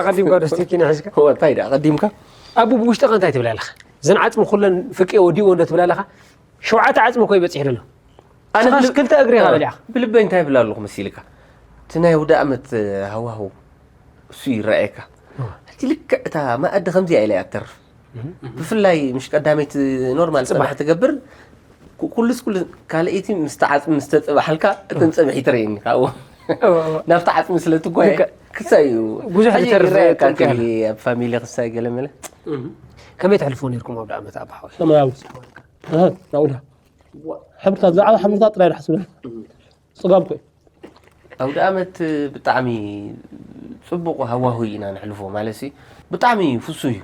ኣቐዲምካ ዶ ስቲኪና ሒዝካ? እወ፣ እንታይ ደኣ ኣቐዲምካ? ኣቡ፣ ብውሽጥኻ እንታይ ትብል ኣለኻ? እዘን ዓጽሚ ኩለን ፍቄ ወዲእዎ እንዶ ትብል ኣለኻ? ሸውዓተ ዓጽሚ እኮ ይበጽሕ ዘሎ። ኣነ ንስኻስ ብልብ-፣ ክልተ እግሪ ኢኻ እወ፣ በሊዕኻ። ብልበይ እንታይ ይብል ኣለኹ መሲልካ? እቲ ናይ ውዳእ ዓመት ሃዋህው እሱ ይረኣየካ። እወ። ሕጂ ልክዕ እታ መኣዲ ከምዚኣ ኢላ እያ ትተርፍ። ብፍላይ ምሽ ቀዳመይቲ ኖርማል ጽባሕ። ጽባሕ ትገብር፣ ኩ-፣ ኩሉስ ኩሉ ካልኣይቲ ምስ ተዓጽሚ ምስ ተጽባሕልካ እተን ጸብሒ ትርእየኒ ካብኡ። እወ፣ እወ። ናብቲ ዓጽሚ ስለ ትጓየ ልክዕ። ክሳይ እዩ። ብዙሕ ሕጂ ዝተርፍ ይረኣየካ ጥንቅር። እንከሊ ኣብ ፋሚሊ ክሳይ ገለ መለ። እም። ከመይ ተሕልፎ ነይርኩም ኣብ ደኣመት ኣባሓወይ? ሰማያዊ። ኣሃ፣ ናውዳ። ሕብርታት፣ ብዛዕባ ሕብርታት ጥራይ ዳሕስብ። እም። ጽጋብ ኮይ። ኣውደ ኣመት ብጣዕሚ ጽቡቕ ሃዋሁ ኢና ነሕልፎ። ማለትሲ ብጣዕሚ ፍሱህ እዩ።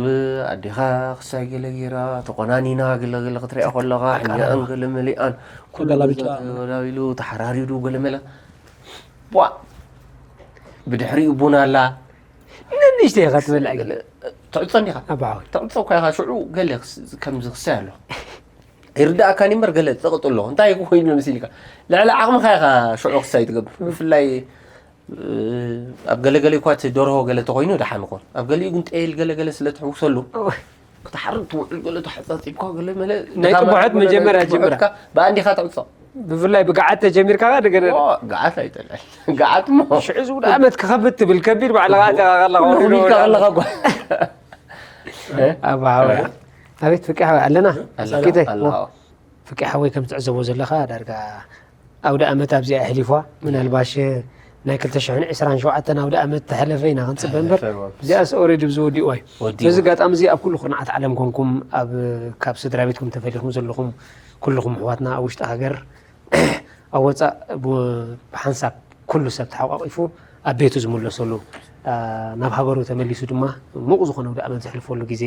ብ-፣ ኣዴኻ ክሳይ ገለ ጌራ፣ ተቆናኒና፣ ገለ ገለ ክትሪኣ ከለኻ፣ ኣቀራርባ። ሕኛኣን ገለ መሊኣን፣ ኩሉ ተገላቢጣ። ገዛ ተወላዊሉ፣ ተሓራሪዱ፣ ገለ መለ። ቧ! ብድሕሪኡ ቡን ኣላ። ንንእሽተይ ኢኻ ትበልዕ ገለ። ትዕጾ እንዲኻ? ኣባሓወይ። ትዕጾ እኳ ኢኻ፣ ሽዑ ገለ ክስ-፣ ከምዚ ክሳይ ኣሎ። ይርዳእካኒ እምበር ገለ ጸቕጢ ኣለዎ። እንታይ ኮይኑ መሲልካ? ልዕሊ ዓቕምኻ ኢኻ ሽዑ ክሳይ ትገብር። ብፍላይ፣ እ፣ ኣብ ገለገለ እኳ እቲ ደርሆ ገለ ተኾይኑ ደሓን ይኾን። ኣብ ገሊኡ ግን ጤል ገለገለ ስለ ትሕውሰሉ፣ እወ። ክትሓርድ ትውዕል ገለ ተሓጻጺብካ ገለ መለ ናይ ድኻም ጥቡሓት ገለ መጀመርያ ናይ ጀምራ። ጥቡሓትካ ብኣንዲኻ ትዕጾ። ብፍላይ ብገዓት ተጀሚርካ ኸኣ ደገለ ኦ፣ ገዓት ኣይጠልዕን። ገዓት እሞ ሽዑ ዝውዳ ዓመት ክኸብድ ትብል ከቢድ ባዕልኻ እቲኻ ከለኻ ኩሉ ወሪዱ ክቢድካ ወሪዱ። ከለኻ እኳ። እ? ኣባሓወይ። ኣቤት ፍቂ ሓወይ ኣለና? ኣለና፣ ኪተ? ኣለና። ፍቂ ሓወይ ከም ትዕዘቦ ዘለኻ ዳርጋ ኣውደ ኣመት ኣብዚኣ ኣሕሊፋ። ምናልባሽ ናይ ክልተ ሽሕን ዕስራን ሸውዓተን ኣውደ ኣመት ተሕለፈ ኢና ክንጽበ እምበር፣ ተሕለፈ እምበር። እዚኣስ ኦሬዲ ብዝወዲእዋ እዩ። ወዲእዋ። በዚ ኣጋጣሚ እዚ ኣብ ኩሉ ኩርናዓት ዓለም ኮንኩም ኣብ፣ ካብ ስድራ ቤትኩም ተፈሊኹም ዘለኹም ኩልኹም ኣሕዋትና ኣብ ውሽጢ ሃገር ኣብ ወጻእ ብ-፣ ብሓንሳብ ኩሉ ሰብ ተሓቋቒፉ ኣብ ቤቱ ዝምለሰሉ ናብ ሃገሩ ተመሊሱ ድማ ምቕ ዝኾነ ውዳእ መን ዘሕልፈሉ ግዜ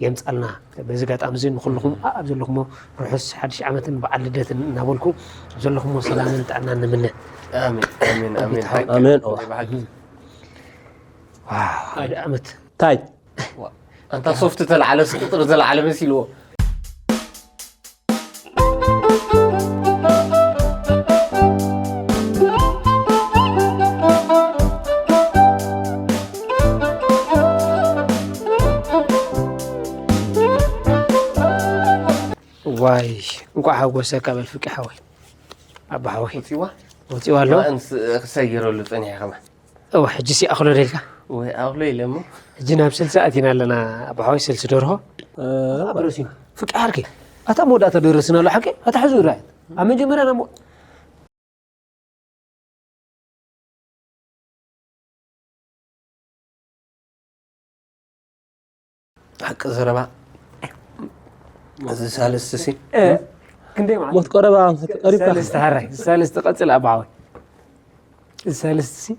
የምጻልና። በዚ ኣጋጣሚ እዚ ንኹልኹም ኣብ ዘለኹሞ ርሑስ ሓድሽ ዓመትን በዓል ልደትን እናበልኩ ኣብ ዘለኹሞ ሰላምን ጥዕናን ንምነ። ኣሜን ኣሜን ኣሜን። ኣቤት ሓው። ኣሜን። ዋው፣ ሓደ ዓመት ታይ ኣንታ ሶፍት ተለዓለስ ቁፅሪ ተለዓለ መሲልዎ። ዋይ፣ እንኳዕ ሓጎሰካ በል ፍቂ ሓወይ። ኣባ ሓወይ ወፂዋ ወፂዋ ኣሎ። ክሰይረሉ ፀኒሐ ከማ እዋ፣ ሕጂ ሲ ኣኽሎ ደልካ? ወይ ኣኽሎ ኢለ እሞ ሕጂ ናብ ስልሲ ኣቲና ኣለና። ኣባ ሓወይ፣ ስልሲ ደርሆ ኣበረሲኑ ፍቂ ሓርኪ። ኣታ መወዳእታ ደረስና ኣሎ ሓቂ። ኣታ ሕዚ ራይ ኣብ መጀመርያ ናብ ሓቂ ዘረባ እዚ ሳልስቲ ሲ ክንደይ ማለት ሞት ቀረባ ቀሪብካ ሳልስቲ ሓራይ ሳልስቲ ቀጽል ኣባ ሓወይ። ሳልስቲ ሲ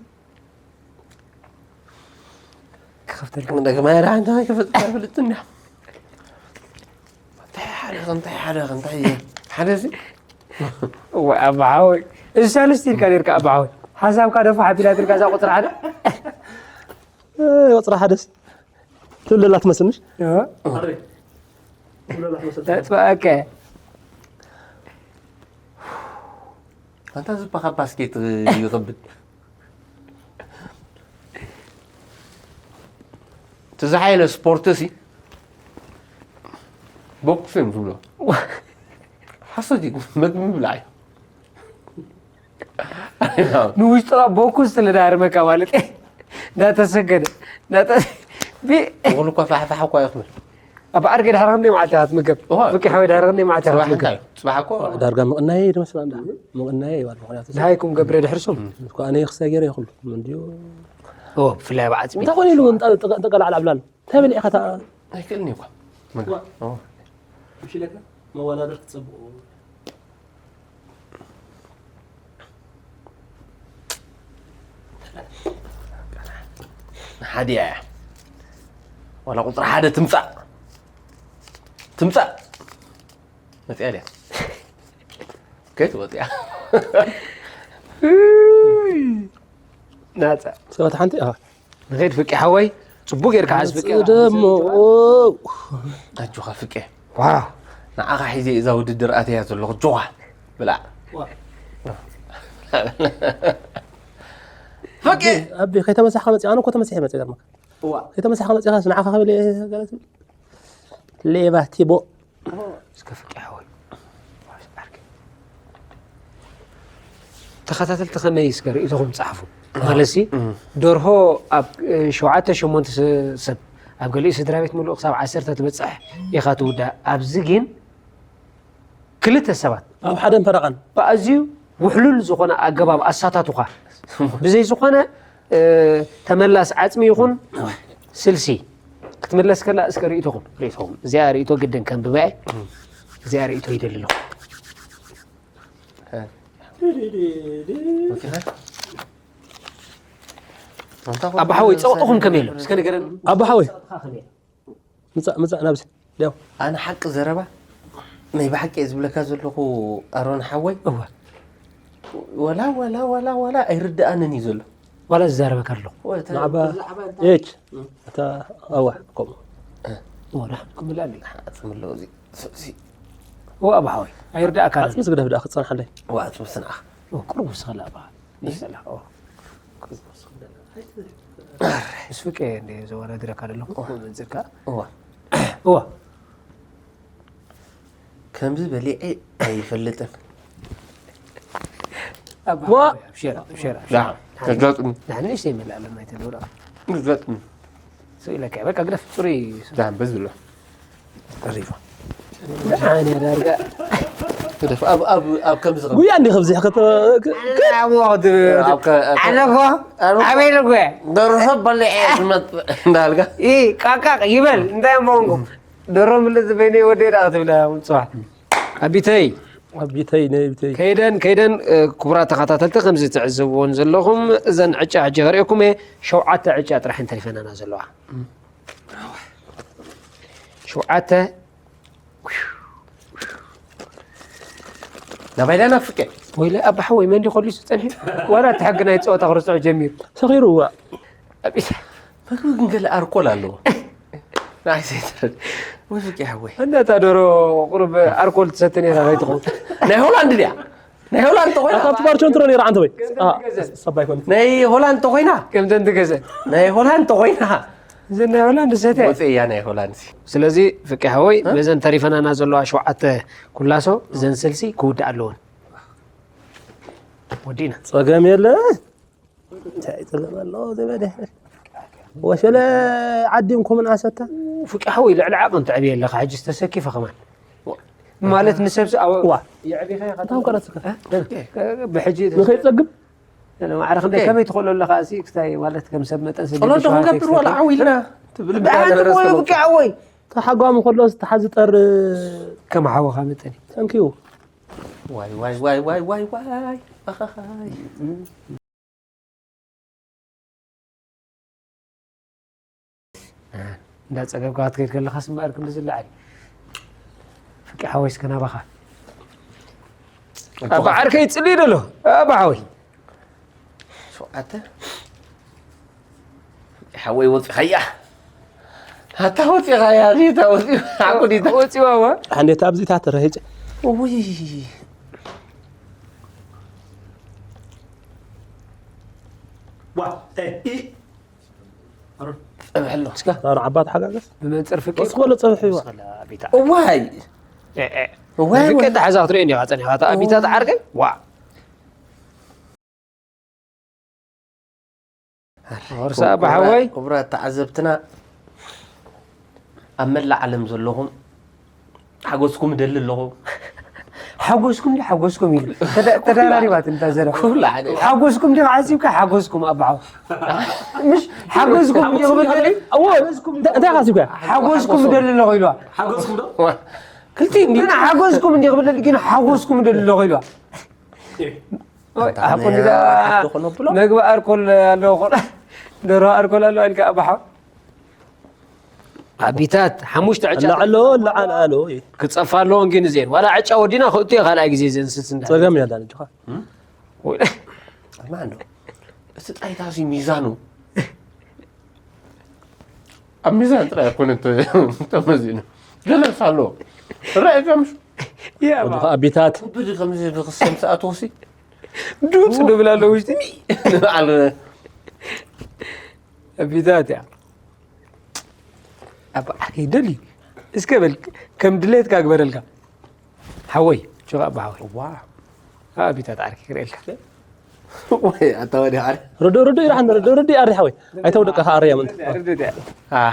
ክኸፍተልካ እንደገና ራ እንተ ክፍጥ ክፍልጥ እንዲያ እንታይ ሓደ እንታይ ሓደ እንታይ ሓደ ሲ እዋ ኣባ ሓወይ፣ እዚ ሳልስቲ ኢልካ ነርካ ኣባ ሓወይ። ሓሳብካ ደፋ ሓቢላትልካ እዛ ቁፅሪ ሓደ። ወፅራ ሓደስ ትብለላ ትመስልሽ? ተጥፋእከ ኣንታ ዝባኻ ባስኬት ይኸብድ ትዝሓይለ ስፖርት ሲ ቦክስ እዮም ዝብሎ ሓሶት እዩ መግቢ ምብላዕ እዩ ንውሽጥኻ ቦኩስ ስለዳርመካ ማለት እንዳተሰገደ እንዳተ- ቢ- እኹል እኳ ፋሕፋሕ እኳ ይኽብል ኣብ ዓርገ ድሕሪ ክንደይ መዓልቲ ኢኻ ትምገብ? እዋ። ፍቂ ሓወይ ድሕሪ ክንደይ መዓልቲ ኢኻ ፅባሕ ትምገብ? እንታይ ፅባሕ እኮ ዳርጋ ምቕናይ ድመስላ እንዳ ምቕናይ ይባል ምክንያቱ ድሃይኩም ገብረ ድሕርሶም እኮ ኣነ ክሰገር ይኽሉ እንዲዩ ኦ ብፍላይ ኣብ ዓፅሚ እንታይ ኮነ ኢሉ እንጠ- ጠ- ጠቀላዓል ኣብላል እንታይ በሊዕካ ታ ኣይክእልኒ እኳ መወዳደር ክትፀብቑ ሓደ እያ ዋላ ቁፅሪ ሓደ ትምፃእ ትምፃእ መፅያ ድያ ከይትወፅያ ናፃ ሰባት ሓንቲ ኣሃ ንኸይድ ፍቂ ሓወይ ፅቡቅ ጌርካ ሓዝ ፍቂ ደሞ ኣጆኻ ፍቄ ዋው ንዓኻ ሒዘ እዛ ውድድር ኣተያ ዘለኹ ጆኻ ብላዕ ፍቄ ኣቢ ከይተመሳሕካ መፅእ ኣነ እኮ ተመሲሐ መፅእ ገርመካ እዋ ከይተመሳሕካ መፅእካ ንዓኻ ክብል እየ ገለ ትብል ሌባ ቲቦ እስከ ፍቂ ሓወይ ተኸታተልቲ ከመይ እስከ ርእይቶኹም ጸሓፉ። ማለት ሲ ደርሆ ኣብ እ፣ ሸውዓተ ሸሞንተ ስ- ሰብ ኣብ ገሊኡ ስድራ ቤት ምሉእ ክሳብ ዓሰርተ ትበጽሕ ኢኻ ትውዳእ። ኣብዚ ግን ክልተ ሰባት ኣብ ሓደን ፈረቓን ብኣዝዩ ውሕሉል ዝኾነ ኣገባብ ኣሳታቱኻ ብዘይ ዝኾነ እ፣ ተመላስ ዓጽሚ ይኹን ስልሲ ክትምለስ ከላ እስከ ርእይቶኹም ርእይቶኹም እዚኣ ርእይቶ ግድን ከንብበ እየ። እዚኣ ርእይቶ ይደሊ ኣለኹ። ኣባ ሓወይ ጸቕጥኹም ከመይ ኣሎ እስከ ንገረኒ። ኣባ ሓወይ ምጻእ ምጻእ ናብዚ ዲያው ኣነ ሓቂ ዘረባ ናይ ብሓቂ እየ ዝብለካ ዘለኹ ኣሮን ሓወይ እወ ወላ ወላ ወላ ወላ ኣይርድኣንን እዩ ዘሎ ዋላ ዝዛረበካ ኣለኹ። ወተ- ንዓባ ኤች እታ ኣዋ ከምኡ እወ ዳ ክምልኣኒ ኣጽምሎ እዚ እዚ እወ ኣባ ሓወይ ኣይርዳእካ ኣሎ። ዓጽሚ ዝግደፍ ደኣ ክጸንሓለይ ዋት ምስንዓ እወ ቅሩብ ውስኸላ ኣባ ይሰላ እወ ቅሩብ ውስኸላ። ምስ ፍቄ እንደ ዘወዳድረካ ዘለኹ መንጽርካ እዋ እወ ከምዚ በሊዐ ኣይፈልጥን ኣባ ዋ! ሓወይ ኣብሽር ኣብሽር ኣብሽር። ዳ ተጋጥም ንሕና ንእሽተይ ይመልእ ኣለና ኣይተልውራ ተጋጥም ስኢለካ በቃ ግደፍ ጽሩይ ዳ በዝሎ ተሪፋ ደዓን እያ ዳርጋ ተደፍ ኣብ ኣብ ኣብ ከምዚ ከም ጉያ እንዲ ከብዚ ከተ ኣብ ከ- ኣብ ከ- ኣለኮ ኣብ- ኣበይ ኣለኮ ደርሆ በሊዐ ዝመጽእ እንዳልካ ይ ቃቃቅ ይበል እንታይ እሞ ንኩም ደሮ ምልጥ በይነ ወደ ዳ ክትብላ ጽባሕ ኣቢተይ ኣቢተይ ነይ ብተይ ከይደን ከይደን እ፣ ክቡራት ተኸታተልቲ ከምዚ ትዕዝብዎን ዘለኹም እዘን ዕጫ ሕጂ ከርእየኩም እየ። ሸውዓተ ዕጫ ጥራሕ እንተሪፈናና ዘለዋ ሸውዓተ ናባይ ዳና ፍቀ ወይለ ኣባሓ ወይ መንዲ ኮሊሱ ጸንሒ ዋላ እቲ ሕጊ ናይ ፀወታ ክርስዑ ጀሚሩ ሰኺሩ እዋ ኣቢሳ መግቢ ግን ገለ ኣርኮል ኣለዎ። ንዓይ ዘይትረድ ወይ ፍቂ ሓወይ እና እታ ደሮ ቁሩብ ኣርኮል ትሰቲ ነራ ከይትኸውን ናይ ሆላንድ ድያ? ናይ ሆላንድ ተኮይና ካብቲ ባርቾ እንትሮ ነይራ ዓንተ ወይ ሰባይ ኮን ናይ ሆላንድ ተኮይና ከምተን ትገዘን ናይ ሆላንድ ተኮይና እዘን ናይ ሆላንድ ሰተ ወፂ እያ ናይ ሆላንድ ሲ ስለዚ ፍቂ ሓወይ በዘን ተሪፈናና ዘለዋ ሸውዓተ ኩላሶ እዘን ስልሲ ክውዳእ ኣለዎን ወዲና ጸገም የለ እንታይ ጸገም ኣሎ ዘበደ ወሸለ ዓዲምኩም ኣሰታ ፍቂ ሓወይ ልዕሊ ዓቕን ትዕብየ ኣለኻ ሕጂ ዝተሰኪፈ ከማን ማለት ንሰብሲ ዋ የዕቢኸ ታም ቀረጽካ ብሕጂ ንኸይጸግብ ማዕረ ክንደይ ከመይ ትኽእሎ ኣለኻ እዚ ክስታይ ማለት ከም ሰብ መጠን ሰብ ጸሎት ዶ ክንገብር ዋላ ዓው ኢልና ትብል ብዳነበረ ጸሎት ብቂ ሓወይ ተሓጓሚ ከሎ ዝተሓዝጠር ከም ሓወኻ መጠን እዩ ተንኪዩ ዋይ ዋይ ዋይ ዋይ ዋይ ዋይ ኣኻኻይ እንዳፀገብካ ክትከይድ ከለካ ስምኣር ክንዲ ዝለዓል ፍቂ ሓወይ እስከ ናባኻ ኣባ ዓርከይ ፅልኢ ደሎ ኣባ ሓወይ ሸውዓተ ሓወይ ወፂኻያ ኣታ ወፂኻያ ዚታ ወፂ ሓቁዲታ ወፂዋ ዋ ሓንዴት ኣብዚታት ረሄጭ ውይ ዋ ፀብሐሎ እስካ ታሩ ዓባት ሓጋገስ ብመንፅር ፍቂ ወስ ኮሎ ጸብሒ ዋ እዋይ እዋይ ፍቂ ተሓዛ ክትሪኦ እንዲኻ ፀኒኻ ኣቢታት ዓርከይ ዋ ወርሳ ኣባ ሓወይ ክቡራት ተዓዘብትና ኣብ መላእ ዓለም ዘለኹም ሓጎስኩም እደሊ ኣለኹ ሓጎስኩም ዲ ሓጎስኩም ኢሉ ተዳ- ተደራሪባት እንታ ዘረባ ኩሉ ሓደ ሓጎስኩም ዲ ዓዚብካ ሓጎስኩም ኣባሓው ምሽ ሓጎስኩም ዲ ክብል እዎ እንታይ ካሲብካ ሓጎስኩም ደሊ ኣለኹ ኢልዋ ክልቲ እንዲ ግን ሓጎስኩም እንዲ ክብል ግን ሓጎስኩም ደሊ ኣለኹ ኢልዋ ሓቁ እንዲዳ ሓፍቲ ኮነ ብሎ መግቢ ኣርኮል ኣለዎ ኮነ ደሮ ኣርኮል ኣለዎ ኢልካ ኣባሓው ኣቢታት ሓሙሽተ ዕጫ ላዕሎ ላዓል ኣሎ ክፀፋ ኣለዎን ግን እዜን ዋላ ዕጫ ወዲና ክእቱ እየ ካልኣይ ግዜ ዘንስስ እንዳ ጸገም ያዳን እጅኻ ማን ዶ እቲ ጣይታ ሲ ሚዛኑ ኣብ ሚዛን ጥራይ ኣይኮነ ተመዚኑ ገለስ ኣሎ ራእካ ምሽ ያ ወድኻ ኣቢታት ብድ ከምዚ ብክሰም ሰኣት ወሲ ዱፅ ድብል ኣሎ ውሽጢ ንበዓል ኣቢታት እያ ኣብ ዓርከይ ደልዩ እስከ በል ከም ድሌትካ ግበረልካ ሓወይ ጭቓ ኣባ ሓወይ ዋ ኣቢታት ዓርከይ ክርእየልካ ወይ ኣታ ወዲ ዓር ርዶ ርዶ ይራሕን ርዶ ርዶ ኣሪ ሓወይ ኣይተው ደቀ ካርያ ምንት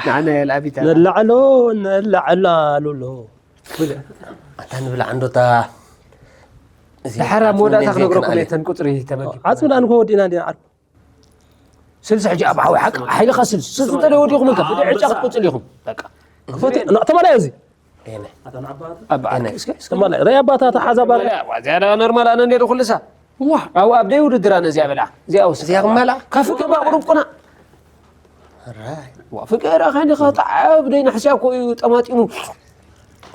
ንዓና የል ኣቢታት ነላዕሎ ነላዕላ ኣሉሎ ኣታ ንብላ ዓንዶታ ድሓር ኣብ መወዳእታ ክነግረኩም እየ ተን ቁፅሪ ተመጊ ዓጽምና ንኮ ወዲና እንዲና ዓር ስልሲ ሕጂ ኣብ ሓወይ ሓቂ ሓይልኻ ስልሲ ስልሲ እንተ ወዲኹም እንተ ብድዕ ዕጫ ክትቅፅል ኢኹም በቃ ክፈት ተማላይ እዚ ኣብ ዓርኪ እስከ እስከ ተማላይ ረይ ኣባታ ተሓዛ ባር ዝያዳ ኖርማል ኣነ እንደ ኩልሳ ዋ ኣብኡ ኣብ ደይ ውድድር ኣነ እዚኣ በላ እዚኣ ወስ እዚኣ ክመላ ካፍ ገባ ቁሩብ ቁና ራይ ፍቅር ኣኸኒ ኸጣዓብ ደይ ናሕስያ እኮ እዩ ጠማጢሙ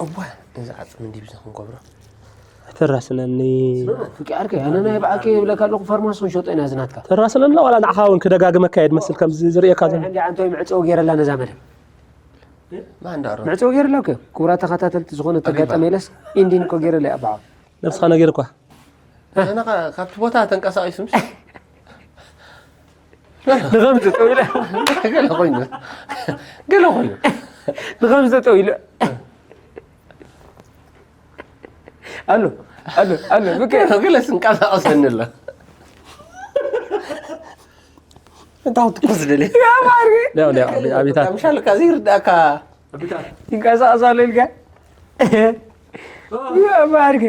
እዋ እዚ ዓፅሚ እንዲ ብዛ ክንገብሮ ኣይተራስነኒ ፍቅር ከ ኣነ ናይ ብዓከ ይብለካ ኣለኹ ፋርማሲ ክንሸጦ ኢና ዝናትካ ተራስነኒ ዋላ ንዓኻ እውን ክደጋግመካ እየ ድመስል ከምዚ ዝርእየካ ዘሎ እንዲ ዓንቶይ ምዕፀው ገይረላ ነዛ መደብ ማን ዳሮ ምዕፀው ገይረላ እኮ ክቡራት ተኸታተልቲ ዝኾነ ተጋጠመ ኢለስ ኢንዲን እኮ ገይረላ እያ በዓል ነብስኻ ነገር እኳ ኣነ ካብቲ ቦታ ተንቀሳቂሱ ምስ ንኸምዚ ጠው ኢለ ገለ ኮይኑ ገለ ኮይኑ ንኸምዚ ጠው ኢለ ኣሎ ኣሎ ኣሎ ብከ ገለ ስንቀሳቀሰኒ ኣሎ እንታይ ትኩስ ደለ ያው ያው አቤታት ምሻል ካዚ ይርዳካ ይንቀሳቀስ ኣሎ ኢልካ ማርክ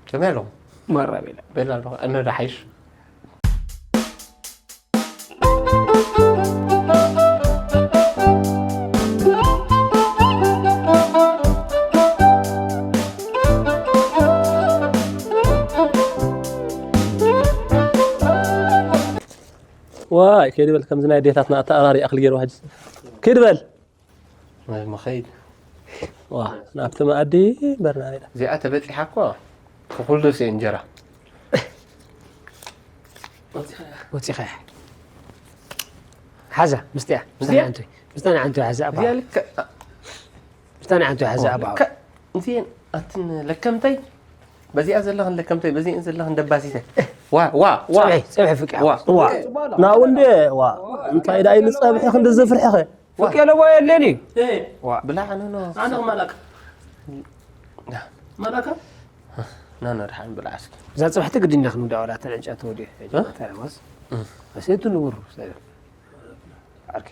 ከመይ ኣለኹም ማራ ቤላ ቤላ ኣለኹ እነ ዳሓይሽ ዋይ ከይድ በል፣ ከምዚ ናይ ኣዴታትና ኣተኣራሪ ኣኽሊ ገይርዋ ሕጂ። ከይድ በል። ናይ መኸይድ ዋ ናብቲ መኣዲ በርና ኔዳ። እዚኣ ተበፂሓ እኮ ክኹልዶስ እየ እንጀራ ወፂኻ እያ ሓዛ ምስቲያ ምስታ እዚኣ? ንዓንቱ ምስታ ንዓንቱ ሓዛ ኣባ እዚኣ ልክዕ ምስታ ንዓንቱ ሓዛ ኣባ ልክዕ እንትን ኣትን ለከምተይ በዚኣ ዘለኽን ለከምተይ በዚአን ዘለኽን ደባሲተ ዋ ዋ ዋ ፀብሒ ፀብሒ ፍቅያ ዋ ዋ ናብኡ እንዴ ዋ እንታይ ደኣ ኢሉ ፀብሒ ክንዲ ዝፍርሕኸ ፍቅያ ለዋ የለን እዩ ዋ ብላዕ ኖ ኖ ኣነ ማላካ ማላካ ኖ ኖ ድሓን ብላዕ እስኪ እዛ ፀብሕቲ ግድኛ ክንውዳ ወላ ተን ዕንጨይቲ ወዲኡ ተረማስ ኣሰቱ ንውሩ ሰለ ዓርኪ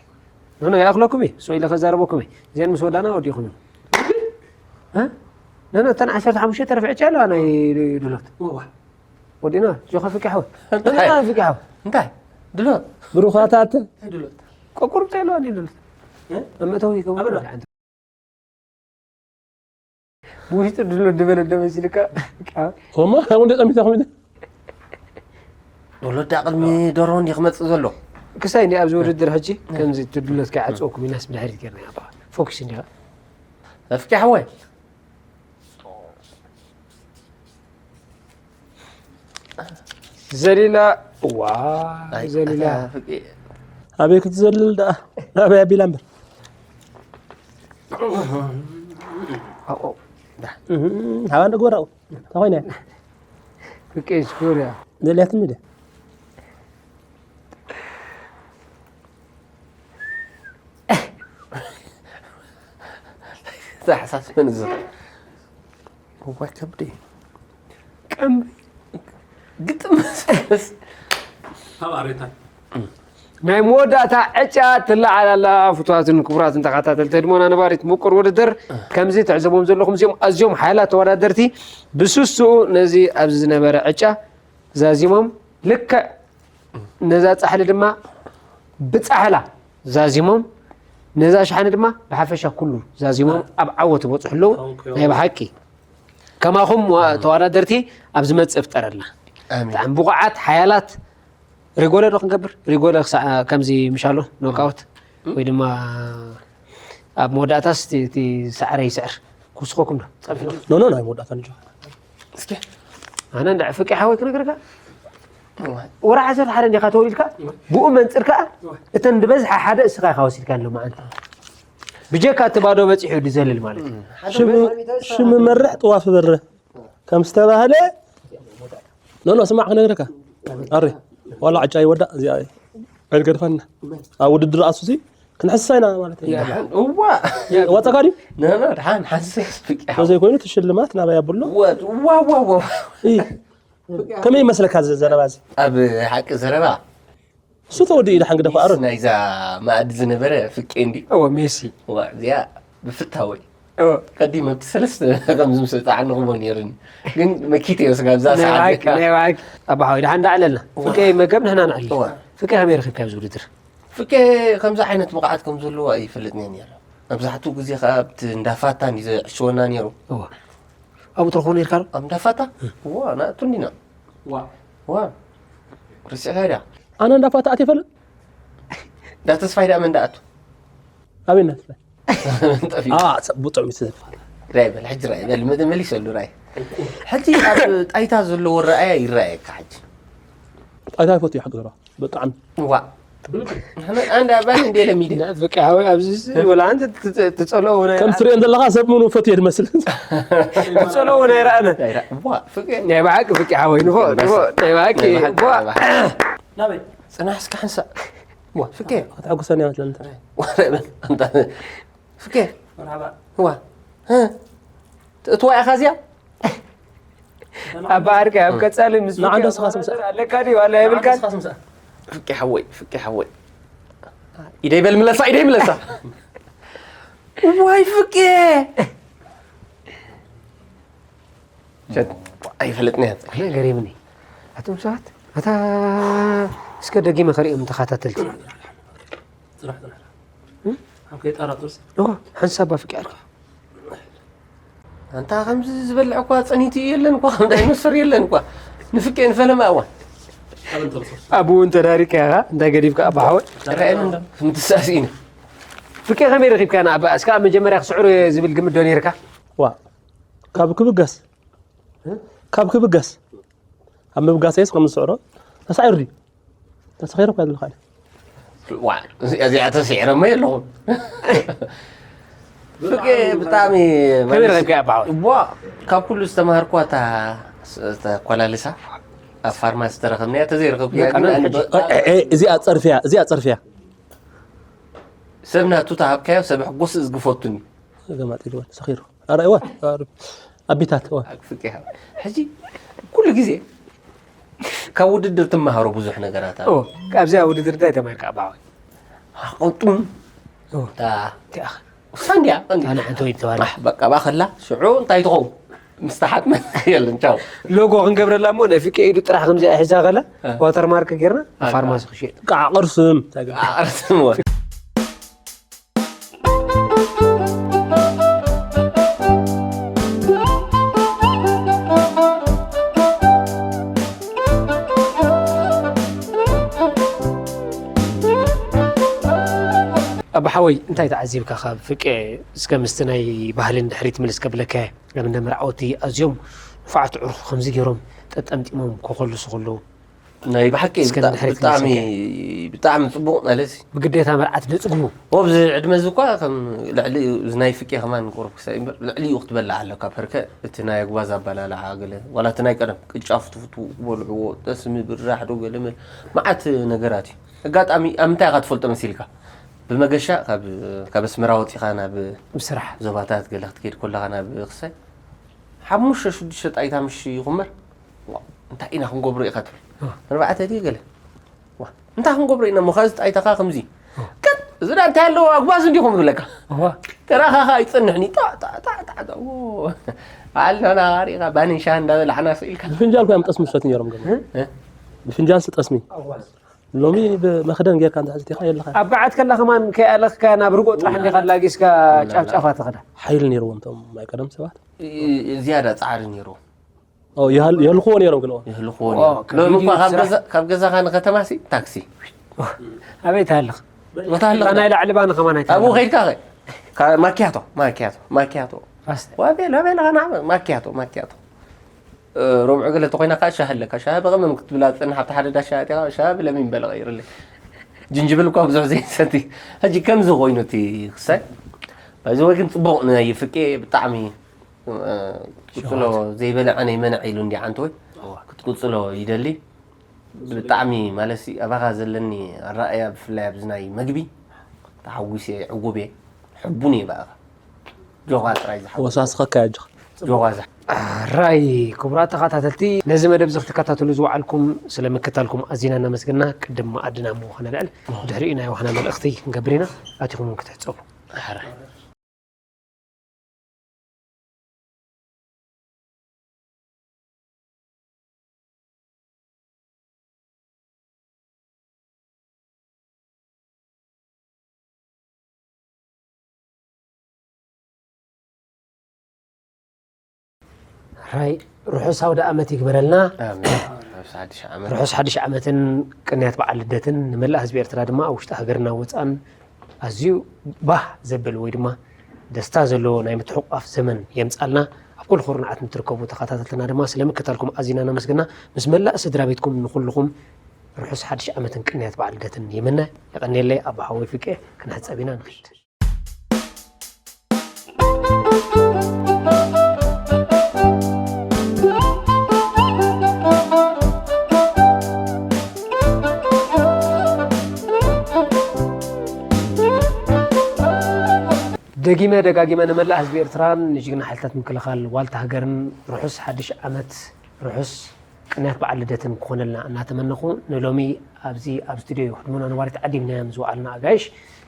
ኖኖ ይኣኽለኩም እዩ ሶ ኢለ ከዛረበኩም እዩ እዚአን ምስ ወዳና ወዲኹም እዩ እ? ኖኖ እተን ዓሰርተ ሓሙሽተ ተረፍዐች ኣለዋ ናይ ድሎት ወዲና ጆኻ ፍቅያ ሓወ ፍቅያ ሓወ እንታይ ድሎት ብሩኻታት ቆቁርብታ ኣለዋ ድሎት መእተዊ ይገብሩ ብውሽጢ ድሎ ድበለ ደመሲልካ ሆማ ወንደ ጠሚታ ኮሚደ ወለዳ ቅድሚ ደርሆ እንዲ ክመፅእ ዘሎ ክሳይ እንዲ ኣብዚ ውድድር ሕጂ ከምዚ ትድሎት ከይዓፅወኩም ኢናስ ብድሕሪት ገርና ኢና ፎክስ እንዲኻ ኣፍቂ ሓወይ ዘሊላ ዋ ዘሊላ ኣበይ ክትዘልል ደኣ ናበይ ኣቢላ እምበር ሃባ ንግበራኡ ተኾይነ ፍቄ ሽኮርያ ዘልያትኒ ደ ተሓሳስበኒ ዘሎ እዋ ከብዲ ቀምቢ ግጥም መስለስ ናይ መወዳእታ ዕጫ ትለዓል ኣላ። ፍቱዋትን ክቡራትን ተኸታተልቲ ህድሞና ነባሪት ምቁር ውድድር ከምዚ ትዕዘቦም ዘለኹም እዚኦም ኣዝዮም ሓያላት ተወዳደርቲ ብስስኡ ነዚ ኣብዚ ዝነበረ ዕጫ ዛዚሞም ልክዕ ነዛ ፃሕሊ ድማ ብፃሕላ ዛዚሞም ነዛ ሸሓኒ ድማ ብሓፈሻ ኩሉ ዛዚሞም ኣብ ዓወት ይበፅሑ ኣለዉ ናይ ብሓቂ ከማኹም ተወዳደርቲ ኣብ ዝመፅእ ፍጠረልና ብጣዕሚ ብቑዓት ሓያላት ሪጎለ ዶ ክንገብር ሪጎለ ከምዚ ምሻሎ ኖካውት ወይ ድማ ኣብ መወዳእታስ እቲ ሰዕረ ይስዕር ክውስኸኩም ዶ ኖ ኖ ናይ መወዳእታ ንጆ እስኪ ኣነ እንዳ ፍቂ ሓወይ ክነግርካ ወራ ዓሰርተ ሓደ እንዲኻ ተወሊድካ ብኡ መንፅር ከዓ እተን ዝበዝሓ ሓደ እስኻ ኢኻ ወሲድካ ኣሎ መዓንቲ ብጀካ እቲ ባዶ በፂሑ ድዘልል ማለት እዩ ሽም መርሕ ጥዋፍ በርህ ከም ዝተባህለ ኖ ኖ ስማዕ ክነግረካ ኣሪ ዋላ ዕጫ ይወዳእ እዚኣ ኣይገድፈና ኣብ ውድድር ኣሱሲ ክንሕስሳ ኢና ማለት እዩ እዋ ወፀካ ድዩ ነና ድሓን ሓንስ ተዘይኮይኑ እቲ ሽልማት ናባይ ኣብሎ ከመይ ይመስለካ ዘረባ እዚ ኣብ ሓቂ ዘረባ እሱ ተወዲኡ ድሓን ግደፎ ኣሮን ናይዛ መኣዲ ዝነበረ ፍቄ እንዲ እወ ሜሲ እዚኣ ብፍታወይ ቀዲም ኣብቲ ሰለስተ ከምዚ ምስ እጣዓኒ ክቦ ነይርኒ ግን መኪተ እዮ ስጋ ብዛ ሰዓት ኣባሓወይ ድሓን ዳዕለልና ፍቄ መገብ ንሕና ንዕሊ ፍቄ ከመይ ረኺብካ ኣብዚ ውድድር ፍቄ ከምዚ ዓይነት ብቕዓት ከም ዘለዋ ይፈልጥ ነየ ነይረ መብዛሕትኡ ግዜ ከዓ ኣብቲ እንዳፋታን እዩ ዘዕሽወና ነይሩ ኣብኡ ትረኽቦ ነርካ ዶ ኣብ እንዳፋታ ዋ ናእቱ እንዲና ዋ ርስዕኻ ዳ ኣነ እንዳፋታ ኣት ይፈልጥ ዳ ተስፋይ ዳ መን ዳኣቱ ኣበይ እናተስፋይ ብጥዑም ይትዘፋታ ራይ በል ሕጂ ራይ በል መሊሰሉ ራይ ሕጂ ኣብ ጣይታ ዘለዎ ረኣያ ይረኣየካ ሕጂ ጣይታ ይፈቱ ይሓግዝራ ብጣዕሚ ዋ ኣንድ ኣባል እንደ ለሚድ ፍቅያዊ ኣብዚ ወላ ኣንተ ትጸልኦ ናይ ከም ትሪኦ ዘለኻ ሰብ ምኑ ፈትየ ድመስል ትጸልኦ ናይ ረኣነ ናይ ብሓቂ ፍቅያዊ ንፎ ናይ ብሓቂ ናበይ ጽናሕ እስካ ሓንሳእ ፍቄ ክትሐጉሰኒ እያ መስለኒ ፍቄ ዋ እትዋ ኢኻ እዚኣ ኣብ ዓርከይ ኣብ ቀጻሊ ምስ ንዓንዶ ስኻ ስምሳእ ኣለካ ድዩ ዋላ የብልካን ስኻ ስምሳእ ፍቄ ሓወይ ፍቄ ሓወይ ኢደይ በል ምለሳ ኢደይ ምለሳ ዋይ ፍቄ ኣይፈለጥናያ ኣነ ገሪምኒ ኣቶም ሰባት ኣታ እስከ ደጊመ ከሪኦም ተኸታተልቲ ሓንሳብ ኣፍቂዕካ ኣንታ ከምዚ ዝበልዕ እኳ ፀኒቱ የለን እኳ ከም ዳይኖሰር የለን እኳ ንፍቄ ንፈለማ እዋን ኣብኡ እንተ ዳሪካ ኢኻ እንታይ ገዲፍካ ኣባ ሓወይ? ርኣየኒ እንዶ፣ ምትሳእሲ ኢና። ፍቄ ከመይ ረኺብካ ንኣባ? እስካ ኣብ መጀመርያ ክስዕሩ እየ ዝብል ግምት ዶ ነይርካ? ዋ፣ ካብ ክብገስ፣ እ? ካብ ክብገስ፣ ኣብ ምብጋሰይስ ከም ዝስዕሮ ተሳዒሩ ድዩ? ተሰኺሩ እኳ ዘለኻ። ዋ፣ እዚኣ ተስዒረሞ የለኹም። ፍቄ ብጣዕሚ ከመይ ማለት ረኺብካያ ኣባ ሓወይ? እዋ፣ ካብ ኩሉ ዝተማሃርኳ እታ ስ-፣ እታ ኮላልሳ ኣብ ፋርማሲ ተረኸብናያ፣ ተዘይረኸብኩያ በቃ ግን ናይ ኣነ ሕጂ ብ-፣ እ-፣ እ-፣ እዚኣ ጸርፍያ፣ እዚኣ ጸርፍያ። ሰብ ናቱ ተሃብካዮ ሰብ ሕጎስ ዝግፈቱኒ። ገማጥ ኢልወን ሰኺሩ። ኣረ እወ፣ ኣረ፣ ኣቢታት እወ። ኣክፍቅያ። ሕጂ ኩሉ ግዜ ካብ ውድድር ትመሃሮ ብዙሕ ነገራት ኣሎ። ኦ፣ ካብዚኣ ውድድር እንታይ ተማሂርካ ኣባ ሓወይ? ኣቆጡም። ኦ፣ እታ እቲኣ። ሳንድያ፣ ሳንድያ። ኣነ ሓንቲ ወይ ተባለ። ኣሕ፣ በቃ፣ ባኸላ፣ ሽዑ እንታይ ትኸውን? ምስ ተሓጥመ የለን፣ ቻው። ሎጎ ክንገብረላ እሞ፣ ናይ ፍቄ ኢዱ ጥራሕ ከምዚኣ ሒዛ ከላ፣ እ። ዋተርማርክ ጌርና፣ እ፣ ፋርማሲ እ። ክሽየጥ። ቃዕ ቅርስም። ቃዕ ቅርስም፣ ወ። ኣባ ሓወይ፣ እንታይ ተዓዚብካ ካብ ፍቄ? እስከ ምስቲ ናይ ባህልን ድሕሪት ምልስ ከብለካ እየ። ኣብ እንደ መርዓወቲ ኣዝዮም ንፉዓት ኣዕሩኽ ከምዚ ገይሮም ጠጠምጢሞም ከኾልሱ ከለዉ፣ ናይ ብሓቂ እስከ ብጣ-፣ ንድሕሪት ብጣዕሚ፣ ንመልሰካ። ብጣዕሚ ጽቡቕ ማለት እዩ። ብግዴታ መርዓት ዘጽግቡ። ኣብዚ ዕድመ እዚ እኳ ከም ልዕሊ እዚ ናይ ፍቄ ከማን ቁሩብ ክሳይ እምበር ልዕሊኡ ክትበልዕ ኣለካ። ፐርከ እቲ ናይ ኣጉባዝ ኣበላልዓ ገለ፣ ዋላ እቲ ናይ ቀደም ቅጫ ፍትፍቱ ክበልዕዎ፣ ጠስሚ ብራሕ ዶ ገለ መ-፣ መዓት ነገራት እዩ። ኣጋጣሚ ኣብ ምንታይ ኢኻ ትፈልጦ መሲልካ? ብመገሻ ካብ፣ ካብ ኣስመራ ወጺኻ ናብ ብስራሕ። ዞባታት ገለ ክትከይድ ከለኻ ናብ ክሳይ ሓሙሽተ ሽዱሽተ ጣይታ ምሽ ይኹመር። ዋ፣ እንታይ ኢና ክንገብሮ ኢኻ ትብል። ዋ። ኣርባዕተ ድዩ ገለ? ዋ፣ እንታይ ክንገብሮ ኢና እሞ፣ ኸዚ ጣይታኻ ከምዚ። ዋ። ቀጥ፣ እዚ ዳ እንታይ ኣለዎ፣ ኣጉባዝ እንዲኹም ዝብለካ። ዋ። ተራኻ ኸኣ ኣይጸንሕን እዩ። ጣ፣ ጣ፣ ጣ፣ ጣ፣ ጣ፣ ዎ። በዓል ናና ሪኻ፣ ባንን ሻህን እንዳበላዕና ስኢልካ። ብፍንጃል እኮ እዮም ጠስሚ ዝሰትዩ ነይሮም ገለ። እ? እ? ብፍንጃል ስጠስሚ። ኣጉባዝ። ሎሚ ብመኽደን ጌርካ እንተ ሕዝቲኻ የለኻ። ኣብ በዓት ከላ ከማን ከይኣለኽካ ናብ ርጎ ጥራሕ እንዲኻ ኣላጊስካ ጫፍጫፋ ትኸዳ። ሓይሊ ነይርዎም እቶም ናይ ቀደም ሰባት። እ-፣ ዝያዳ ጻዕሪ ነይርዎም። ኦ፣ ይሃል-፣ የህልኽዎ ነይሮም ግን፣ ኦ። የህልኽዎ ኦ፣ ነይሮም። ከቢድ ሎሚ እኳ እዩ ካብ ስራሕ። ገዛ-፣ ካብ ገዛኻ ንከተማሲ ታክሲ። ኣበይ ትሃልኽ? ቦታ ኣለኻ? ናይ ላዕሊ ባኒ ከማን ኣብኡ ኣይትሃልኽ። ከይድካ ኸ? ካ-፣ ማኪያቶ፣ ማኪያቶ፣ ማኪያቶ። ፋስት። ዋቤላ፣ ዋቤላ፣ ናዕ-፣ ማኪያቶ፣ ማኪያቶ። እ፣ ረቡዕ ገለ እንተኾይና ከዓ ሻሂ ኣለካ። ሻሂ ብቐመም ክትብላ ትጸንሕ፣ ኣብቲ ሓደ ዳሻ ኣእቲኻ፣ ሻሂ ብለሚን በለ ቀይርለይ። ጅንጅብል እኳ ብዙሕ ዘይሰቲ። ሕጂ ከምዚ ኮይኑ እቲ ክሳይ። ባይዘወይ ግን ጽቡቕ ናይ ፍቄ ብጣዕሚ፣ እ፣ ቅጽሎ ሸውሃት። ዘይበልዐ ናይ መነዕ ኢሉ እንዲ ዓንተወይ። እዋ። ክትቅጽሎ ይደሊ። ብጣዕሚ ማለትሲ ኣባኻ ዘለኒ ኣረኣእያ ብፍላይ ኣብዚ ናይ መግቢ ተሓጒሰ እየ፣ ዕጉብ እየ፣ ሕቡን እየ ብኣኻ። ጆኻ ጥራይ ዝሓ-፣ ወሳስኸካ እያ ጆኻ። ጆኻ ዝሓ-፣ ራይ ክቡራት ተኸታተልቲ፣ ነዚ መደብ እዚ ክትከታተሉ ዝወዓልኩም ስለ ምክታልኩም ኣዚና እናመስገና፣ ቅድም መኣድና እሞ ከነልዕል፣ ድሕሪኡ ናይ ዋህና መልእኽቲ ክንገብር ኢና፣ ኣቲኹም እውን ክትሕጸቡ። ሕራይ። ራይ ርሑስ ኣውደ ኣመት ይግበረልና። ኣሜን። ርሑስ ሓድሽ ዓመት። ርሑስ ሓድሽ ዓመትን ቅንያት በዓል ልደትን ንመላእ ህዝቢ ኤርትራ ድማ ኣብ ውሽጢ ሃገርና ወጻእን ኣዝዩ ባህ ዘብል ወይ ድማ ደስታ ዘለዎ ናይ ምትሕቑቋፍ ዘመን የምጻልና። ኣብ ኩሉ ኩርናዓት ንትርከቡ ተኸታተልትና ድማ ስለ ምክታልኩም ኣዚና ነመስግና። ምስ መላእ ስድራ ቤትኩም ንኹልኹም ርሑስ ሓድሽ ዓመትን ቅንያት በዓል ልደትን ይምነ። የቐንየለይ ኣቦ ሓወይ ፍቄ፣ ክንሕጸብ ኢና ንኺድ። ደጊመ ደጋጊመ ንመላእ ህዝቢ ኤርትራን ንጅግና ሓይልታት ምክልኻል ዋልታ ሃገርን ርሑስ ሓድሽ ዓመት፣ ርሑስ ቅንያት በዓል ልደትን ክኾነልና እናተመነኹ፣ ንሎሚ ኣብዚ ኣብ ስቱድዮ ህድሞና ነባሪት ዓዲምናዮም ዝወዓልና ኣጋይሽ፣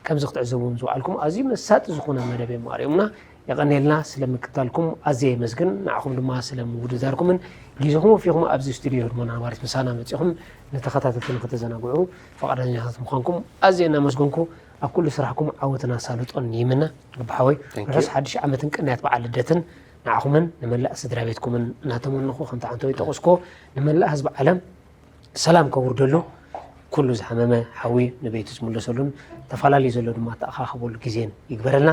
ከምዚ ክትዕዘብዎም ዝወዓልኩም ኣዝዩ መሳጢ ዝኾነ መደብ እዮም ኣርእዮምና። የቐንየልና ስለ ምክታልኩም ኣዝየ የመስግን። ንዓኹም ድማ ስለ ምውድዳርኩምን ግዜኹም ወፊኹም ኣብዚ ስቱድዮ ህድሞና ነባሪት ምሳና መጺኹም ንተኸታተልቲ ንክተዘናግዑ ፈቓደኛታት ምዃንኩም ኣዝየ እናመስገንኩ፣ ኣብ ኩሉ ስራሕኩም ዓወትን ኣሳልጦን ይምነ። ኣቦ ሓወይ፣ Thank you። ርሑስ ሓድሽ ዓመትን ቅንያት በዓል ልደትን ንዓኹምን ንመላእ ስድራ ቤትኩምን እናተመነኹ፣ ከምቲ ዓንተወይ ጠቐስኮ፣ ንመላእ ህዝቢ ዓለም ሰላም ከውርደሉ፣ ኩሉ ዝሓመመ ሓዊ ንቤቱ ዝምለሰሉን ተፈላለዩ ዘሎ ድማ ተኣኻኸበሉ ግዜን ይግበረልና።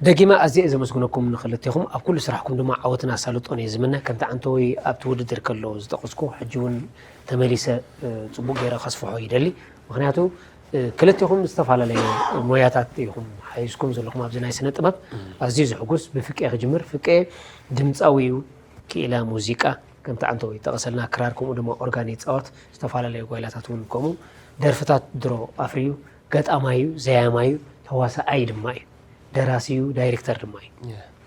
ደጊመ ኣዝየ ዘመስግነኩም ንክልቴኹም፣ ኣብ ኩሉ ስራሕኩም ድማ ዓወትን ኣሳልጦን እየ ዝምነ። ከምቲ ዓንተወይ ኣብቲ ውድድር ከሎ ዝጠቐስኩ፣ ሕጂ እውን ተመሊሰ፣ እ፣ ጽቡቕ ገይረ ከስፍሖ ይደሊ። ምኽንያቱ፣ እ፣ ክልቴኹም ዝተፈላለየ ሞያታት ኢኹም ሓይዝኩም ዘለኹም ኣብዚ ናይ ስነ ጥበብ። ኣዝዩ ዘሕጉስ። ብፍቄ ክጅምር። ፍቄ ድምጻዊ እዩ፣ ክኢላ ሙዚቃ፣ ከምቲ ዓንተወይ ጠቐሰልና፣ ክራር ከምኡ ድማ ኦርጋን ይጻወት፣ ዝተፈላለዩ ጓይላታት እውን ከምኡ። ደርፍታት ድሮ ኣፍርዩ፣ ገጣማይ እዩ፣ ዘያማይ እዩ፣ ተዋሳኣይ ድማ እዩ፣ ደራሲ እዩ፣ ዳይሬክተር ድማ እዩ።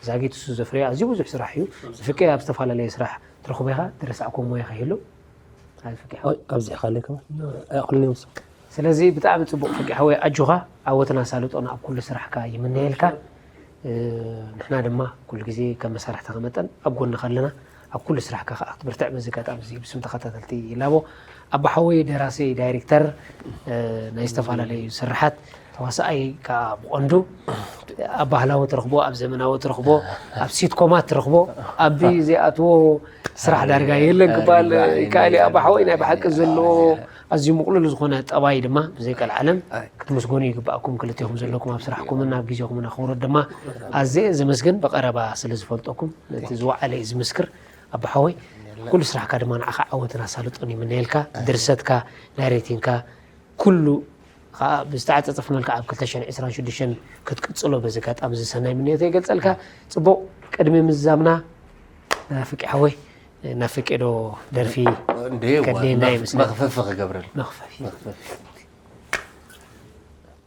ዛጊት እሱ ዘፍረዮ ኣዝዩ ብዙሕ ስራሕ እዩ። ፍቄ ኣብ ዝተፈላለየ ስራሕ ትረኽቦ ኢኻ፣ ዝረሳዕኩዎ ሞያ ከይህሉ። ኣይ ፍቄ ሓወይ። ኣይ፣ ኣብዚሕካለይ ከማን። ኣይ፣ ኩሉ እዮም። ስለዚ ብጣዕሚ ጽቡቕ ፍቄ ሓወይ፣ ኣጆኻ፣ ዓወትን ኣሳልጦን ኣብ ኩሉ ስራሕካ ይምነየልካ። እ፣ ንሕና ድማ ኩሉ ግዜ ከም መሳርሕትኻ መጠን ኣብ ጎንኻ ኣለና። ኣብ ኩሉ ስራሕካ ከኣ ክትበርትዕ በዚ ኣጋጣሚ እዚ ብስም ተኸታተልቲ ይላቦ። ኣባ ሓወይ ደራሲ፣ ዳይሬክተር፣ እ፣ ናይ ዝተፈላለዩ ስርሓት፣ ተዋሳኣይ ከኣ ብቐንዱ ኣብ ባህላዊ ትረኽቦ፣ ኣብ ዘመናዊ ትረኽቦ፣ ኣብ ሲትኮማት ትረኽቦ፣ ኣብ ዘይኣትዎ ስራሕ ዳርጋ የለን ክበሃል ይከኣል እዩ። ኣባ ሓወይ ናይ ብሓቂ ዘለዎ ኣዝዩ ምቕሉል ዝኾነ ጠባይ ድማ ብዘይ ቀልዓለም ኣይ። ክትመስገኑ ይግባኣኩም። ክልቴኹም ዘለኩም ኣብ ስራሕኩምን ኣብ ግዜኹምን ኣኽብሮት ድማ ኣዝየ ዘመስግን። ብቐረባ ስለ ዝፈልጠኩም ነቲ ዝወዓለ እዩ ዝምስክር። ኣባ ሓወይ ኩሉ ስራሕካ ድማ ንዓኻ ዓወትን ኣሳልጦን ይምነየልካ። ድርሰትካ፣ ዳይሬክቲንግካ፣ ኩሉ ከዓ ብዝተዓጸጸፈ መልክዕ ኣብ ክልተ ሽሕን ዕስራን ሽዱሽተን ክትቅጽሎ በዚ ኣጋጣሚ እዚ ሰናይ ምንዮተይ ይገልጸልካ። ጽቡቕ፣ ቅድሚ ምዝዛምና፣ ናፍቄ ሓወይ፣ ናፍቄ ዶ ደርፊ እንዴ፣ ከድልየና ዋ፣ ይመስለኒ። መኽፈፊ ክገብረል። መኽፈፊ። መኽፈፊ።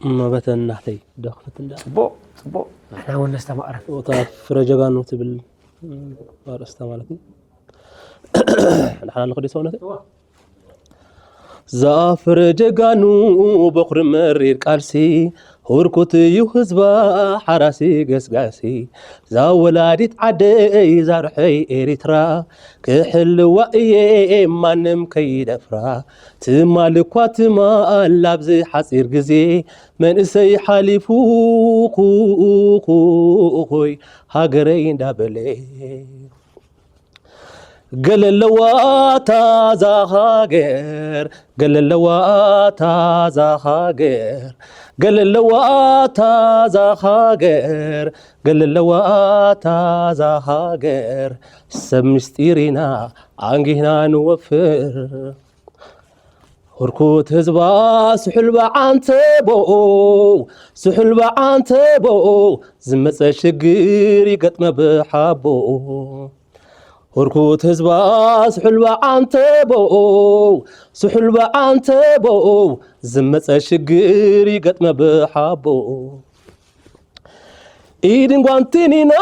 እመበተን ናተይ፣ ዶ ክፈት እንዳ? ጽቡቕ፣ ጽቡቕ። ንሕና እውን ነስተማቕረን። እታ ፍረ ጀጋኑ ትብል፣ እ፣ ኣርእስታ ማለት እዩ። ንሓና ንኽዲ ሰውነተይ? እዋ። ዛፍረ ጀጋኑ በኹሪ መሪር ቃልሲ፣ ህርኩት እዩ ህዝባ ሓራሲ ገስጋሲ። ዛ ወላዲት ዓደይ ዛርሐይ ኤሪትራ፣ ክሕልዋ እየ ማንም ከይደፍራ። ትማል እኳ ትማል ኣብዚ ሓጺር ግዜ፣ መንእሰይ ሓሊፉ ኩኹይ ሃገረይ እንዳበለ። ገለለዋ ታዛ ሃገር፣ ገለለዋ ታዛ ሃገር፣ ገለለዋ ታዛ ሃገር፣ ገለለዋ ታዛ ሃገር። ሰብ ምስጢር ኢና ኣንጊህና ንወፍር። ህርኩት ህዝባ ስሑል ብዓንተቦ፣ ስሑል ብዓንተቦ፣ ዝመጸ ሽግር ይገጥመ ብሓቦ። ህርኩት ህዝባ ስሑል ብዓንተቦ፣ ስሑል ብዓንተቦ፣ ዝመጸ ሽግር ይገጥመ ብሓቦ። ኢድን ጓንቲን ኢና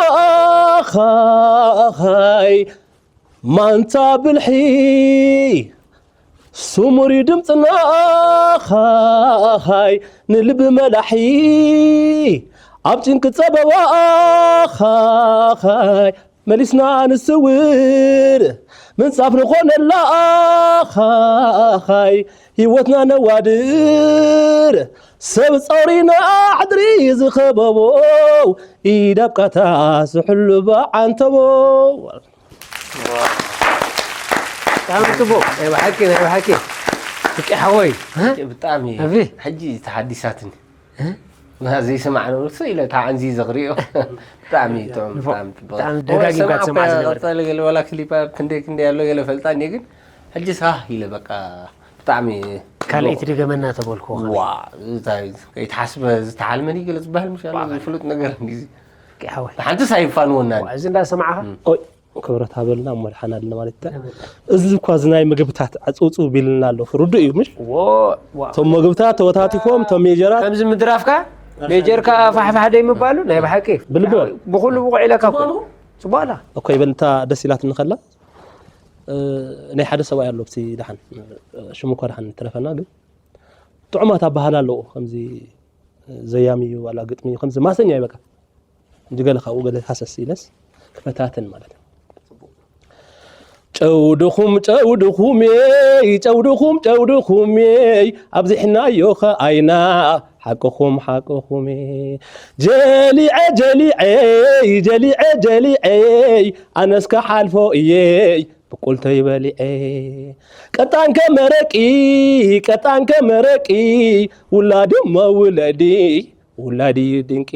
ኻኻይ ማንታ ብልሒ፣ ስሙር እዩ ድምፅና ኻኻይ ንልቢ መላሒ። ኣብ ጭንቂ ጸበባ ኻኻይ መሊስና ንስውር፣ ምንጻፍ ንኾነላ ኻኻይ ህይወትና ነዋድር። ሰብ ጸሪና ሕድሪ ዝኸበቦ፣ ኢድ ኣብቃታ ስሑል ብዓንተቦ። ብጣዕሚ ጽቡቕ። ናይ ብሓቂ፣ ናይ ብሓቂ። ፍቄ ሓወይ። ብጣዕሚ። ኣቤ። ሕጂ ተሓዲሳትኒ። እ? ና ዘይሰማዕነሉ እሱ ኢለ፣ እታ ዓንዚ ዘኽሪኦ። ብጣዕሚ ጥዑም፣ ንፎ-፣ ብጣዕሚ ጽቡቕ። ብጣዕሚ ደጋጊምካ ሰማዕ ትሰምዓ እኮ ዝነበርካ። ቀጸለ ገለ ዋላ ክሊፕ ኣብ ክንደይ ክንደይ ኣሎ ገለ ፈልጣ እኔ ግን፣ ሕጂ ሳህ ኢለ በቃ ብጣዕሚ ካልኣይቲ ጽቡቕ። ድገመና ተበልኩ። ዋ፣ እንታይ፣ ከይትሓስበ ዝተሓልመኒ ገለ ዝበሃል ምሽ ኣሎ፣ ዋ፣ ዘይፍሉጥ ነገር እንዲዚ። ፍቄ ሓወይ። ሓንቲ ሳይፋንወና። ዋ፣ እዚ እንዳሰማዕኻ? እም። ኦይ። ክብረት ሃበልና እሞ ድሓን ኣለና ማለት እዩ። እዚ እኳ እዚ ናይ ምግብታት ዕጽውጽው ቢልና ኣሎ። ርዱእ እዩ ምሽ? ዎ፣ ዋ። እቶም ምግብታት ተወታቲፎም፣ እቶም ሜጀራት ከምዚ ምድራፍካ፣ ሜጀርካ ፋሕፋሕ ደይ ምባሉ ናይ ብሓቂ። ብልቦ። ብኹሉ ብቑዕ ኢለካ እኮ። ጽቡቕ ኣላ። እኮ ይበል፣ እንታ ደስ ኢላትኒ ከላ፣ እ፣ ናይ ሓደ ሰብኣይ ኣሎ፣ ኣብቲ ድሓን፣ እ፣ ሽሙ እኳ ድሓን ተረፈና፣ ግን ጥዑማት ኣበሃህላ ኣለዎ። ከምዚ ዘያሚ እዩ ዋላ ግጥሚ እዩ፣ ከምዚ ማሰኛ እዩ በቃ። እንጂ ገለ ካብኡ ገለ ሃሰስ ኢለስ ክፈታተን ማለት እዩ። ጨው ድኹም፣ ጨው ድኹም እየይ፣ ጨው ድኹም፣ ጨው ድኹም እየይ፣ ኣብዚሕናዮ ኸኣይና፣ ሓቅኹም፣ ሓቅኹም እየ። ጀሊዐ፣ ጀሊዐይ፣ ጀሊዐ፣ ጀሊዐይ፣ ኣነስ ክሓልፎ እየይ፣ ቁልተይ በሊዐ ቀጣንከ መረቂ ቀጣንከ መረቂ ውላዲ መውለዲ ውላዲ ድንቂ።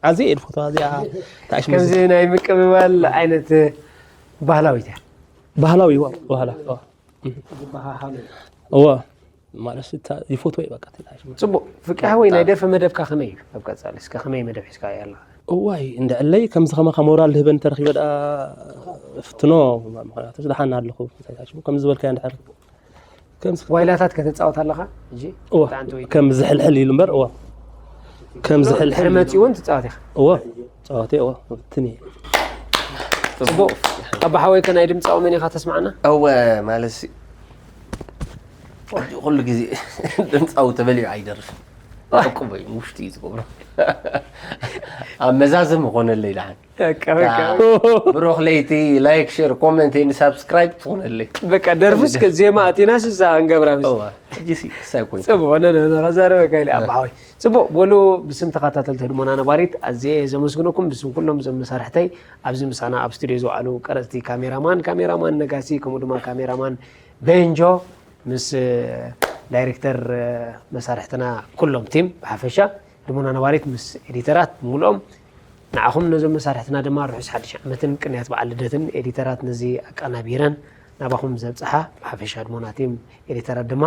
ኣዚ እየ ድፈትዋ እዚኣ። ታሽሙ ከምዚ ናይ ምቅብባል ዓይነት ባህላዊት እያ። ባህላዊ እዋ ባህላ እዋ። ዝበሃሃሉ እዋ ማለት እታ ይፈትዎ እዩ በቃ። ታሽሙ ጽቡቅ። ፍቅሒ ወይ ናይ ደርፊ መደብካ ከመይ እዩ? ኣብ ቀጻሊ እስከ ከመይ መደብ ሒዝካ ኣለኻ? እዋይ እንድዕለይ ከምዚ ከማኻ ሞራል ዝህበን ተረኺበ ደኣ ፍትኖ። ምክንያቱ ዝደሓና ኣለኹ። ታሽሙ ከምዚ ዝበልካዮ እንድሕር ከምዚ ዋይላታት ከተጻወት ኣለኻ? ሕጂ እዋ። ብጣዕሚ ትወይ ከም ዝሕልሕል ኢሉ እምበር እዋ። ከም ዝሕልሕል ድሕሪ መጺኡ እውን ትጻወት ኢኻ? እዋ። ጸዋቴ እዋ። ትኒ ጽቡቅ። ኣባ ሓወይ ከ ናይ ድምጻዊ መን ኢኻ ተስማዕና? እወ ማለት ሲ ኩሉ ግዜ ድምጻዊ ተበሊዑ ኣይደርፍን። ዕቁብ እዩ ውሽጢ እዩ ዝገብሮ። ኣብ መዛዘሚ ኾነለይ ደሓን። በቃ በቃ። ብሩኽ ለይቲ። ላይክ ሼር ኮመንት ን ሳብስክራይብ ትኾነለይ። በቃ ደርፊ እስከ ዜማ ኣቲናስ እዛ ክንገብራ ምስ እዋ ሕጂ ሲ ክሳይ ኮይኑ ጽቡቅ ነ ነ ነ ከዛረበካ ኢለ ኣባ ሓወይ ጽቡቅ በሉ። ብስም ተኸታተልቲ ህድሞና ነባሪት ኣዝየ ዘመስግነኩም ብስም ኩሎም እዞም መሳርሕተይ ኣብዚ ምሳና ኣብ ስቱድዮ ዝውዓሉ ቀረፅቲ ካሜራማን ካሜራማን ነጋሲ ከምኡ ድማ ካሜራማን ቤንጆ ምስ ዳይሬክተር መሳርሕትና ኩሎም ቲም ብሓፈሻ ህድሞና ነባሪት ምስ ኤዲተራት ብምሉኦም ንዓኹም ነዞም መሳርሕትና ድማ ርሑስ ሓድሽ ዓመትን ቅንያት በዓል ልደትን ኤዲተራት ነዚ ኣቀናቢረን ናባኹም ዘብፅሓ ብሓፈሻ ህድሞና ቲም ኤዲተራት ድማ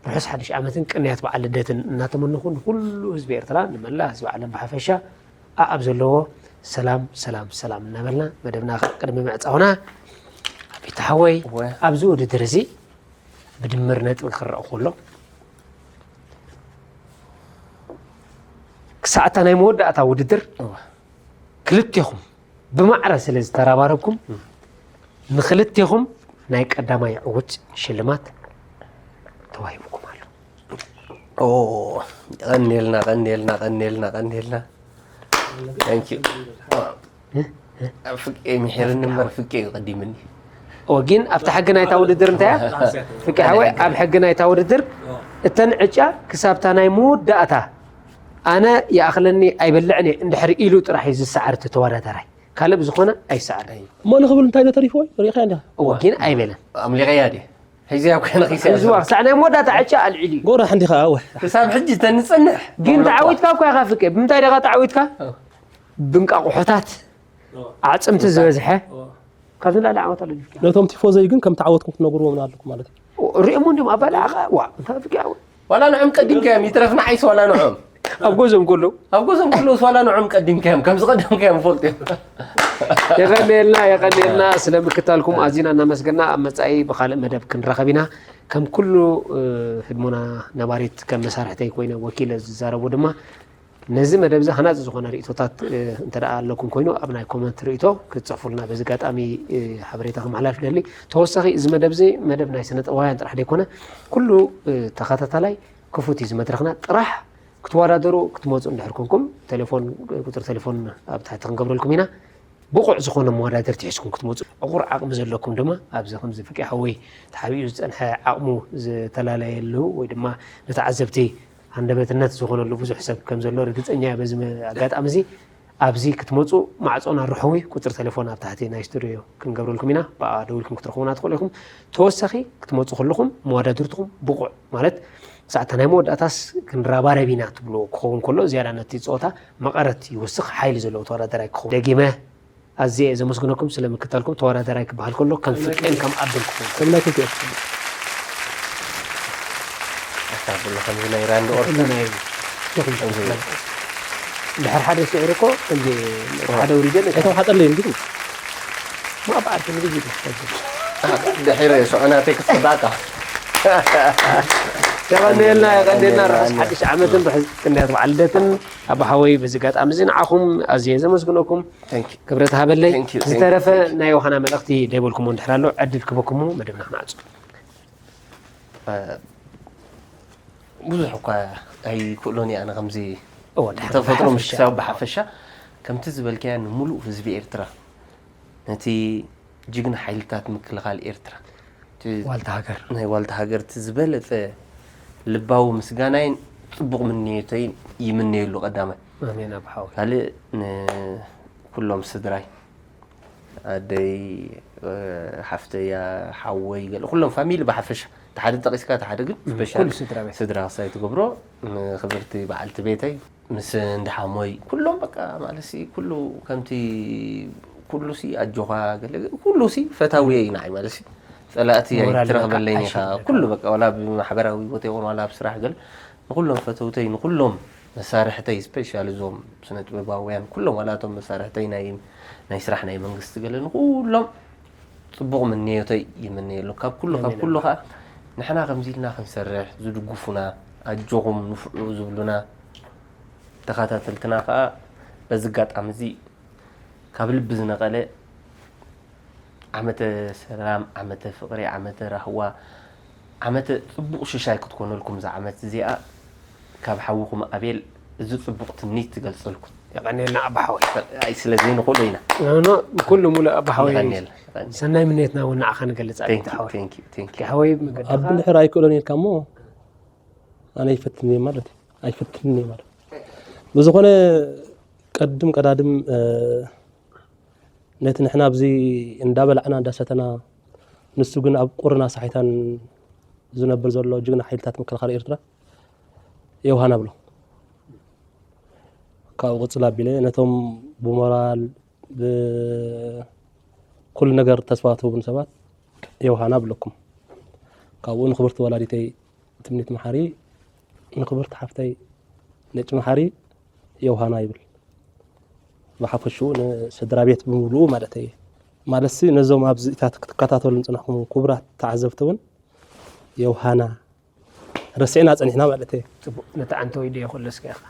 ርሑስ ሓድሽ ዓመትን ቅንያት በዓል ልደትን እናተመነኹ ንኹሉ ህዝቢ ኤርትራ ንመላእ ህዝቢ ዓለም ብሓፈሻ ኣኣብ ዘለዎ ሰላም ሰላም ሰላም እናበልና መደብና ቅድሚ ምዕፃውና ኣቤት ሓወይ እወ። ኣብዚ ውድድር እዚ ብድምር ነጥቢ ክረአ ከሎ ክሳዕታ ናይ መወዳእታ ውድድር እወ። ክልቴኹም ብማዕረ ስለ ዝተራባረብኩም ንክልቴኹም ናይ ቀዳማይ ዕውት ሽልማት ተዋሂብኩም ኣሎ። ኦ፣ ቀንዴልና ቀንዴልና ቀንዴልና ቀንዴልና። Thank you። ፍቄ ምሒርኒ እምበር ፍቄ እዩ ቀዲምኒ። ኦ፣ ግን ኣብታ ሕጊ ናይታ ውድድር እንታይ እያ? ፍቄ ሓወይ፣ ኣብ ሕጊ ናይታ ውድድር እተን ዕጫ ክሳብታ ናይ መወዳእታ ኣነ ይኣኽለኒ ኣይበልዕን እየ እንድሕር ኢሉ ጥራሕ እዩ ዝሰዓር እቲ ተወዳዳራይ። ካልእ ብዝኾነ ኣይሰዓርን። እሞ ንኽብል እንታይ ዶ ተሪፍዎ? ሪኢኻያ እንዲኻ? እወ፣ ግን ኣይበለን። ኣምሊቐያ ድየ? ሒዘያ እኮ ነኺሰያ። እዝዋ፣ ክሳዕ ናይ መወዳእታ ዕጫ ኣልዒሉ እዩ። ጎራሕ እንዲኻ፣ እወ። ክሳብ ሕጂ ተንጸንሕ። ግን ተዓዊትካ እኮ ኢኻ ፍቄ። ብምንታይ ዲኻ ተዓዊትካ? እወ። ብእንቃቑሖታት፣ እወ። ኣዕጽምቲ ዝበዝሐ። እወ። ካብዚ ንላዕሊ ዓወት ኣሎ ድዩ? ነቶም ቲፎዞይ ግን ከም ተዓወትኩም ክትነግርዎም ኣለኩም ማለት እዩ። ሪኦሞ እንዲዮም ኣባላዕኻ፣ ዋ፣ እንታይ ፍቄ፣ ኣወ። ዋላ ንዖም ቀዲምካዮም ይትረፍ ንዓይስ ዋላ ንዖም ኣብ ገዝኦም ከለዉ ኣብ ገዝኦም ከለውስ ዋላ ንዖም ቀዲምካዮም ከም ዝቐደምካዮም ፈልጡ እዮም። የቐንየልና፣ የቐንየልና ስለ ምክታልኩም ኣዚና እናመስገና ኣብ መጻኢ ብኻልእ መደብ ክንራኸብ ኢና። ከም ኩሉ ህድሞና ነባሪት ከም መሳርሕተይ ኮይነ ወኪለ ዝዛረቦ ድማ ነዚ መደብ እዚ ሃናጺ ዝኾነ ርእይቶታት እንተ ደኣ ኣለኩም ኮይኑ ኣብ ናይ ኮመንት ርእይቶ ክትጽሕፉልና በዚ ኣጋጣሚ ሓበሬታ ከመሓላልፍ ደሊ። ተወሳኺ እዚ መደብ እዚ መደብ ናይ ስነ ጥበባውያን ጥራሕ ደይኮነ ኩሉ ተኸታታላይ ክፉት እዩ እዚ መድረኽና። ጥራሕ ክትወዳደሩ ክትመፁ እንድሕር ኮንኩም ቴሌፎን ቁፅሪ ቴሌፎን ኣብ ታሕቲ ክንገብረልኩም ኢና። ብቑዕ ዝኾነ መወዳደርቲ ሒዝኩም ክትመፁ ዕቑር ዓቕሚ ዘለኩም ድማ ኣብዚ ከምዚ ፍቄ ሓወይ ተሓቢኡ ዝፀንሐ ዓቕሙ ዝተፈላለየሉ ወይ ድማ ንተዓዘብቲ ሃንደበትነት ዝኾነሉ ብዙሕ ሰብ ከም ዘሎ ርግፀኛ እየ። በዚ ኣጋጣሚ እዚ ኣብዚ ክትመፁ ማዕፆና ርሑው እዩ። ቁፅሪ ቴሌፎን ኣብ ታሕቲ ናይ ስቱድዮ ክንገብረልኩም ኢና። ብኣ ደዊልኩም ክትረኽቡና ትኽእሉ ኢኹም። ተወሳኺ ክትመፁ ከለኹም መወዳድርትኹም ብቑዕ ማለት ሳዕታ ናይ መወዳእታስ ክንራባረብ ኢና ትብልዎ ክኸውን ከሎ ዝያዳ ነቲ ፀወታ መቐረት ይውስኽ ሓይሊ ዘለዎ ተወዳዳራይ ክኸውን። ደጊመ ኣዝየ እየ ዘመስግነኩም ስለ ምክታልኩም። ተወዳዳራይ ክበሃል ከሎ ከም ፍቄን ከም ኣቦን ክኸውን። ከም ናይ ክንቲኦም ኣታ ብሎ ከምዚ ናይ ራንድ ኦርደር። ከምዚ ናይ ዲኹም ከምዚ ድሕር ሓደ ስዕሪ እኮ ከምዚ ሓደ ውሪደ ነታ ኣይተዋሓጠለይ እንዲኹም። ማእባ ዓርኪ ንግዜ ድሕር። ድሕር እየ ሸዑ ናተይ ክስባቃ። የቐንየልና፣ የቐንየልና። ርሑስ ሓድሽ ዓመትን ርሑስ ቅንያት በዓል ልደትን ኣባ ሓወይ። በዚ ኣጋጣሚ እዚ ንዓኹም ኣዝየ ዘመስግነኩም። Thank you። ክብረት ሃበለይ። Thank you, thank you, ዝተረፈ thank you። ናይ ዮሃና መልእኽቲ ደይበልኩሞ እንድሕር ኣሎ ዕድል ክበኩሞ መደብና ክነዕጹ። እ፣ ብዙሕ እኳ ኣይክእሎን እየ ኣነ ከምዚ እወ፣ ድሓን ተፈጥሮ ብሓፈሻ። ምሽክሳብ ብሓፈሻ ከምቲ ዝበልካያ ንምሉእ ህዝቢ ኤርትራ ነቲ ጅግና ሓይልታት ምክልኻል ኤርትራ እቲ ዋልታ ሃገር። ናይ ዋልታ ሃገር እቲ ዝበለጸ ልባዊ ምስጋናይን ጽቡቕ ምንዮተይን ይምነየሉ ቀዳማይ። ኣሜን ኣባ ሓወይ። ካልእ ንኩሎም ስድራይ ኣደይ፣ ሓፍተያ፣ ሓወይ፣ ገለ ኩሎም ፋሚሊ ብሓፈሻ፣ እቲ ሓደ ጠቒስካ፣ እቲ ሓደ ግን ስፔሻል ኩሉ ስድራ ቤት። ስድራ ክሳይ ትገብሮ። ንክብርቲ በዓልቲ ቤተይ ምስ እንድሓሞይ ኩሎም በቃ ማለት ሲ ኩሉ ከምቲ ኩሉ ሲ ኣጆኻ ገለ ኩሉ ሲ ፈታዊ ኢና ማለት ሲ ጸላእቲ ሞራል ኣይትረኽበለይ በቃ ኢኻ። ኣይሸግረካ። ኩሉ በቃ ዋላ ብማሕበራዊ ቦታ ይኹን ዋላ ኣብ ስራሕ ገለ ንኩሎም ፈተውተይ ንኩሎም መሳርሕተይ ስፔሻል እዞም ስነ ጥበባውያን ኩሎም ዋላ እቶም መሳርሕተይ ናይ ናይ ስራሕ ናይ መንግስቲ ገለ ንኩሎም ጽቡቕ ምንዮተይ ይምነየሉ። ካብ ኩሉ ካብ ኩሉ ከዓ ንሕና ከምዚ ኢልና ክንሰርሕ ዝድግፉና ኣጆኹም ንፍዑ ዝብሉና ተኸታተልትና ከዓ በዚ ኣጋጣሚ እዚ ካብ ልቢ ዝነቐለ ዓመተ ሰላም፣ ዓመተ ፍቕሪ፣ ዓመተ ራህዋ፣ ዓመተ ጽቡቕ ሽሻይ ክትኮነልኩም እዛ ዓመት እዚኣ ካብ ሓውኹም ኣቤል እዚ ጽቡቕ ትምኒት ትገልጸልኩም። የቐንየልና ኣባ ሓወይ። ኣይ ስለ ዘይንኽእሎ ኢና። ኖ፣ ኩሉ ሙሉእ ኣባ ሓወይ። ይቐንየልና፣ ይቐንየልና። ሰናይ ምንየትና እውን ንዓኻ ንገልጽ ኣቤት Thank you, ሓወይ። thank you, thank you። ሓወይ መገድኻ ኣቢ እንድሕር ኣይክእሎን ኢልካ እሞ ኣነ ኣይፈትንን እየ ማለት እዩ። ኣይፈትንን እየ ማለት እዩ። ብዝኾነ ቀድም ቀዳድም እ፣ ነቲ ንሕና ኣብዚ እንዳበላዕና እንዳሰተና ንሱ ግን ኣብ ቁርና ሳሒታን ዝነብር ዘሎ ጅግና ሓይልታት ምክልኻል ኤርትራ የውሃና ብሎ። ካብኡ ቅፅል ኣቢለ ነቶም ብሞራል ብኩሉ ነገር ተስፋ ትህቡን ሰባት የውሃና ብለኩም። ካብኡ ንክብርቲ ወላዲተይ ትምኒት መሓሪ፣ ንክብርቲ ሓፍተይ ነጭ መሓሪ የውሃና ይብል። ብሓፈሽኡ ንስድራ ቤት ብምሉኡ ማለት እየ። ማለትሲ ነዞም ኣብዚ እታት ክትከታተሉ ዝፅናሕኩም ክቡራት ተዓዘብቲ እውን የውሃና ረሲዕና ፀኒሕና ማለት እየ። ጽቡቕ ነቲ ዓንተ ወይ ዶ ይኹለስካ ኢኻ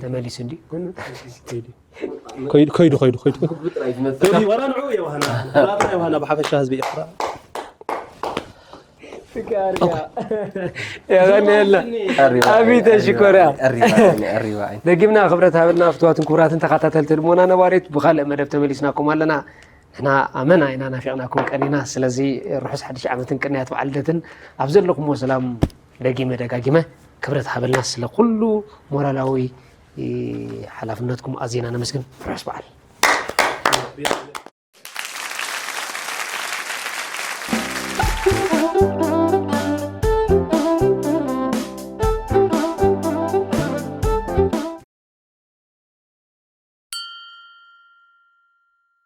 ተመሊሱ እንዲ ከይዱ ከይዱ ከይዱ ከይዱ ከይዱ ዋላ ንዑ የውሃና ናትና የውሃና ብሓፈሻ ህዝቢ ኤርትራ የቐንየልና። ኣቢ ተሽኮርያ። ኣሪባ ደጊምና ክብረት ሃበልና። ፍትዋትን ክቡራትን ተኸታተልቲ ልሞና ነባሪት ብካልእ መደብ ተመሊስናኩም ኣለና። ንሕና ኣመና ኢና ናፊቕናኩም ቀኒና። ስለዚ ርሑስ ሓድሽ ዓመትን ቅንያት በዓል ልደትን ኣብ ዘለኹምዎ ሰላም ደጊመ ደጋጊመ ክብረት ሃበልና። ስለ ኩሉ ሞራላዊ ሓላፍነትኩም ኣዚና ነመስግን። ርሑስ በዓል።